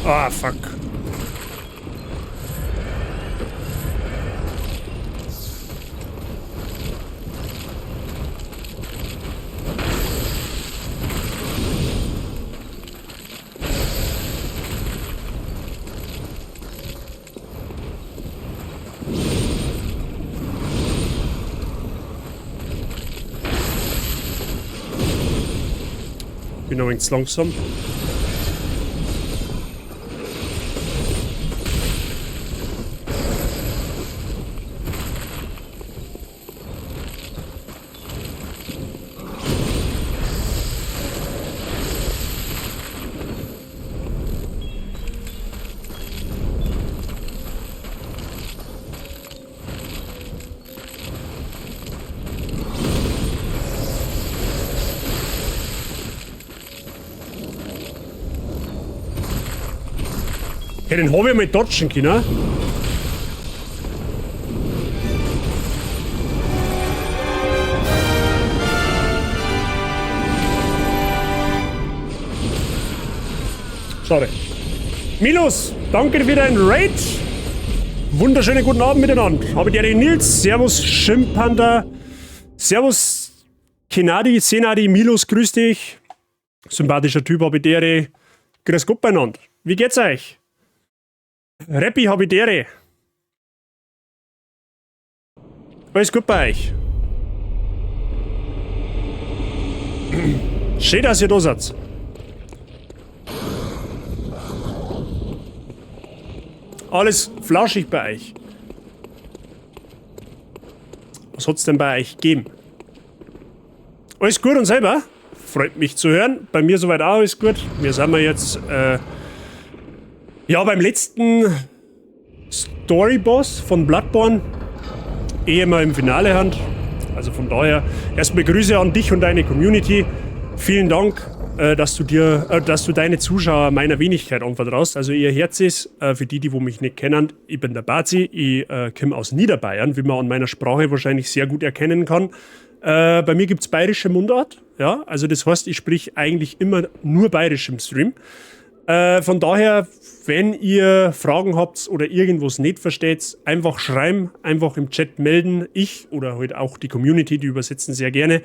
Ah, fuck. Bin ein wenig langsam. Hey, den hab ich mal dodgen können. Schade. Milos, danke für deinen Raid. Wunderschönen guten Abend miteinander. Habe dir den Nils, Servus Schimpanda, Servus Kenadi, Senadi, Milos, grüß dich. Sympathischer Typ, habe ich. Grüß Gott beieinander. Wie geht's euch? Rappi, hab ich dere. Alles gut bei euch. Schön, dass ihr da seid. Alles flauschig bei euch. Was hat's denn bei euch gegeben? Alles gut und selber? Freut mich zu hören. Bei mir soweit auch alles gut. Wir sind wir jetzt ja, beim letzten Story-Boss von Bloodborne, ehe wir im Finale haben. Also von daher erstmal Grüße an dich und deine Community. Vielen Dank, dass du deine Zuschauer meiner Wenigkeit anvertraust. Also ihr Herz ist, für die, die wo mich nicht kennen, ich bin der Bazi, ich komme aus Niederbayern, wie man an meiner Sprache wahrscheinlich sehr gut erkennen kann. Bei mir gibt's bayerische Mundart, ja, also das heißt, ich sprich eigentlich immer nur bayerisch im Stream. Von daher, wenn ihr Fragen habt oder irgendwas nicht versteht, einfach schreiben, einfach im Chat melden. Ich oder halt auch die Community, die übersetzen sehr gerne.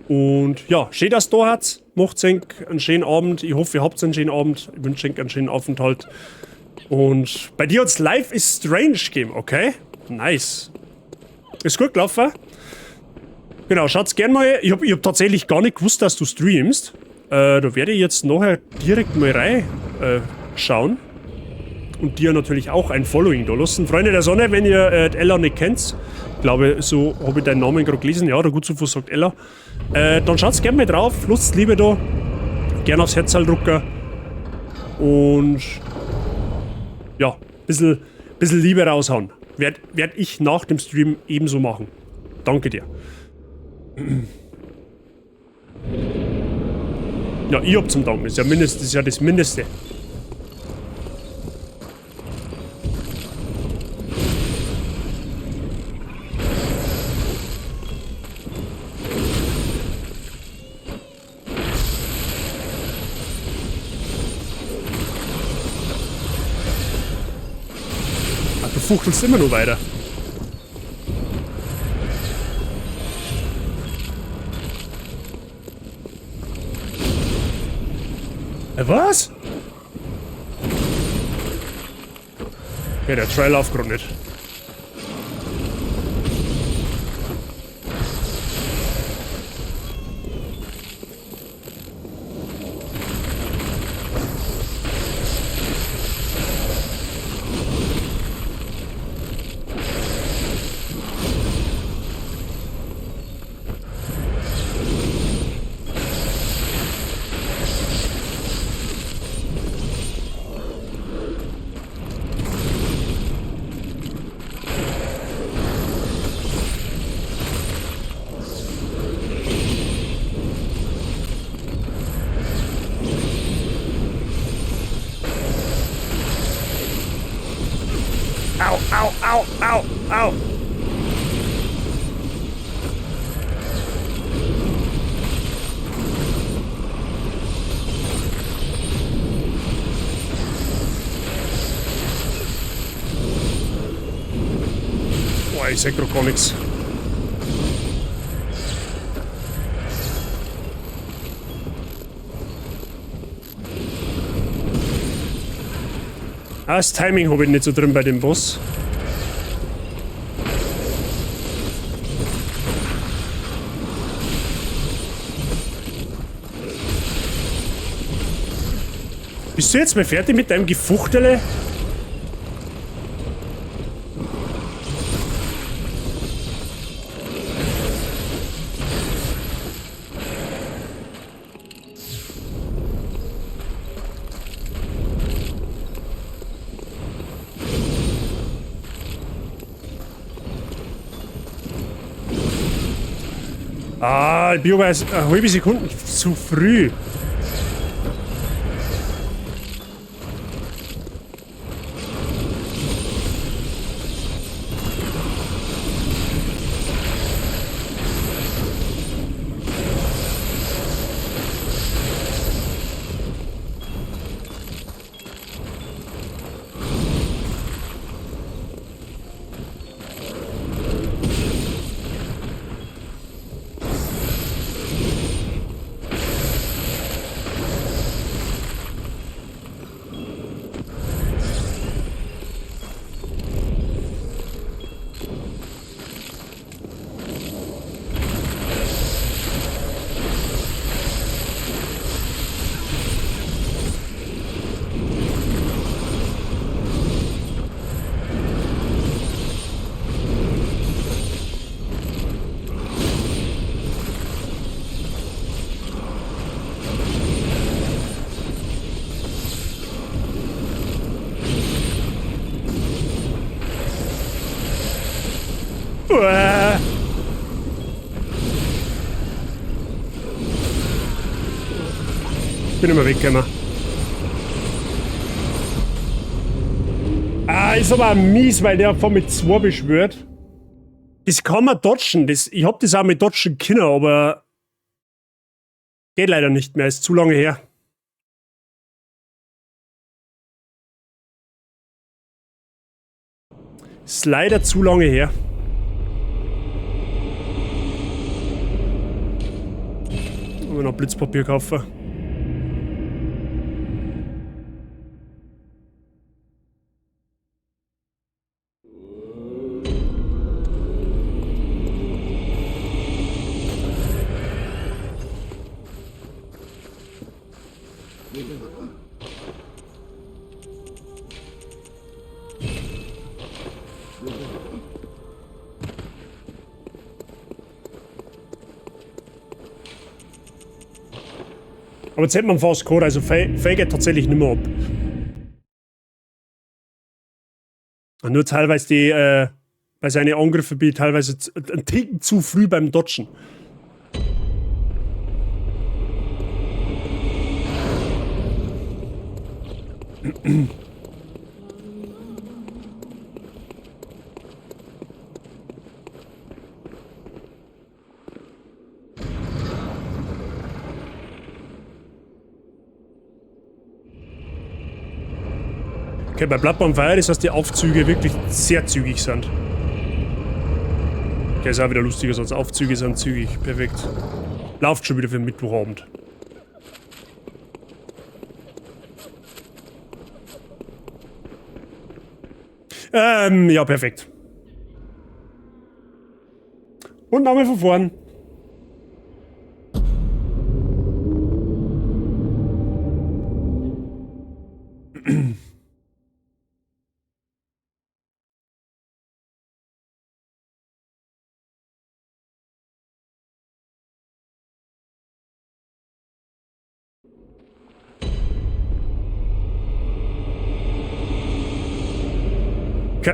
Und ja, schön, dass ihr da seid. Macht's einen schönen Abend. Ich hoffe, ihr habt einen schönen Abend. Ich wünsche euch einen schönen Aufenthalt. Und bei dir hat's Life is Strange gegeben, okay? Nice. Ist gut gelaufen. Genau, schaut's gern mal. Ich hab tatsächlich gar nicht gewusst, dass du streamst. Da werde ich jetzt nachher direkt mal rein schauen. Und dir natürlich auch ein Following da lassen. Freunde der Sonne, wenn ihr Ella nicht kennt, glaube, so habe ich deinen Namen gerade gelesen. Ja, der Gutzufuß sagt Ella. Dann schaut's gerne mal drauf. Lust, Liebe da. Gerne aufs Herzl drucken. Und ja, ein bisschen Liebe raushauen. Werd ich nach dem Stream ebenso machen. Danke dir. Ja, ich hab zum Danken. Das ist ja das Mindeste. Ach, du fuchtelst immer nur weiter. Was? Okay, der Trail läuft gerade nicht. Au, au, au. Boah, ich seh grad gar nichts. Ah, das Timing habe ich nicht so drin bei dem Boss. Bist du jetzt mal fertig mit deinem Gefuchtele? Ah, ich bin aber erst eine halbe Sekunde zu früh. Uah. Bin immer weggekommen. Ah, ist aber mies, weil der von mit 2 beschwört. Das kann man dodgen. Ich hab das auch mit dodgen können, aber geht leider nicht mehr. Ist zu lange her. Ist leider zu lange her. Aber noch Blitzpapier kaufen. Aber jetzt hätte man fast gehabt, also Faye geht tatsächlich nicht mehr ab. Und nur teilweise die, bei seinen Angriffen bin ich teilweise einen Ticken zu früh beim Dodgen. Okay, bei Bloodborne Fire ist, dass die Aufzüge wirklich sehr zügig sind. Okay, ist auch wieder lustiger, sonst Aufzüge sind zügig. Perfekt. Läuft schon wieder für den Mittwochabend. Ja, perfekt. Und nochmal von vorn. Okay.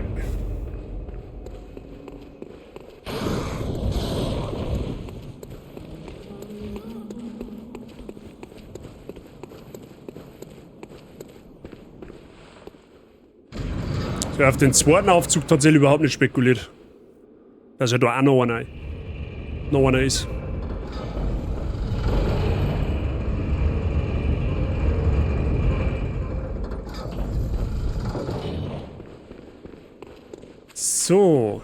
Ich auf den zweiten Aufzug tatsächlich überhaupt nicht spekuliert. Dass ja da auch noch einer ist. So.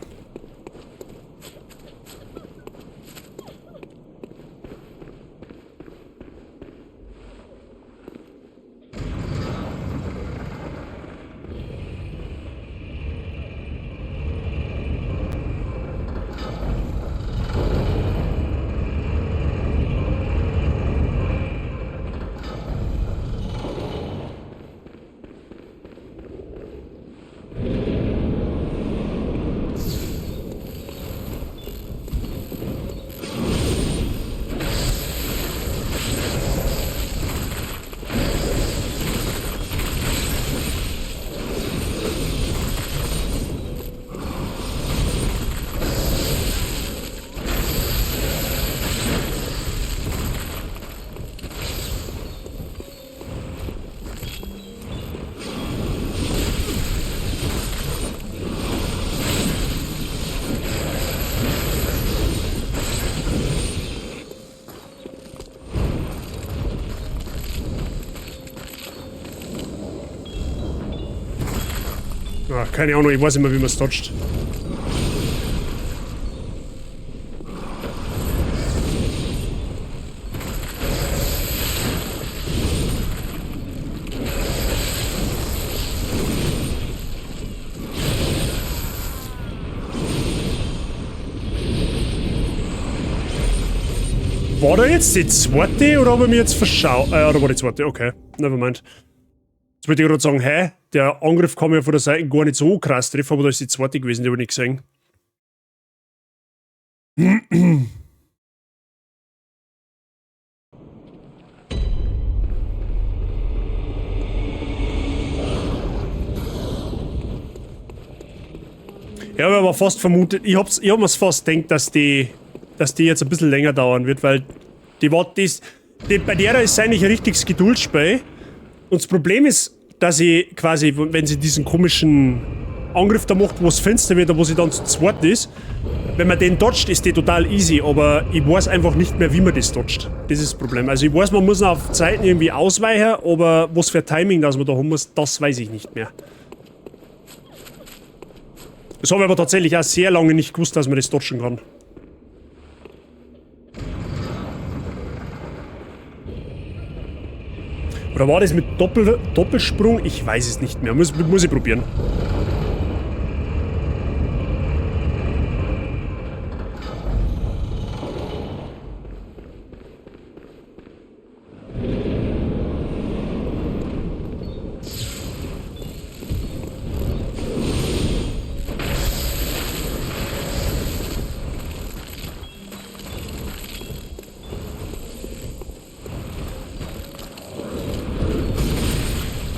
Ach, keine Ahnung, ich weiß nicht mehr, wie man es dodgt. War da jetzt die zweite oder habe ich mich jetzt verschaut? Oder war die zweite? Okay, nevermind. Jetzt wollte ich gerade sagen, hä? Der Angriff kam ja von der Seite gar nicht so krass treffen, aber da ist die zweite gewesen, die habe ich nicht gesehen. Ich habe aber fast vermutet, ich hab mir's fast gedacht, dass die jetzt ein bisschen länger dauern wird, weil die war das, die, bei der ist eigentlich ein richtiges Geduldsspiel. Und das Problem ist, dass ich quasi, wenn sie diesen komischen Angriff da macht, wo es finster wird, wo sie dann zu zweit ist, wenn man den dodgt, ist die total easy, aber ich weiß einfach nicht mehr, wie man das dodgt. Das ist das Problem. Also ich weiß, man muss auf Zeiten irgendwie ausweichen, aber was für Timing das man da haben muss, das weiß ich nicht mehr. Das habe ich aber tatsächlich auch sehr lange nicht gewusst, dass man das dodgen kann. Oder war das mit Doppelsprung? Ich weiß es nicht mehr. Muss ich probieren.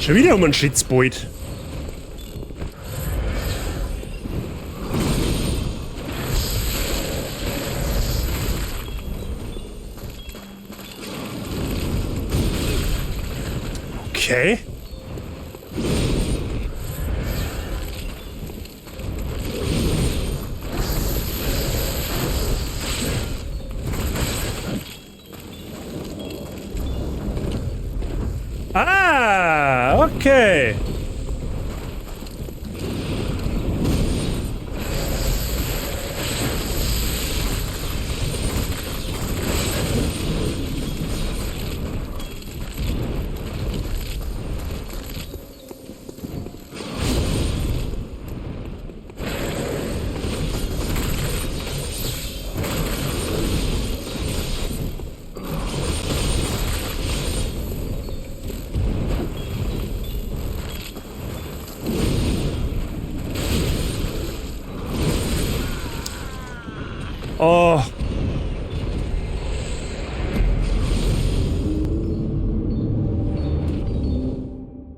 Schon wieder um einen Schitzbeut. Okay. Ah, okay. Oh.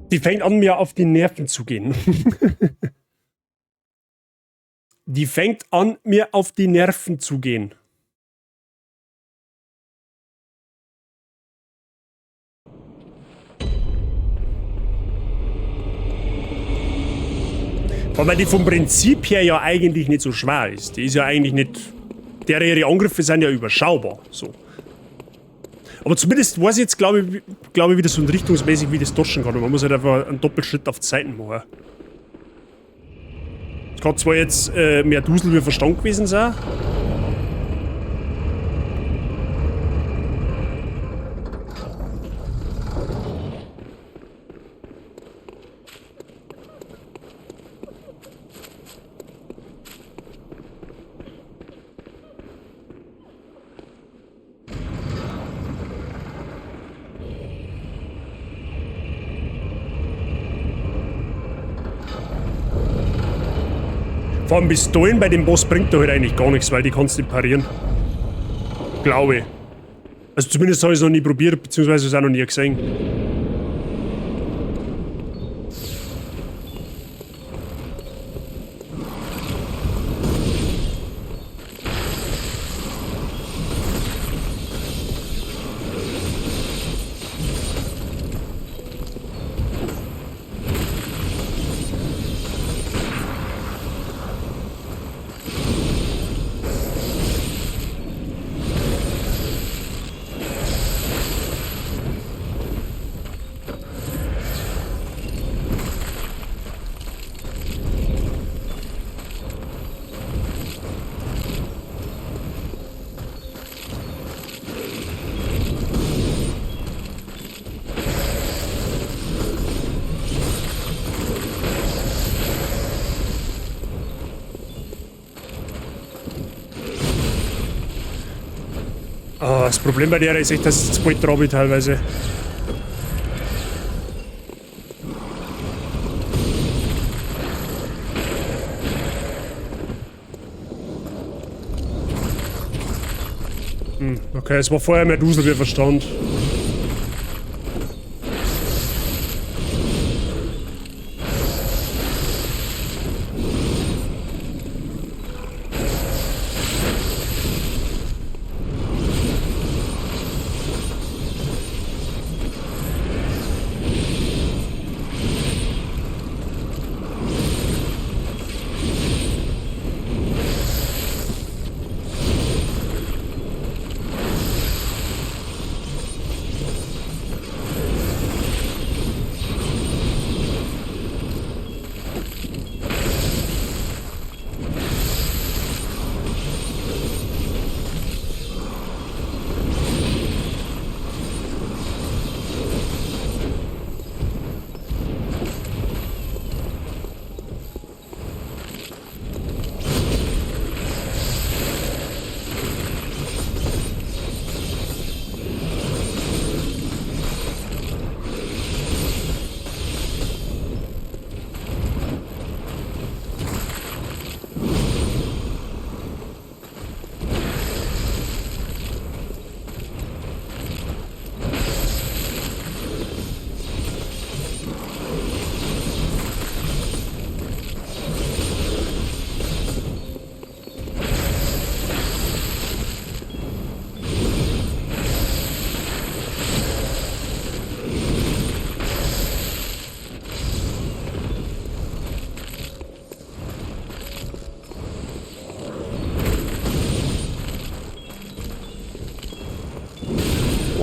Die fängt an, mir auf die Nerven zu gehen. Die fängt an, mir auf die Nerven zu gehen. Weil die vom Prinzip her ja eigentlich nicht so schwer ist. Die ist ja eigentlich nicht. Deren ihre Angriffe sind ja überschaubar. So. Aber zumindest weiß ich jetzt, glaube ich, wie das so richtungsmäßig, wie das dodgen kann. Und man muss halt einfach einen Doppelschritt auf die Seiten machen. Das kann zwar jetzt mehr Dusel wie Verstand gewesen sein. Vor allem Pistolen bei dem Boss bringt da halt eigentlich gar nichts, weil die kannst du nicht parieren. Glaube ich. Also zumindest habe ich es noch nie probiert, beziehungsweise es auch noch nie gesehen. Ah, das Problem bei der ist echt, dass es zu bald dran bin teilweise. Okay, es war vorher mehr Dusel wie Verstand.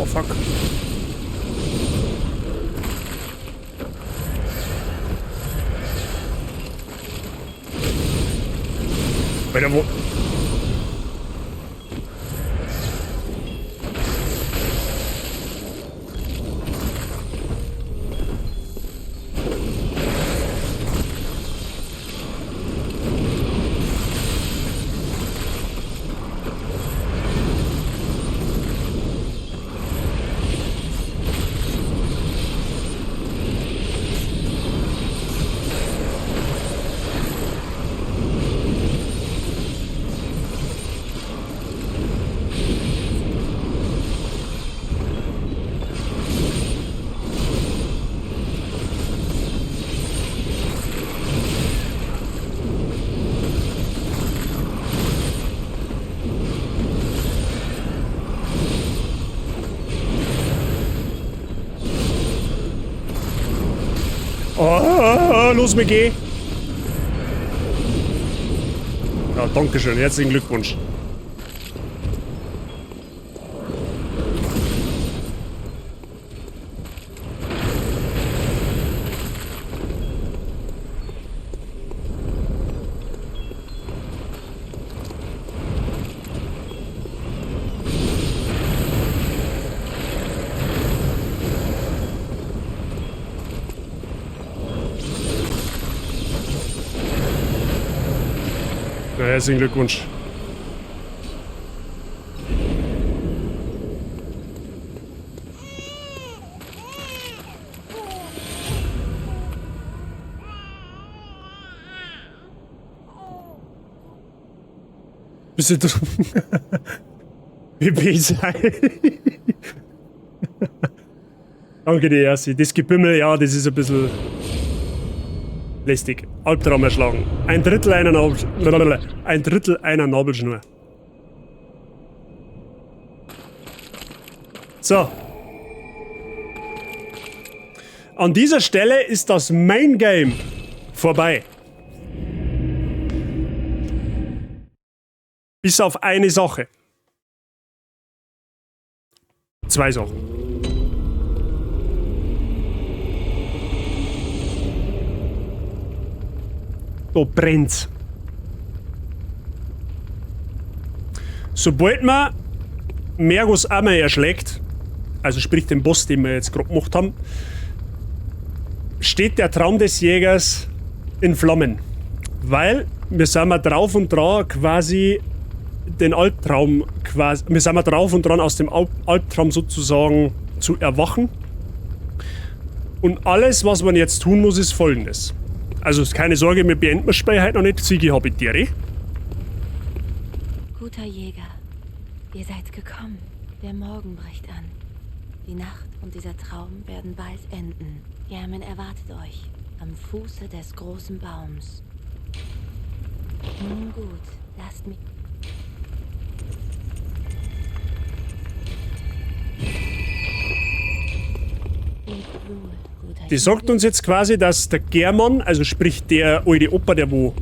Oh, fuck. Alter, wo... Oh, los, mir geh. Ja, danke schön. Herzlichen Glückwunsch. Ja, herzlichen Glückwunsch. Bist du BP sein? Danke dir, Ersi. Das Gebimmel, ja, das ist ein bisschen lästig. Albtraum erschlagen. Ein Drittel einer Nabel, ein Drittel einer Nabelschnur. So. An dieser Stelle ist das Main Game vorbei. Bis auf eine Sache. Zwei Sachen. Da brennt's. Sobald man Mergos einmal erschlägt, also sprich den Boss, den wir jetzt gerade gemacht haben, steht der Traum des Jägers in Flammen. Weil wir sind mal drauf und dran quasi den Albtraum quasi, wir sind mal drauf und dran aus dem Albtraum sozusagen zu erwachen. Und alles, was man jetzt tun muss, ist Folgendes. Also keine Sorge, wir beenden das Spiel heute noch nicht. Sigi, hab ich dir. Guter Jäger, ihr seid gekommen. Der Morgen bricht an. Die Nacht und dieser Traum werden bald enden. German erwartet euch am Fuße des großen Baums. Nun gut, lasst mich... Die sagt uns jetzt quasi, dass der German, also sprich der alte Opa, der wo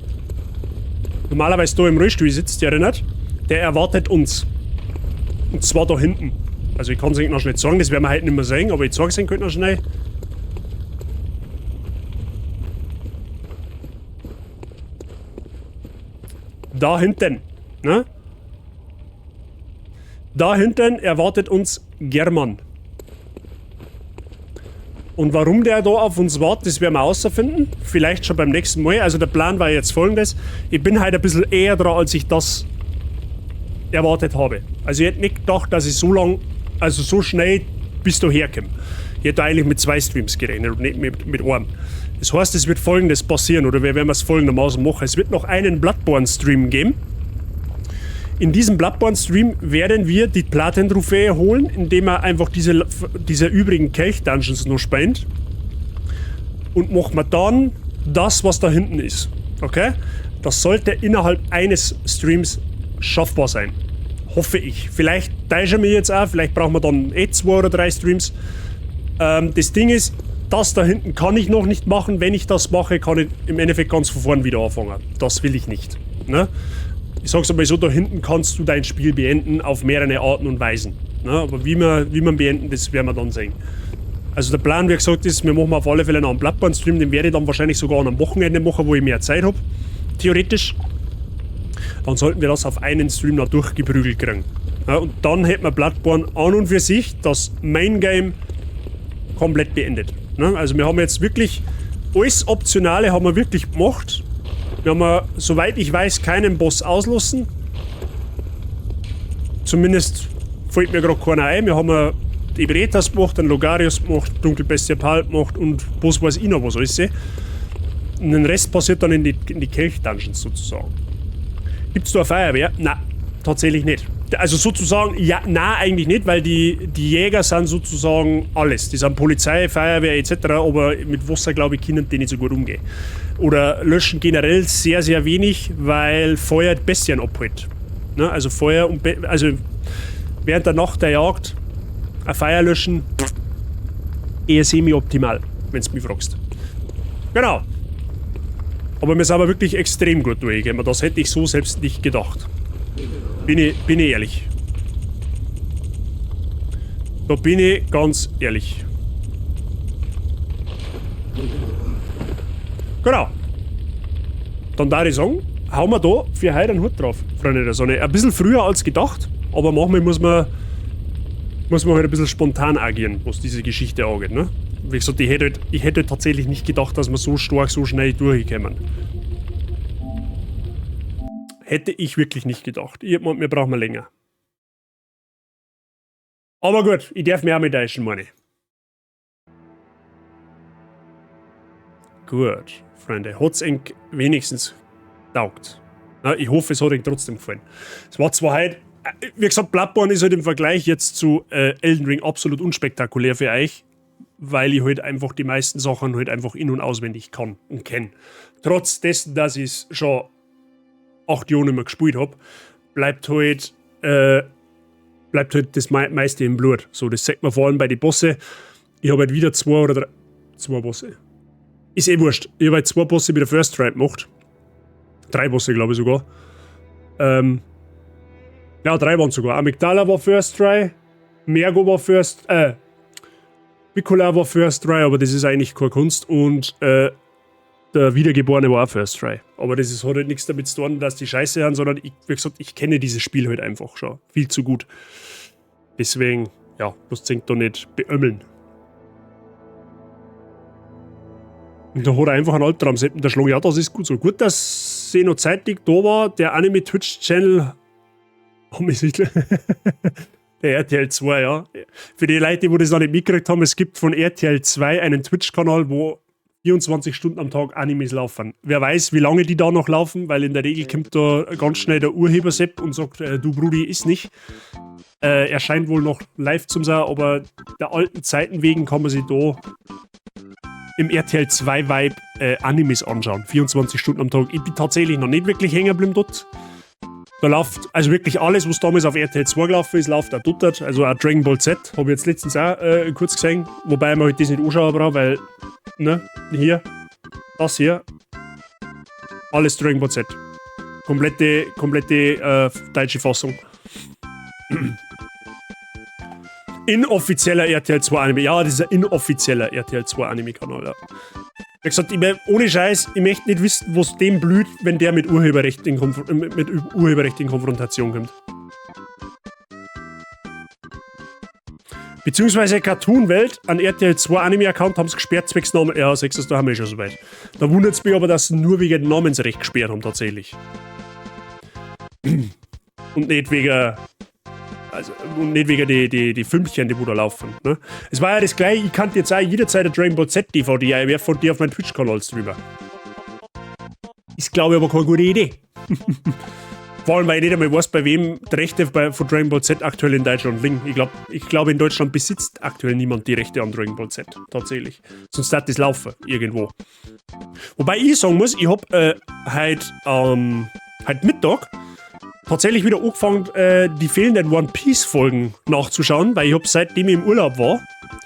normalerweise da im Rollstuhl sitzt, der erinnert, der erwartet uns. Und zwar da hinten. Also ich kann es noch schnell sagen, das werden wir heute nicht mehr sehen, aber ich zeige es Ihnen noch schnell. Da hinten, ne? Da hinten erwartet uns German. Und warum der da auf uns wartet, das werden wir herausfinden. Vielleicht schon beim nächsten Mal. Also der Plan war jetzt folgendes. Ich bin heute ein bisschen eher dran, als ich das erwartet habe. Also ich hätte nicht gedacht, dass ich so lang, also so schnell bis daher komme. Ich hätte eigentlich mit 2 Streams gerechnet und nicht mit einem. Das heißt, es wird Folgendes passieren, oder wir werden es folgendermaßen machen. Es wird noch einen Bloodborne-Stream geben. In diesem Bloodborne-Stream werden wir die Platin-Trophäe holen, indem wir einfach diese übrigen Kelch-Dungeons noch spielen. Und machen wir dann das, was da hinten ist. Okay? Das sollte innerhalb eines Streams schaffbar sein. Hoffe ich. Vielleicht täusche ich mich jetzt auch, vielleicht brauchen wir dann eh 2 oder 3 Streams. Das Ding ist, das da hinten kann ich noch nicht machen. Wenn ich das mache, kann ich im Endeffekt ganz von vorn wieder anfangen. Das will ich nicht. Ne? Ich sag's aber so, da hinten kannst du dein Spiel beenden auf mehrere Arten und Weisen. Ne? Aber wie wir beenden, das werden wir dann sehen. Also der Plan, wie gesagt, ist, wir machen auf alle Fälle noch einen Bloodborne-Stream, den werde ich dann wahrscheinlich sogar an einem Wochenende machen, wo ich mehr Zeit hab. Theoretisch. Dann sollten wir das auf einen Stream noch durchgeprügelt kriegen. Ja, und dann hätten wir Bloodborne an und für sich, das Main Game, komplett beendet. Ne? Also wir haben jetzt wirklich alles Optionale haben wir wirklich gemacht. Wir haben, soweit ich weiß, keinen Boss auslassen. Zumindest fällt mir gerade keiner ein. Wir haben die Ebrietas gemacht, den Logarius gemacht, Dunkelbestie Pal gemacht und was weiß ich noch was alles. Und den Rest passiert dann in die Kelch-Dungeons sozusagen. Gibt's da eine Feuerwehr? Nein, tatsächlich nicht. Also sozusagen, ja, nein, eigentlich nicht, weil die Jäger sind sozusagen alles. Die sind Polizei, Feuerwehr etc., aber mit Wasser, glaube ich, können die nicht so gut umgehen. Oder löschen generell sehr, sehr wenig, weil Feuer Bestien abhält. Ne? Also Feuer und also während der Nacht der Jagd ein Feuer löschen, eher semi-optimal, wenn du mich fragst. Genau. Aber wir sind aber wirklich extrem gut durchgekommen. Das hätte ich so selbst nicht gedacht. Bin ich ehrlich. Da bin ich ganz ehrlich. Genau. Dann darf ich sagen, hauen wir da für heute einen Hut drauf, Freunde der Sonne. Ein bisschen früher als gedacht, aber manchmal muss man halt ein bisschen spontan agieren, was diese Geschichte angeht, ne? Wie gesagt, ich hätte halt tatsächlich nicht gedacht, dass wir so stark, so schnell durchkommen. Hätte ich wirklich nicht gedacht. Ich hab gemeint, wir brauchen länger. Aber gut, ich darf mich auch mit täuschen, meine ich. Gut, Freunde, hat's enk wenigstens taugt. Na, ich hoffe, es hat euch trotzdem gefallen. Es war zwar heute, wie gesagt, Bloodborne ist halt im Vergleich jetzt zu Elden Ring absolut unspektakulär für euch, weil ich halt einfach die meisten Sachen halt einfach in- und auswendig kann und kenne. Trotz dessen, dass ich es schon 8 Jahre nicht mehr gespielt hab, bleibt halt das meiste im Blut. So, das sieht man vor allem bei den Bosse. Ich hab halt wieder 2 oder 3, 2 Bosse. Ist eh wurscht. Ich hab halt 2 Bosse mit der First Try gemacht. 3 Bosse, glaube ich sogar. Ja, 3 waren sogar. Amygdala war First Try, Mergo war First, Mikola war First Try, aber das ist eigentlich keine Kunst. Und der Wiedergeborene war auch First Try. Aber das ist, hat halt nichts damit zu tun, dass die Scheiße haben, sondern ich, wie gesagt, ich kenne dieses Spiel halt einfach schon viel zu gut. Deswegen, ja, bloß da nicht beömmeln. Und da hat er einfach einen Albtraum. Der Schlag, ja, das ist gut so. Gut, dass sie noch zeitig da war. Der Anime-Twitch-Channel. Der RTL 2, ja. Für die Leute, die das noch nicht mitgekriegt haben, es gibt von RTL 2 einen Twitch-Kanal, wo 24 Stunden am Tag Animes laufen. Wer weiß, wie lange die da noch laufen, weil in der Regel kommt da ganz schnell der Urheber-Sepp und sagt, du Brudi, ist nicht. Er scheint wohl noch live zu sein, aber der alten Zeiten wegen kann man sich da im RTL 2 Vibe Animes anschauen. 24 Stunden am Tag. Ich bin tatsächlich noch nicht wirklich hängen geblieben dort. Da läuft also wirklich alles, was damals auf RTL 2 gelaufen ist, läuft auch dort. Also auch Dragon Ball Z, habe ich jetzt letztens auch kurz gesehen. Wobei man halt das nicht anschauen braucht, weil, ne, hier, das hier, alles Dragon Ball Z. Komplette deutsche Fassung. Inoffizieller RTL 2 Anime. Ja, das ist ein inoffizieller RTL 2 Anime-Kanal, ja. Wie gesagt, ich, ohne Scheiß, ich möchte nicht wissen, was dem blüht, wenn der mit Urheberrecht in Konfrontation kommt. Beziehungsweise Cartoon Welt, an RTL 2 Anime-Account haben sie gesperrt, zwecks Namen. Ja, sechs, da haben wir schon soweit. Da wundert es mich aber, dass sie nur wegen Namensrecht gesperrt haben, tatsächlich. Und nicht wegen. Also, und nicht wegen die Filmchen, die wo da laufen. Ne? Es war ja das gleiche, ich kannte jetzt auch jederzeit eine Dragon Ball Z DVD einwerfen und die auf meinen Twitch-Kanal streamen. Ist, glaube ich, aber keine gute Idee. Vor allem, weil ich nicht einmal weiß, bei wem die Rechte von Dragon Ball Z aktuell in Deutschland liegen. Ich glaub, in Deutschland besitzt aktuell niemand die Rechte an Dragon Ball Z. Tatsächlich. Sonst darf das laufen, irgendwo. Wobei ich sagen muss, ich hab heute Mittag tatsächlich wieder angefangen, die fehlenden One Piece Folgen nachzuschauen, weil ich hab seitdem ich im Urlaub war,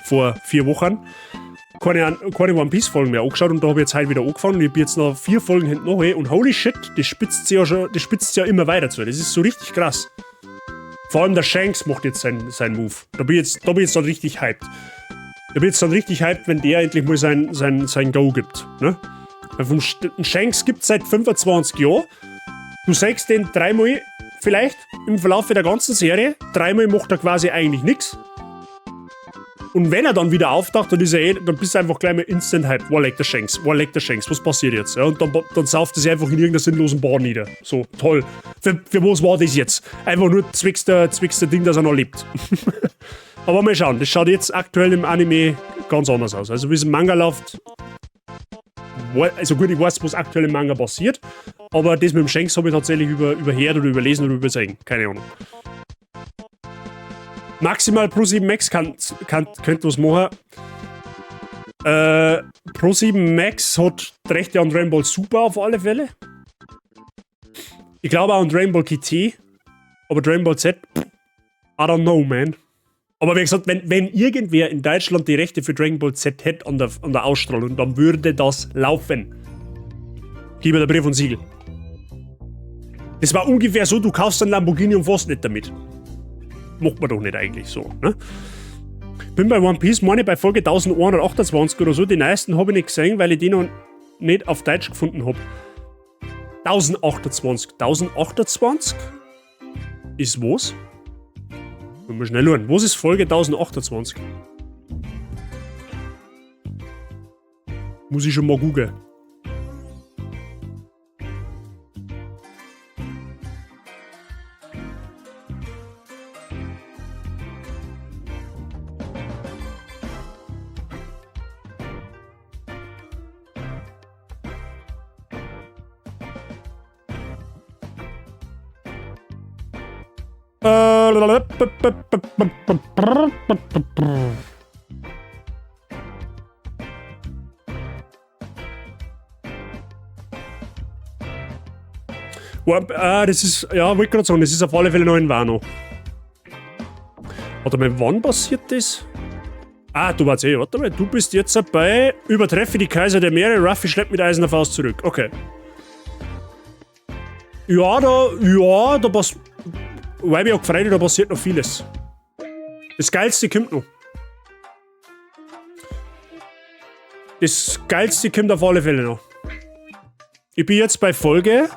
vor 4 Wochen, keine One Piece Folgen mehr angeschaut und da habe ich jetzt heute wieder angefangen und ich bin jetzt noch 4 Folgen hinten noch und holy shit, das spitzt sich ja schon, das spitzt sich ja immer weiter zu. Das ist so richtig krass. Vor allem der Shanks macht jetzt sein Move. Da bin ich jetzt dann richtig hyped. Da bin ich jetzt dann richtig hyped, wenn der endlich mal sein Go gibt. Ne? Weil vom Shanks gibt es seit 25 Jahren. Du sagst den dreimal, vielleicht im Verlauf der ganzen Serie, dreimal macht er quasi eigentlich nichts. Und wenn er dann wieder auftaucht, dann ist er eh, dann bist du einfach gleich mal instant hyped. Wo legt der Shanks? Wo legt der Shanks? Was passiert jetzt? Ja, und dann sauft er sich einfach in irgendeiner sinnlosen Bar nieder. So, toll. Für was war das jetzt? Einfach nur zwecks der Ding, dass er noch lebt. Aber mal schauen, das schaut jetzt aktuell im Anime ganz anders aus. Also wie es im Manga läuft, also gut, ich weiß, was aktuell im Manga passiert, aber das mit dem Shanks habe ich tatsächlich überhört oder überlesen oder übersehen. Keine Ahnung. Maximal Pro7 Max könnte was machen. Pro7 Max hat die Rechte an Dragon Ball Super auf alle Fälle. Ich glaube auch an Dragon Ball GT. Aber Dragon Ball Z, I don't know, man. Aber wie gesagt, wenn irgendwer in Deutschland die Rechte für Dragon Ball Z hätte an der Ausstrahlung, dann würde das laufen. Gib mir der Brief und Siegel. Das war ungefähr so, du kaufst einen Lamborghini und fährst nicht damit. Macht man doch nicht eigentlich so, ne? Bin bei One Piece, meine bei Folge 1128 oder so. Die neuesten habe ich nicht gesehen, weil ich die noch nicht auf Deutsch gefunden hab. 1028. 1028 ist was? Wollen wir schnell schauen. Was ist Folge 1028? Muss ich schon mal googeln. Ah, das ist, ja, wollte gerade sagen, das ist auf alle Fälle noch in Wano. Warte mal, wann passiert das? Ah, du warst eh, warte mal, du bist jetzt dabei. Übertreffe die Kaiser der Meere, Ruffy schleppt mit eiserner Faust zurück. Okay. Ja, da pass-, weil mich auch gefreut, da passiert noch vieles. Das Geilste kommt noch. Das Geilste kommt auf alle Fälle noch. Ich bin jetzt bei Folge...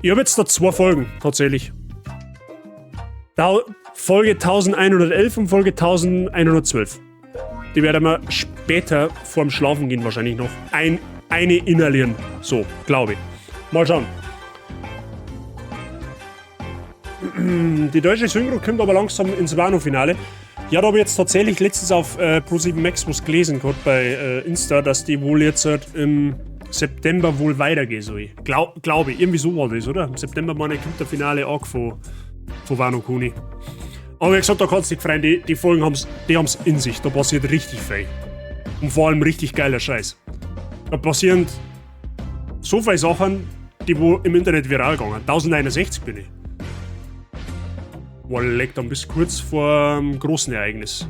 Ich hab jetzt da 2 Folgen, tatsächlich. Folge 1111 und Folge 1112. Die werden wir später vorm Schlafen gehen wahrscheinlich noch eine inhalieren. So, glaube ich. Mal schauen. Die deutsche Synchro kommt aber langsam ins Wano-Finale. Ja, da hab ich jetzt tatsächlich letztens auf Pro7 Max was gelesen gehabt bei Insta, dass die wohl jetzt halt im September wohl weitergehen soll. Glaube ich, irgendwie so war das, oder? Im September meine ich, kommt der finale Arc von Wano Kuni. Aber wie gesagt, da kannst du dich freuen, die Folgen haben's, die haben's in sich, da passiert richtig viel. Und vor allem richtig geiler Scheiß. Da passieren so viele Sachen, die wo im Internet viral gegangen. 1061 bin ich. Boah, leck, dann bist du kurz vor einem großen Ereignis.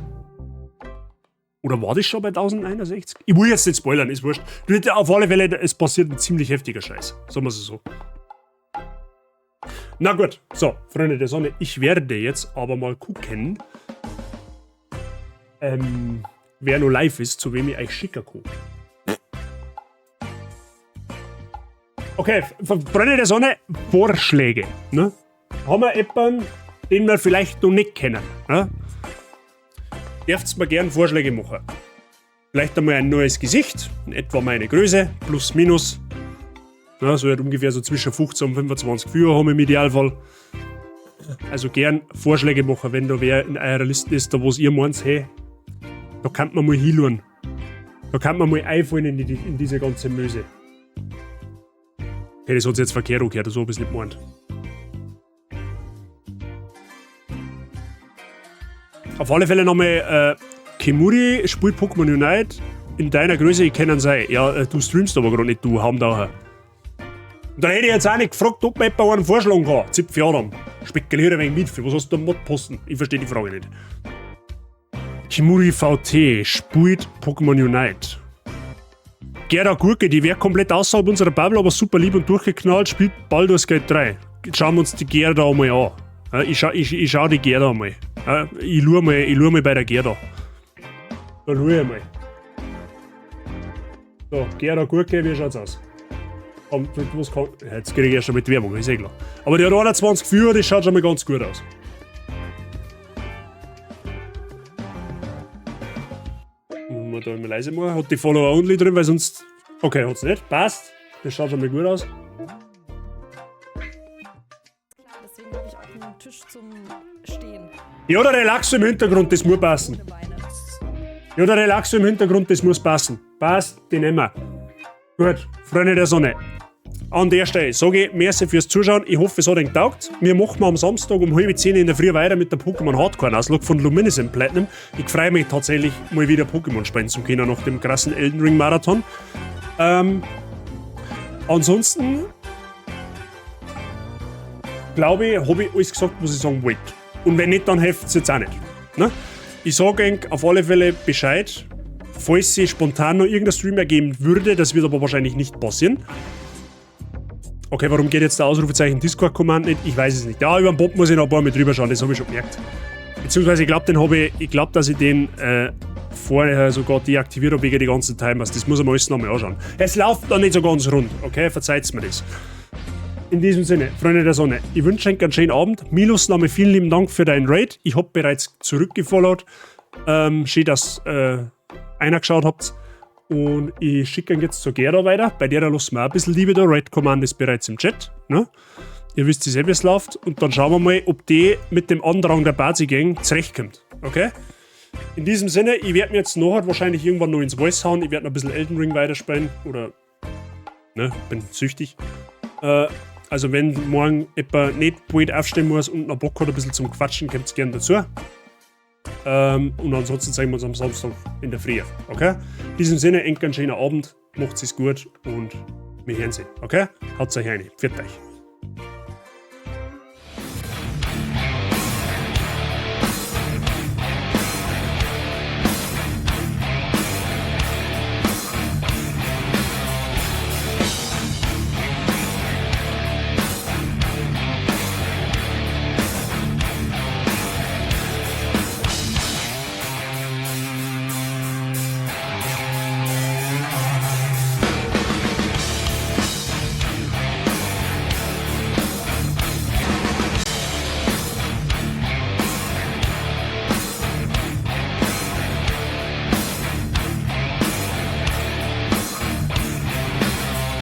Oder war das schon bei 1061? Ich will jetzt nicht spoilern, ist wurscht. Du, auf alle Fälle, es passiert ein ziemlich heftiger Scheiß. Sagen wir's so. Na gut, so, Freunde der Sonne, ich werde jetzt aber mal gucken, wer noch live ist, zu wem ich euch schicken kann. Okay, Freunde der Sonne, Vorschläge. Ne? Haben wir jemanden, den wir vielleicht noch nicht kennen? Ne? Dürft's mir gern Vorschläge machen. Vielleicht einmal ein neues Gesicht, in etwa meine Größe, plus minus. Ja, so halt ungefähr so zwischen 15 und 25 Viewer haben im Idealfall. Also gern Vorschläge machen, wenn da wer in eurer Liste ist, da wo's ihr meint, hey, da kann man mal hinschauen. Da kann man mal einfallen in diese ganze Möse. Okay, das hat sich jetzt verkehrt angehört, so hab ich's nicht gemeint. Auf alle Fälle nochmal, Kimuri spielt Pokémon Unite in deiner Größe, ich kenn ihn sein. Ja, du streamst aber grad nicht, du Haumdauer. Und dann hätte ich jetzt auch nicht gefragt, ob man jemand einen vorschlagen kann. Zipf Adam. Spekuliere ein wenig mit. Für was hast du da Mod posten? Ich verstehe die Frage nicht. Kimuri VT spielt Pokémon Unite. Gerda Gurke, die wäre komplett außerhalb unserer Bubble, aber super lieb und durchgeknallt, spielt Baldur's Gate 3. Jetzt schauen wir uns die Gerda einmal an. Ja, ich schau die Gerda einmal. Ja, ich schau mal bei der Gerda. Da schau ich mal. So, Gerda Gurke, wie schaut's aus? Komm, was kann, ja, jetzt krieg ich erst schon mit Werbung, ist eh klar. Aber die hat 21 Viewer, das schaut schon mal ganz gut aus. Muss man da immer leise machen. Hat die Follower only drin, weil sonst. Okay, hat's nicht. Passt. Das schaut schon mal gut aus. Deswegen hab ich auch einen Tisch zum Stehen. Ja, der Relaxo im Hintergrund, das muss passen. Ohne Beine. Ja, der Relaxo im Hintergrund, das muss passen. Passt, den nehmen wir. Gut, Freunde der Sonne. An der Stelle sage ich merci fürs Zuschauen. Ich hoffe, es hat euch getaugt. Wir machen am Samstag um halb zehn in der Früh weiter mit der Pokémon Hardcore Nuzlocke von Luminescent Platinum. Ich freue mich tatsächlich, mal wieder Pokémon spielen zu können nach dem krassen Elden Ring Marathon. Ansonsten glaube ich, habe ich alles gesagt, was ich sagen wollte. Und wenn nicht, dann hilft es jetzt auch nicht. Ne? Ich sage enk auf alle Fälle Bescheid, falls sich spontan noch irgendein Stream ergeben würde. Das wird aber wahrscheinlich nicht passieren. Okay, warum geht jetzt der Ausrufezeichen Discord-Command nicht? Ich weiß es nicht. Ja, über den Bot muss ich noch ein paar Mal drüber schauen, das habe ich schon gemerkt. Beziehungsweise, ich glaube, den habe ich, ich glaube, dass ich den vorher sogar deaktiviert habe wegen die ganzen Timers. Das muss ich mir alles nochmal anschauen. Es läuft noch nicht so ganz rund, okay? Verzeiht mir das. In diesem Sinne, Freunde der Sonne, ich wünsche euch einen schönen Abend. Milos, nochmal vielen lieben Dank für deinen Raid. Ich habe bereits zurückgefollowt. Schön, dass einer geschaut habt. Und ich schicke ihn jetzt zur Gerda weiter. Bei der lassen wir auch ein bisschen Liebe da. Raid Command ist bereits im Chat. Ne? Ihr wisst es eh, wie es läuft. Und dann schauen wir mal, ob die mit dem Andrang der Bazi Gang zurechtkommt. Okay? In diesem Sinne, ich werde mir jetzt nachher wahrscheinlich irgendwann noch ins Voice hauen. Ich werde noch ein bisschen Elden Ring weiterspielen. Oder, ne, bin süchtig. Also, wenn morgen jemand nicht bald aufstehen muss und noch Bock hat, ein bisschen zum Quatschen, kommt gerne dazu. Und ansonsten sehen wir uns am Samstag in der Früh. Okay? In diesem Sinne, enk einen schönen Abend, macht es gut und wir hören sie. Okay? Haut euch rein. Pfiat euch.